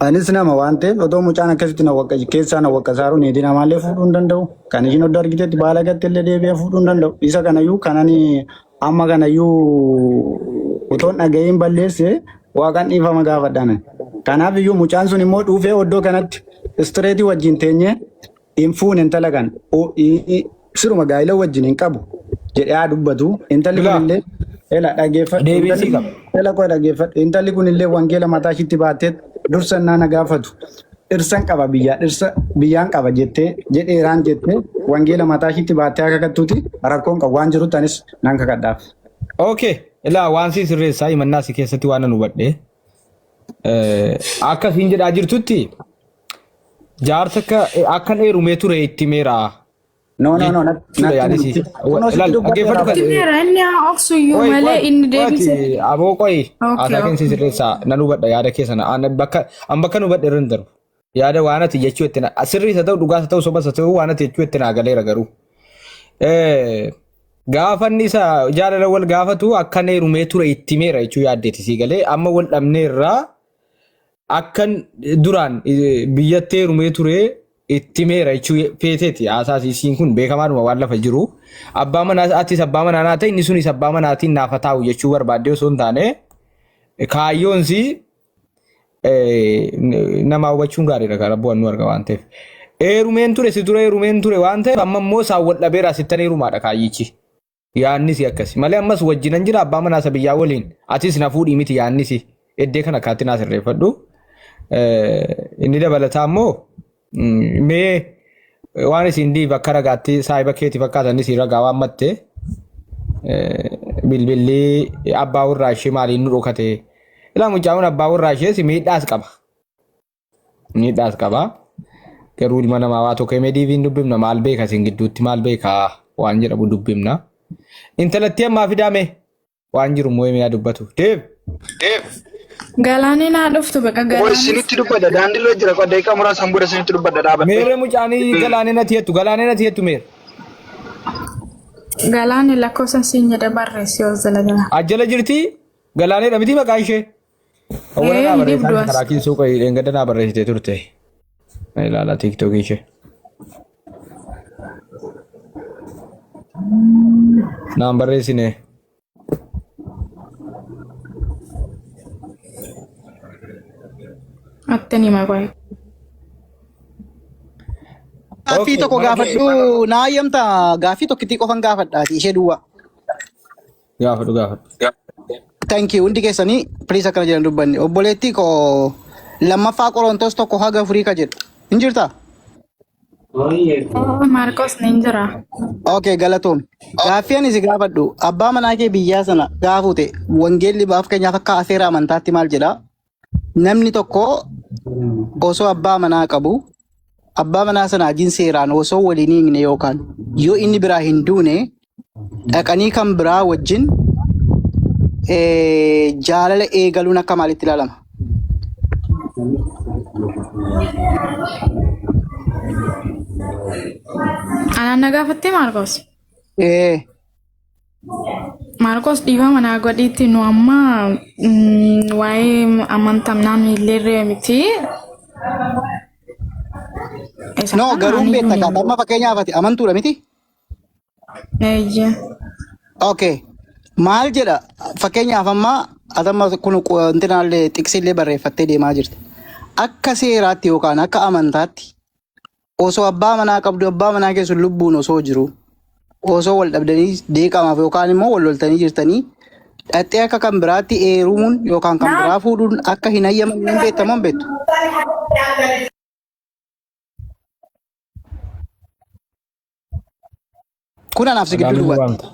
Anis nama waan ta'eef otoo mucaan akkasitti na waqqa keessaa na waqqasaaru niitii namaallee fuudhuu hin danda'u. Kan ishiin oddoo argitetti baala gatte illee deebi'ee fuudhuu hin danda'u. Isa kanayyuu kanani amma kanayyuu otoo hin dhaga'iin balleesse waaqan dhiifama gaafadhaan. Kanaaf iyyuu mucaan sun immoo dhuufee oddoo kanatti istireetii wajjin teenyee hin fuune intala kana. Siruma gaa'ila wajjin hin qabu jedhee haa dubbatu. Intalli kun Bilaa. illee ela dhaggeeffadhu. Deebiin sii Intalli qaba. ela koo dhaggeeffadhu. Intalli kun illee wangeela mataa ishiitti baattee dursa innaa na gaafatu. Dhirsan qaba biyyaa dhirsa biyyaan qaba jettee jedheeraan jettee wangeela mataa ishiitti baattee akka kakattuuti rakkoon qabu waan jirutti anis nan kakadhaaf. Okay. Ilaa waan sii sirreessaa himannaa si keessatti waan nan hubadhe. Akka siin jedhaa jirtutti jaarsa akka akkan heerumee ture itti meera No no no jechuudha natti yaadisi. miti. Kunoo sitti Ilaal dubbadheera dhaggeeffadhu Itti kan meera inni haa obsuyyuu Qoy malee qoy inni qoy deebise. ati aboo qoy Okay, haasaa okay. keessa sirreessaa nan hubadha yaada kee sana an bakka an bakka nu hubadhe irra hin darbu. Yaada waan ati jechuu itti na sirriis haa ta'u dhugaas haa ta'u sobas haa ta'u waan ati jechuu itti naa galeera garuu. Gaafa inni isa jaalala wal gaafatu akkan heerumee ture itti meera jechuu yaaddeeti sii galee amma wal dhabneerraa akkan duraan biyyatti heerumee ture itti meera jechuu feeteeti haasaa isiin kun beekamaadhuma waan lafa jiru. Abbaa manaa atis abbaa manaa naa ta'e inni sunis abbaa manaatiin naaf haa taa'u jechuu barbaaddee osoo hin taane kaayyoon sii namaa hubachuun gaariidha kan rabbu nu arga waan ta'eef. Heerumeen ture si dura heerumeen ture waan ta'eef amma immoo isaan wal dhabeera sittan heerumaadha kaayyichi. Yaannisi akkasi malee ammas wajjinan jira abbaa manaa isa biyyaa waliin atis na fuudhii miti yaannisi eddee kana akkaatti naa sirreeffadhu. Inni dabalataa immoo mee waan isin diif akka ragaatti saahiba keeti fakkaatan isin ragaa waan matte bilbilli abbaa warraa ishee maaliin nu dhokate. Ilaa mucaan kun abbaa warraa ishees miidhaas qaba. Miidhaas qaba. Garuu ilma namaa waa tokko himee diiviin dubbifna maal beeka isin gidduutti maal beeka waan jedhamu dubbifna. Intalattii ammaa fidaame waan jiru immoo himee haa dubbatu. Deeb. Galaaneen haa dhuftu baqa Qoy galaaneen. isinitti dubbadha daandiirra jira qoy daqiiqaa muraasaan booda isinitti dubbadha dhaabadhee. Meerre mucaanii galaanee natti jettu galaanee natti jettu meerre. Galaanee lakkoofsa siin jedha barreessi yoo jala jala. Ajjala jirti galaaneedha miti maqaan ishee. Awwala Ee naa hin barreessaan dhibdu as. karaa kiisuu qoyi dheengadda naa barreessitee turte. Na ilaala tiiktookii ishee. Naan barreessine. Attani hima qoyi. Gaaffii Okay, tokko mana kee gaafadhu naa hayyamta gaaffii tokkittii qofan gaafadhaati ishee duwwaa. gaafadhu gaafadhu. Thank you. Hundi keessanii please akkana jedhan dubbanne. Obboleettii koo lammaffaa Qorontos 1-4 ka jedhu. Hin jirtaa? Maarqos ni jira. Okay, galatoom. Gaaffii ani si gaafadhu abbaa manaa kee biyyaa sana gaafute wangeelli baaf keenyaaf akka seera amantaatti maal jedha? Namni tokko osoo abbaa manaa qabu abbaa manaa sana wajjin seeraan osoo waliin hin hiikne yookaan yoo inni biraa hin duune dhaqanii kan biraa wajjin jaalala eegaluun akka maalitti ilaalama? Anaan na gaafattee Maarqos? Ee, Maarqos dhiifama naa godhiitti nu amma waa'ee amantaa illee miti. Isa no kana garuu ani beekta iyyuu kaa amma fakkeenyaaf ati amantuudha miti? Eeyyee. Okay. Maal jedha fakkeenyaaf amma atamma kun wantinaallee xiqsillee barreeffattee deemaa jirti. Akka seeraatti yookaan akka amantaatti osoo abbaa manaa qabdu abbaa manaa keessa lubbuun osoo jiru osoo wal dhabdanii deeqamaaf yookaan immoo wal loltanii jirtanii dhattee akka kan biraatti eerumuun yookaan kan biraa fuudhuun akka hin hayyamamne hin beektamoo hin beektu? Kun anaaf si gidduu Madaamiin nu duwwaatti. waamte.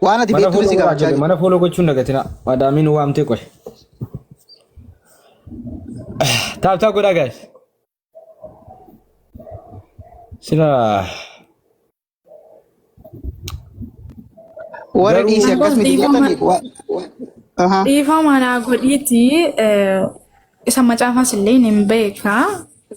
Waan ati Mana beektuun si fooloo godhaa gaafachaa jirre. jira. Mana fooloo gochuun dagatina. Madaamiin nu waamtee qoy. Taaptaa godhaa guys. Sila Warra garuu dhiisi akkas Maarqos miti dhiifama jettanii. Ahaa. dhiifama naa godhiitti isa macaafas illee hin beeka.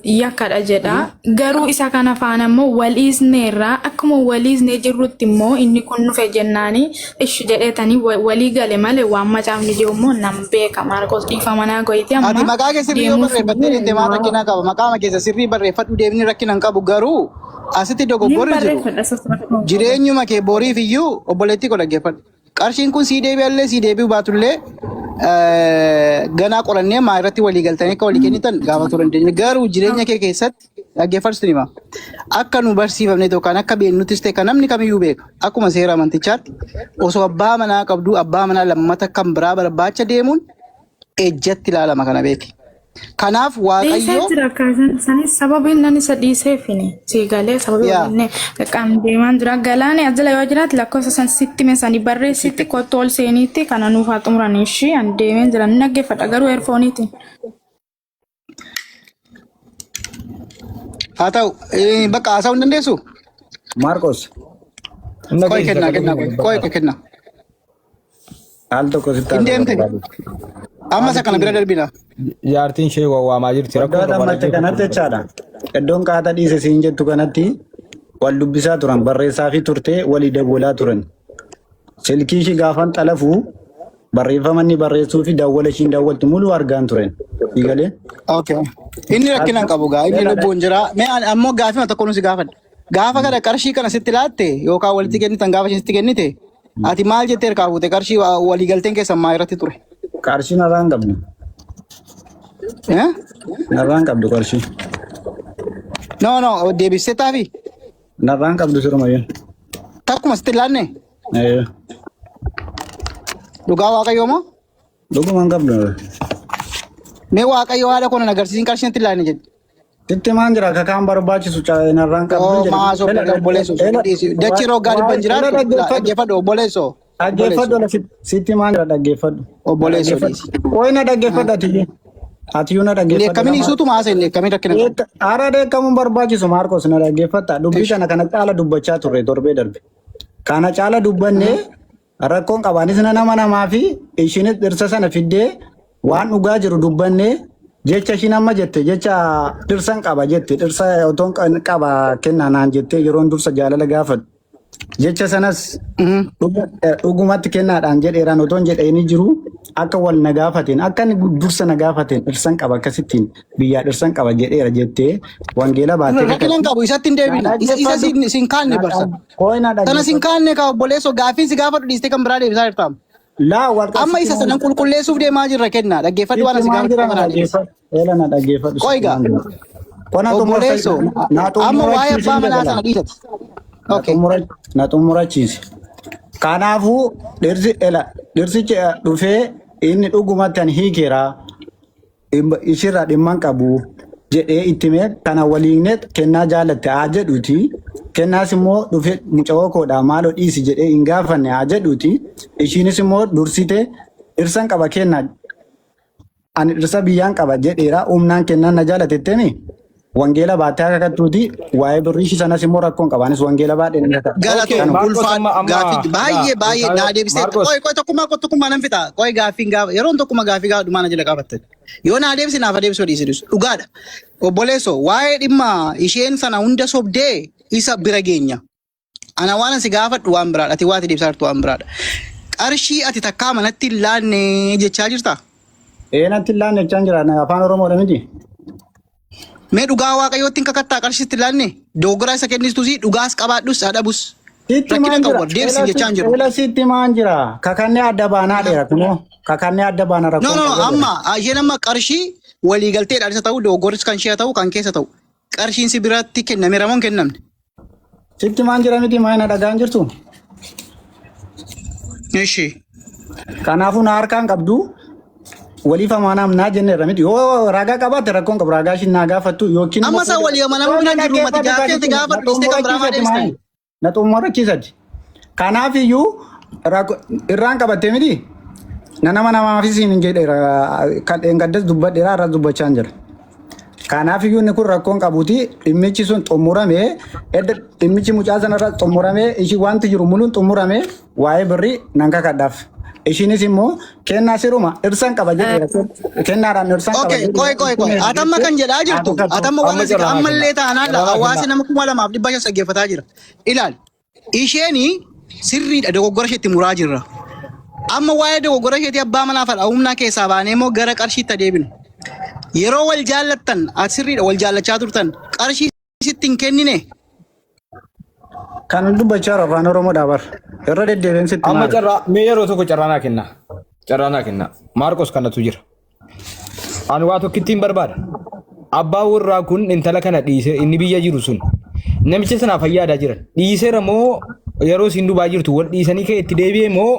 Yakkadha jedha. Garuu isa kana faana immoo wal dhiisneerra akkuma wal dhiisnee jirrutti immoo inni kun dhufe jennaani ishi jedheetanii walii gale malee waan macaafni jiru immoo nan beeka. Maarqos dhiifama naa goyti Ati amma maqaa kee sirrii yoo deemuuf barreeffattee deemte maal rakkina qaba? Maqaa keessa sirrii barreeffadhu deemni rakkina hin qabu garuu asitti Nin dogoggorri jiru. barreeffadha isas rakkoo hin qabu. Jireenyuma kee boriif iyyuu obboleettii koo dhaggeeffadhu. Qarshiin kun sii deebi'allee sii deebi'uu baatullee ganaa qorannee maa irratti walii galtanii akka walii kennitan gaafachuu dandeenya. Garuu jireenya kee keessatti dhaggeeffadhu hima. Akka nu barsiifamne yookaan akka beeknuttis ta'e kan namni kamiyyuu beeka. Akkuma seera amantichaatti osoo abbaa manaa qabduu abbaa manaa lammata kan biraa barbaacha deemuun ejjatti ilaalama kana beeki. Kanaaf Dhiisee Waaqayyo jira kaasan sanis sababiin nan isa dhiiseefini sii galee sababii yaa waliin qaam deemaan jira galaani ajala yoo jiraate lakkoofsa san sitti meesanii barreessitti kottu ol seeniitti kana nuuf haa xumuran ishii an deemeen jira ni dhaggeeffadha garuu eerfooniitiin. Haa ta'u bakka haasa'uu hin dandeessu? Maarqos Hin Qoy dhageessisa kennaa sagalee kennaa keenya qoy dubbadhaa. qoy kennaa. al tokko sitti Hin haasa'uu deemte. barbaadu. Amma isa kana bira darbina. Jaartiin ishee wawwaamaa jirti rakkoo Iddoo qaba ammacha kanatti dhaggeeffatu. jechaadha. Iddoon qaata dhiise siin jettu kanatti wal dubbisaa turan barreessaa fi turtee walii dawwalaa turan. Silkii ishii gaafan xalafuu barreeffama inni barreessuu fi dawwala ishiin dawwaltu muluu argaan turen. Siigalee? Okay. Inni rakkina hin qabu gaa. Inni lubbuun jira. Mee ani ammoo gaafima tokko nu si gaafadha. Gaafa kana qarshii kana sitti laatte yookaan walitti kennitan gaafa isheen sitti kennite ati maal jettee harkaa fuute qarshii waliigalteen keessan maa irratti ture? Qarshii narraa hin qabdu. Eh? Narraa hin qabdu qarshii. No no deebistee taafi Narraa hin qabdu sirumayyuu. takkuma sitti hin laanne Ee, dhugaa waaqayyoo moo? Dhuguma hin qabdu. Mee waaqayyo haadha koo nan agarsiisin qarshii natti hin laanne jedhe. Sitti maan jira akka kaan barbaachisu narraa hin qabdu Oo jedhe. maasoo obboleessoo dachii roggaa dhibban jiraattu dhaggeeffadhu obboleessoo Dhaggeeffadhu obboleessoo sitti maan jira dhaggeeffadhu. Na obboleessoo dhaggeeffadhu. dhiisi. Qoy na dhaggeeffadhu atiyyuu. Atiyyuu na Inni dhaggeeffadhu akkamiin nama. isuutu maasa inni akkamiin rakkina qabu. Haara dheekkamuun barbaachisu Maarkos na dhaggeeffatta. Dubbii Tish. kana kana caala dubbachaa turre torbee darbe. Kana caala dubbannee rakkoon qabaanis na nama namaa fi ishiinis dhirsa sana fiddee waan dhugaa jiru dubbannee jecha ishiin amma jette jecha dhirsan qaba jette dhirsa otoon qaba kennaa naan jettee yeroon dursa jaalala gaafadhu. Jecha sanas dhugumatti kennaadhaan jedheeraan otoon jedheeni jiru akka wal na gaafateen akka inni dursa na gaafateen dhirsan qaba akkasittiin biyyaa dhirsan qaba jedheera jettee wangeela baattee Rakkina hin kakatti. qabu isatti hin Na deebina. Isa isa dhaggeeffadhu. siin siin kaanne Na barsa. Qoy na Sana siin dhaggeeffadhu. kaanne ka obboleessoo gaaffiin si gaafadhu dhiistee kan biraa deebisaa jirtaam. Laa warqa Amma sitti isa maan sanan qulqulleessuuf deemaa jirra kenna. Dhaggeeffadhu waan sitti asi maan gaafadhu jira na kana deebisi. dhaggeeffadhu. Eela na dhaggeeffadhu Qoy sitti gaa maan jira. Koo na xumurta obboleessoo na amma waa'ee abbaa xumurachiisin manaa jedha sana laa. dhiisati. Na Okay. xumura na xumurachiisi. Kanaafuu dhirsi ela dhirsichi dhufee inni dhugumatti ani hiikeera ishirraa dhimma hin qabu jedhee itti himee kana waliin kennaa jaalatte haa jedhuuti. Kennaas immoo dhufee mucawoo koodhaa maaloo dhiisi jedhee hin gaafanne haa jedhuuti. Ishiinis immoo dursite dhirsan qaba kennaa ani dhirsa biyyaan qaba jedheera humnaan kennaan na jaalatettemi wangeela baattee akka kakattuuti waa'ee birrii ishii sanas immoo rakkoon qaba anis wangeela baadheen hin kakadha. Okay, Galatoom Maarkos ulfaadhu amma amma gaaffii laa baay'ee baay'ee naa deebistee Maarkos qoy qoy tokkummaa qoy tokkummaa nan fixa qoy gaaffiin gaafa yeroon tokkummaa gaaffii gaafa dhumaa na jala qabatte yoo naa deebise naaf deebisuu dhiisi dhiisu dhugaadha obboleessoo waa'ee dhimma isheen sana hunda sobdee isa bira geenya ana waan asi gaafadhu waan biraadha ati waati deebisaa jirtu waan biraadha qarshii ati takkaa manatti hin laanne jechaa jirta Ee natti hin laanne jechaan jira afaan Oromoodha miti. Mee dhugaa waaqayyootti hin kakattaa qarshii sitti hin laanne dogoggora isa kennistusi dhugaas qabaadhus haa dhabus Sitti rakkina maan hin qabu jira bar deebisiin jechaa hin jiru. ela sitti maan jira kakannee adda baanaa dheera kunoo kakannee adda baana No rakkoon no no qabu jedha. amma isheen amma qarshii waliigalteedhaan isa ta'u dogoggorris kan ishee haa ta'u kan keessa ta'u qarshiin si biratti kennameera moo hin kennamne? Sitti maan jira miti maa na dhagaan jirtu. Ishi. Kanaafuu na harkaan qabdu waliif amaanaam naa jenneerra miti yoo ragaa qabaatte rakkoon qabu ragaa ishiin naa gaafattu yookiin Amma immoo isaa walii amanamuu na bira hin jiru mati dhaggeeffadhu gaaffii ati gaaffichi na gaafadhu dhiistee kan biraa maa xumurachiisati deebista? maali na xumurachiisati. Kanaaf iyyuu irraan qabattee miti na nama namaafis hin jedheera kan dheengaddas dubbadheera har'as dubbachaa hin jira. Kanaaf iyyuu inni kun rakkoon qabuuti dhimmichi sun xumuramee edda dhimmichi mucaa sanarra xumuramee ishii wanti jiru muluun xumuramee waa'ee birrii nan kakadhaaf. Ishiinis immoo kennaa siruma dhirsan qaba jedheera. Kennaadhaan dhirsan qaba Okay, qoy qoy qoy. jedheera. Atamma kan jedhaa jirtu. Atamma waan Amma asii carraa naa ammallee kenna. taanaan Carraa naa hawaasa kenna. nama 2500 dhaggeeffataa jira. Ilaali. Isheeni sirriidha dogoggora isheetti muraa jirra. Amma waa'ee dogoggora isheetii abbaa manaa fi haadha humnaa keessaa baanee immoo gara qarshiitti adeeminu. Yeroo wal jaallattan ati sirriidha wal jaallachaa turtan qarshii sitti hin kennine. Kan dubbachaa jiru afaan Oromoodhaa bar. Irra deddeebiin sitti Amma maara. carraa mee yeroo tokko carraa naa kenna. Carraa naa kenna. Maarqos kanatu jira. Ani waa tokkittiin barbaada. Abbaan warraa kun intala kana dhiisee inni biyya jiru sun namicha sanaaf fayyaadaa jiran. Dhiiseera moo yeroo isin dubaa jirtu wal dhiisanii ka'e itti deebi'ee moo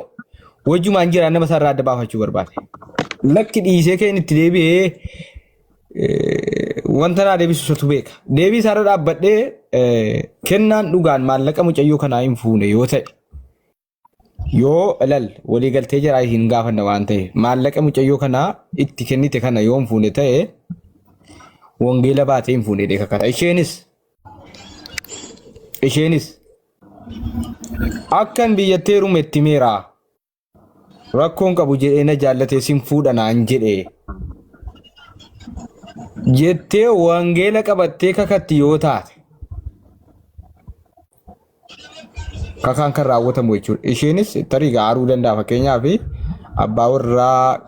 wajjumaan jira nama isaarraa adda baafachuu barbaade. Lakki dhiisee ka'e itti deebi'ee wanta naa deebisu isatu beeka. Deebii isaarra dhaabbadhee kennaan dhugaan maallaqa mucayyoo kanaa hin fuune yoo ta'e yoo ilal waliigaltee jaraa hin gaafanna waan ta'e maallaqa mucayyoo kanaa itti kennite kana yoo hin fuune ta'e wangeela baatee hin fuune jedhee kakata. Isheenis isheenis akkan biyyatti heerume itti himeera. Rakkoon qabu jedhee na jaallatee sin fuudha naan jedhe. Jettee wangeela qabattee kakatti yoo taate kakaan kan raawwatamu jechuudha. Isheenis tarii gaaruu danda'a fakkeenyaaf abbaa warraa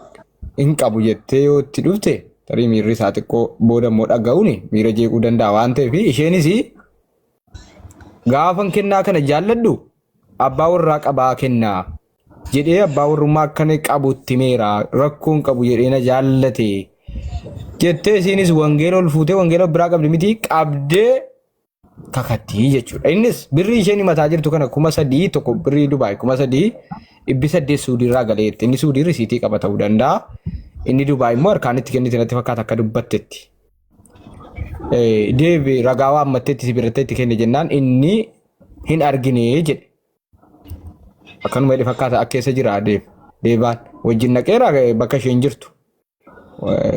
hin qabu jettee yoo itti dhufte tarii miirri isaa xiqqoo booda immoo dhaga'uun miira jeequu danda'a waan ta'eef isheenis gaafan kennaa kana jaalladhu abbaa warraa qabaa kennaa jedhee abbaa warrummaa akkana qabu itti himeera rakkoon qabu jedhee na jaallate jettee isiinis wangeela ol fuutee wangeela biraa qabdi miti qabdee kakattii jechuudha. Innis birrii isheen himataa jirtu kana 3000 tokko birrii Dubaay 3800 Suudiirraa galeetti. Inni Suudii risiitii qaba ta'uu danda'a. Inni Dubaay immoo harkaan itti kennite natti fakkaata akka dubbattetti. Deebi ragaa waammatteetti si biratti itti kenne jennaan inni hin argine jedhe. Akkanuma jedhe fakkaata akka keessa jira deeb deebaan wajjin naqeera bakka isheen jirtu.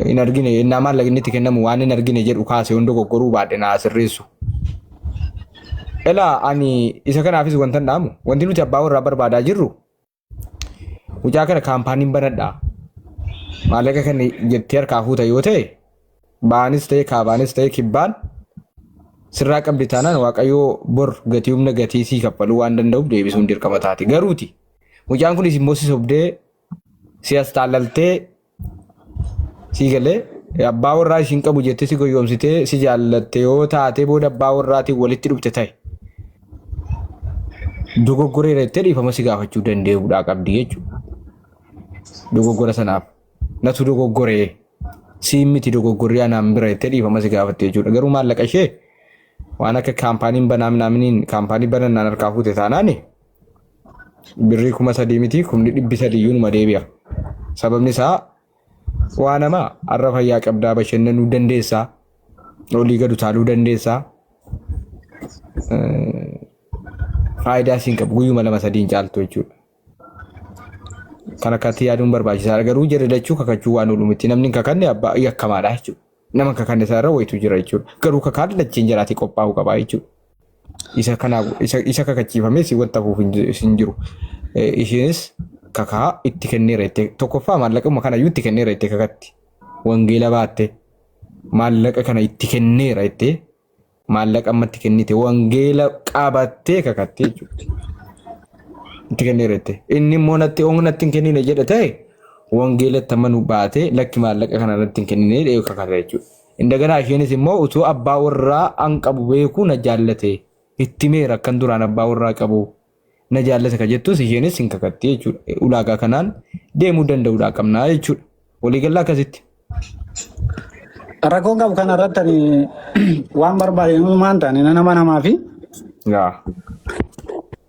Hin argine yennaa maallaqni itti kennamu waan hin argine jedhu kaase hunda dogoggoruu baadhe naa sirreessu. Elaa ani isa kanaafis wanta hin dhaamu. Wanti nuti abbaa warraa barbaadaa jirru mucaa kana kaampaaniin banadhaa. Maallaqa kana jettee harkaa fuuta yoo ta'e baanis ta'e kaabaanis ta'e kibbaan sirraa qabdi taanaan waaqayyoo bor gatii humna gatii sii kaffaluu waan danda'uuf deebisuun dirqama taati. Garuuti mucaan kunis immoo si sobdee si as taallaltee sii galee abbaa warraa ishiin qabu jettee si goyyomsitee si jaallatte yoo taate booda abbaa warraatiin walitti dhufte ta'e dogoggoreera jettee dhiifama si gaafachuu danda'uudhaa qabdi jechuudha. Dogoggora sanaaf natu dogoggoree siin miti dogoggorri anaan bira jettee dhiifama si gaafatte jechuudha. Garuu maallaqa ishee waan akka kaampaaniin banaa minaaminiin kaampaanii banannaan harkaa fuute taanaani birrii 3000 miti 300,000 iyyuu numa deebi'a. Sababni isaa waa namaa har'a fayyaa qabdaa bashannanuu dandeessaa olii gad utaaluu dandeessaa faayidaa siin qabu guyyuma lama sadiin caaltu jechuudha. Kan akkatti yaaduun barbaachisaadha. Garuu jarri lachuu kakachuu waan oolu miti. Namni hin kakanne abbaa yakkamaadha jechuudha. Nama hin kakanne isaa irra wayitu jira jechuudha. Garuu kakaan lacheen jaraatii qophaa'uu qaba jechuudha. Isa kanaaf isa kakachiifames wanta hafuuf hin jiru. Isheenis kakaa itti kenneera jettee tokkoffaa maallaquma kanayyuu itti kenneera jettee kakatti. Wangeela baatte maallaqa kana itti kenneera jettee maallaqa amma itti kennite wangeela qabattee kakattee jechuudha. Itti kenneera jettee. Inni immoo natti oon natti hin kennine jedhe ta'e wangeelatti amanu baatee lakki maallaqa kana natti hin kennine jedhee kakata jechuudha. Indaganaa isheenis immoo utuu abbaa warraa an qabu beekuu na jaallate itti himeera akkan duraan abbaa warraa qabu na jaallate ka jettus isheenis hin kakatti jechuudha. Ulaagaa kanaan deemuu danda'uudhaa qabnaa jechuudha. Waliigallaa akkasitti. Rakkoon qabu kana irratti ani waan barbaade maan taane nama namaa fi Yaa.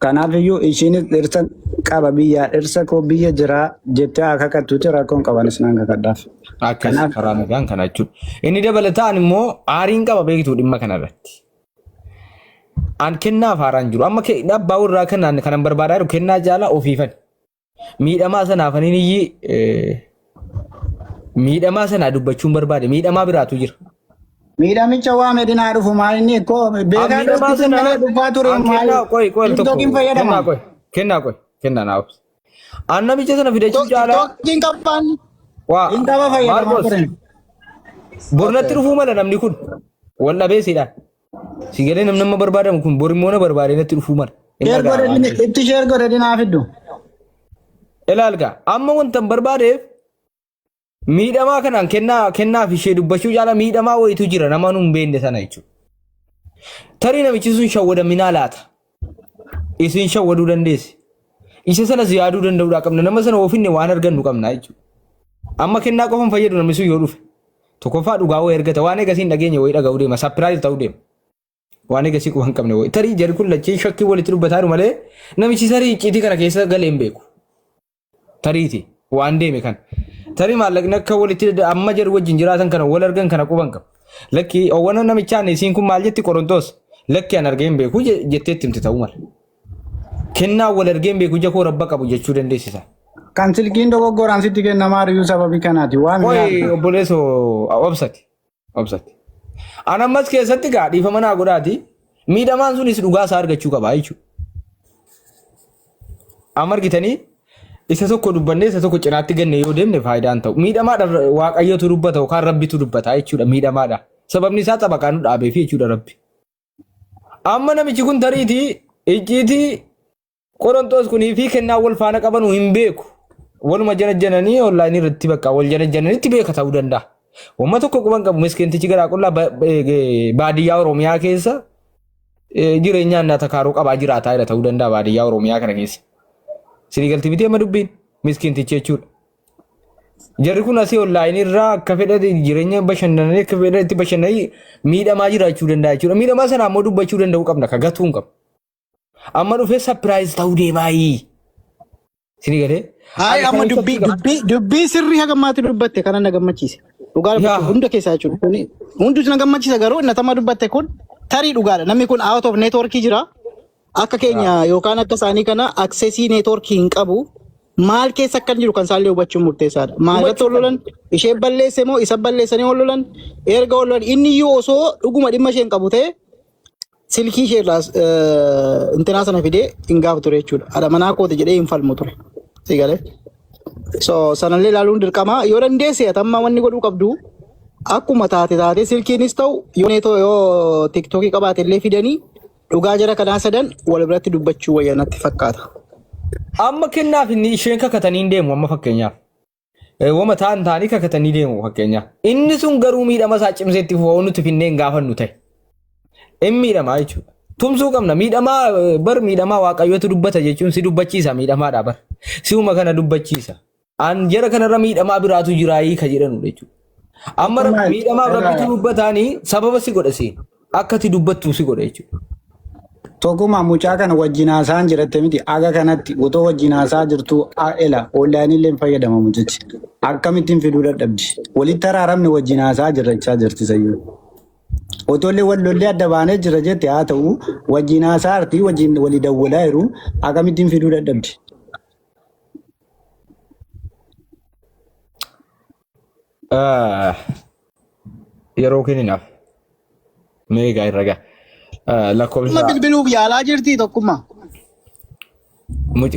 Kanaaf iyyuu ishiinis dhirsa qaba biyyaa dhirsa koo biyya jiraa jettee haa kakattuuti rakkoon qabanis nan kakadhaaf. Akkas Kanaaf karaa nagaan kana jechuudha. Inni dabalataan immoo aariin qaba beektuu dhimma kanarratti. An kennaaf haaraan jiru. Amma abbaa warraa kanaan kanan barbaadaa jiru kennaa jaalaa ofiifan. Miidhamaa sanaaf anin iyyi miidhamaa sanaa dubbachuun barbaade miidhamaa biraatu jira. Miidhamicha waa medinaa dhufu maal inni koo beekaa Miidhamaa dhoofti sana malee dhufaa ture an maal kennaa qoy qoy tokko tiktookiin kennaa fayyadama. qoy kennaa qoy kennaa naa obsi. An namicha sana fidachuu caalaa Tiktookiin qabaan waa Hin qaba fayyadamaa Maarqos turan. bornatti dhufuu mala namni kun wal dhabee siidhaan. Si galee namni amma barbaadamu kun bor immoo na barbaadee natti dhufuu mala. Hin Sheer dhaga'a waan godhadhin ta'eef. itti sheer godhadhin haa fiddu. Ilaal gaa amma wanta hin barbaadeef miidhamaa kanaan kennaa kennaaf ishee dubbachuu caala miidhamaa wayitu jira nama nu hin beekne sana jechuudha. Tarii namichi sun shawwadaminaa laata? Isin shawwaduu dandeessi. Isa sanas yaaduu danda'uudhaa qabna. Nama sana ofinne waan argannu qabna jechuudha. Amma kennaa qofan fayyadu namni sun yoo dhufe. Tokkoffaa dhugaa wayii argata. Waan eegasii hin dhageenye wayii dhaga'uu deema. Sapiraayiz ta'uu deema. Waan eegasii quba hin qabne wayii. Tarii jarri kun lachee shakkii walitti dubbataa jiru malee namichi tarii icciitii kana keessa galee hin beeku. Tariiti waan deeme kana. Tarii maallaqni akka walitti amma jarri wajjin jiraatan kana wal argan kana quba hin qabu. Lakki owwana namichaan isiin kun maal jetti Qorontoos lakki an argee hin beeku jettee itti himte ta'uu mala. Kennaa wal argee hin beeku ija koo rabba qabu jechuu dandeessisa. Kan silkiin dogoggoraan sitti kennamaa jiru sababii kanaati. Waan Qoy obboleessoo obsati. Obsati. An ammas keessatti gaa dhiifama naa godhaati. Miidhamaan sunis dhugaa isaa argachuu qaba jechuudha. Amma argitanii isa tokko dubbannee isa tokko cinaatti ganne yoo deemne faayidaan ta'u. Miidhamaadha waaqayyotu dubbata yookaan rabbitu dubbata jechuudha miidhamaadha. Sababni isaa xabaqaa nu dhaabeefi jechuudha rabbi. Amma namichi kun tariitii icciitii Qoronxoos kunii fi kennaa wal faana qabanu hin beeku. Waluma janajjananii onlaayinii irratti bakka wal janajjananitti beeka ta'uu danda'a. Wamma tokko quban qabu miskiintichi garaa qullaa baadiyyaa Oromiyaa keessa jireenyaan na takaaruu qabaa jiraataa jira ta'uu danda'a baadiyyaa Oromiyaa kana keessa. Sinii galti miti amma dubbiin miskiintichi jechuudha. Jarri kun asii onlaayinii irraa akka fedhan jireenya bashannananii akka fedhan itti bashannanii miidhamaa jiraachuu danda'a jechuudha. Miidhamaa sana ammoo dubbachuu danda'uu qabna ka gatuu hin qabnu. Amma dhufee sapiraayiz ta'uu deemaayii. Isinii galee? Hayi Ani amma kan dubbii shakkii qaba. dubbii dubbii sirrii haga ammaatti dubbatte kana na gammachiise. Dhugaa Yaa. dubbachuuf hunda keessaa jechuudha. Kuni hundus na gammachiisa garuu inni atama dubbatte kun tarii dhugaadha. Namni kun out of network jira. Akka keenya yookaan akka isaanii kana accessii network hin qabu. Maal keessa akka inni jiru kan isaallee hubachuun murteessaadha. Maalirratti Hubachuu ol lolan ishee balleesse moo isa balleessanii ol lolan erga ol lolan inni iyyuu osoo dhuguma dhimma ishee hin qabu ta'e silkii ishee irraa intinaa sana fidee hin gaafa ture jechuudha. Haadha manaa kooti jedhee hin falmu ture. Si galee. So sanallee ilaaluun dirqama. Yoo dandeesse atamma wanni godhuu qabdu akkuma taate taate silkiinis ta'u yoo neetoo yoo tiktookii qabaate illee fidanii dhugaa jara kanaa sadan wal biratti dubbachuu wayya natti fakkaata. Amma kennaaf inni isheen kakatanii hin deemu amma fakkeenyaaf. Wama ta'an ta'anii kakatanii deemu fakkeenyaaf. Inni sun garuu miidhama isaa cimsee itti fufa nuti finnee hin gaafannu ta'e. In miidhamaa jechuudha. Tumsuu qabna. Miidhamaa bar miidhamaa waaqayyotu dubbata jechuun si dubbachiisa miidhamaadha bar. Si'uma kana dubbachiisa. An jara kanarra miidhamaa biraatu jiraayii ka jedhanu jechuudha. Amma miidhamaaf rabbitu dubbataanii sababa si godha siin. Akka ati dubbattu si godha jechuudha. Tokkummaa mucaa kana wajjin haasa'an jiratte miti aga kanatti otoo wajjin haasa'aa jirtu ela onlaayinii illee hin fayyadama mucichi. Akkamittiin fiduu dadhabdi? Walitti araaramne wajjin haasa'aa jirrachaa jirti sayyuu. Otoo illee wal lollee adda baanee jira jette haa ta'u wajjin haasa'aa jirti wajjin walii dawwalaa jiru akkamittiin fiduu dadhabdi? Yeroo kenninaaf. Mee egaa irra ga'a. Amma Lakkoofsa bilbiluuf yaalaa jirti tokkummaa.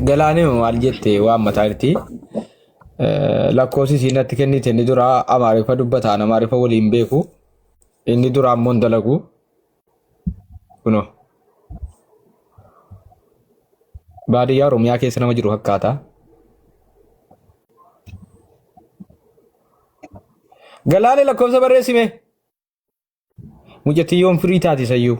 Galaanee maal jette waan mataa jirti. Lakkoofsi isiin natti kennite inni dura Amaariffa dubbata an Amaariffa waliin beeku. Inni dura ammoo hin dalagu. Kunoo. Baadiyyaa Oromiyaa keessa nama jiru fakkaata. Galaanee lakkoofsa barreessime. Mucattii yoom firii taati sayyuu.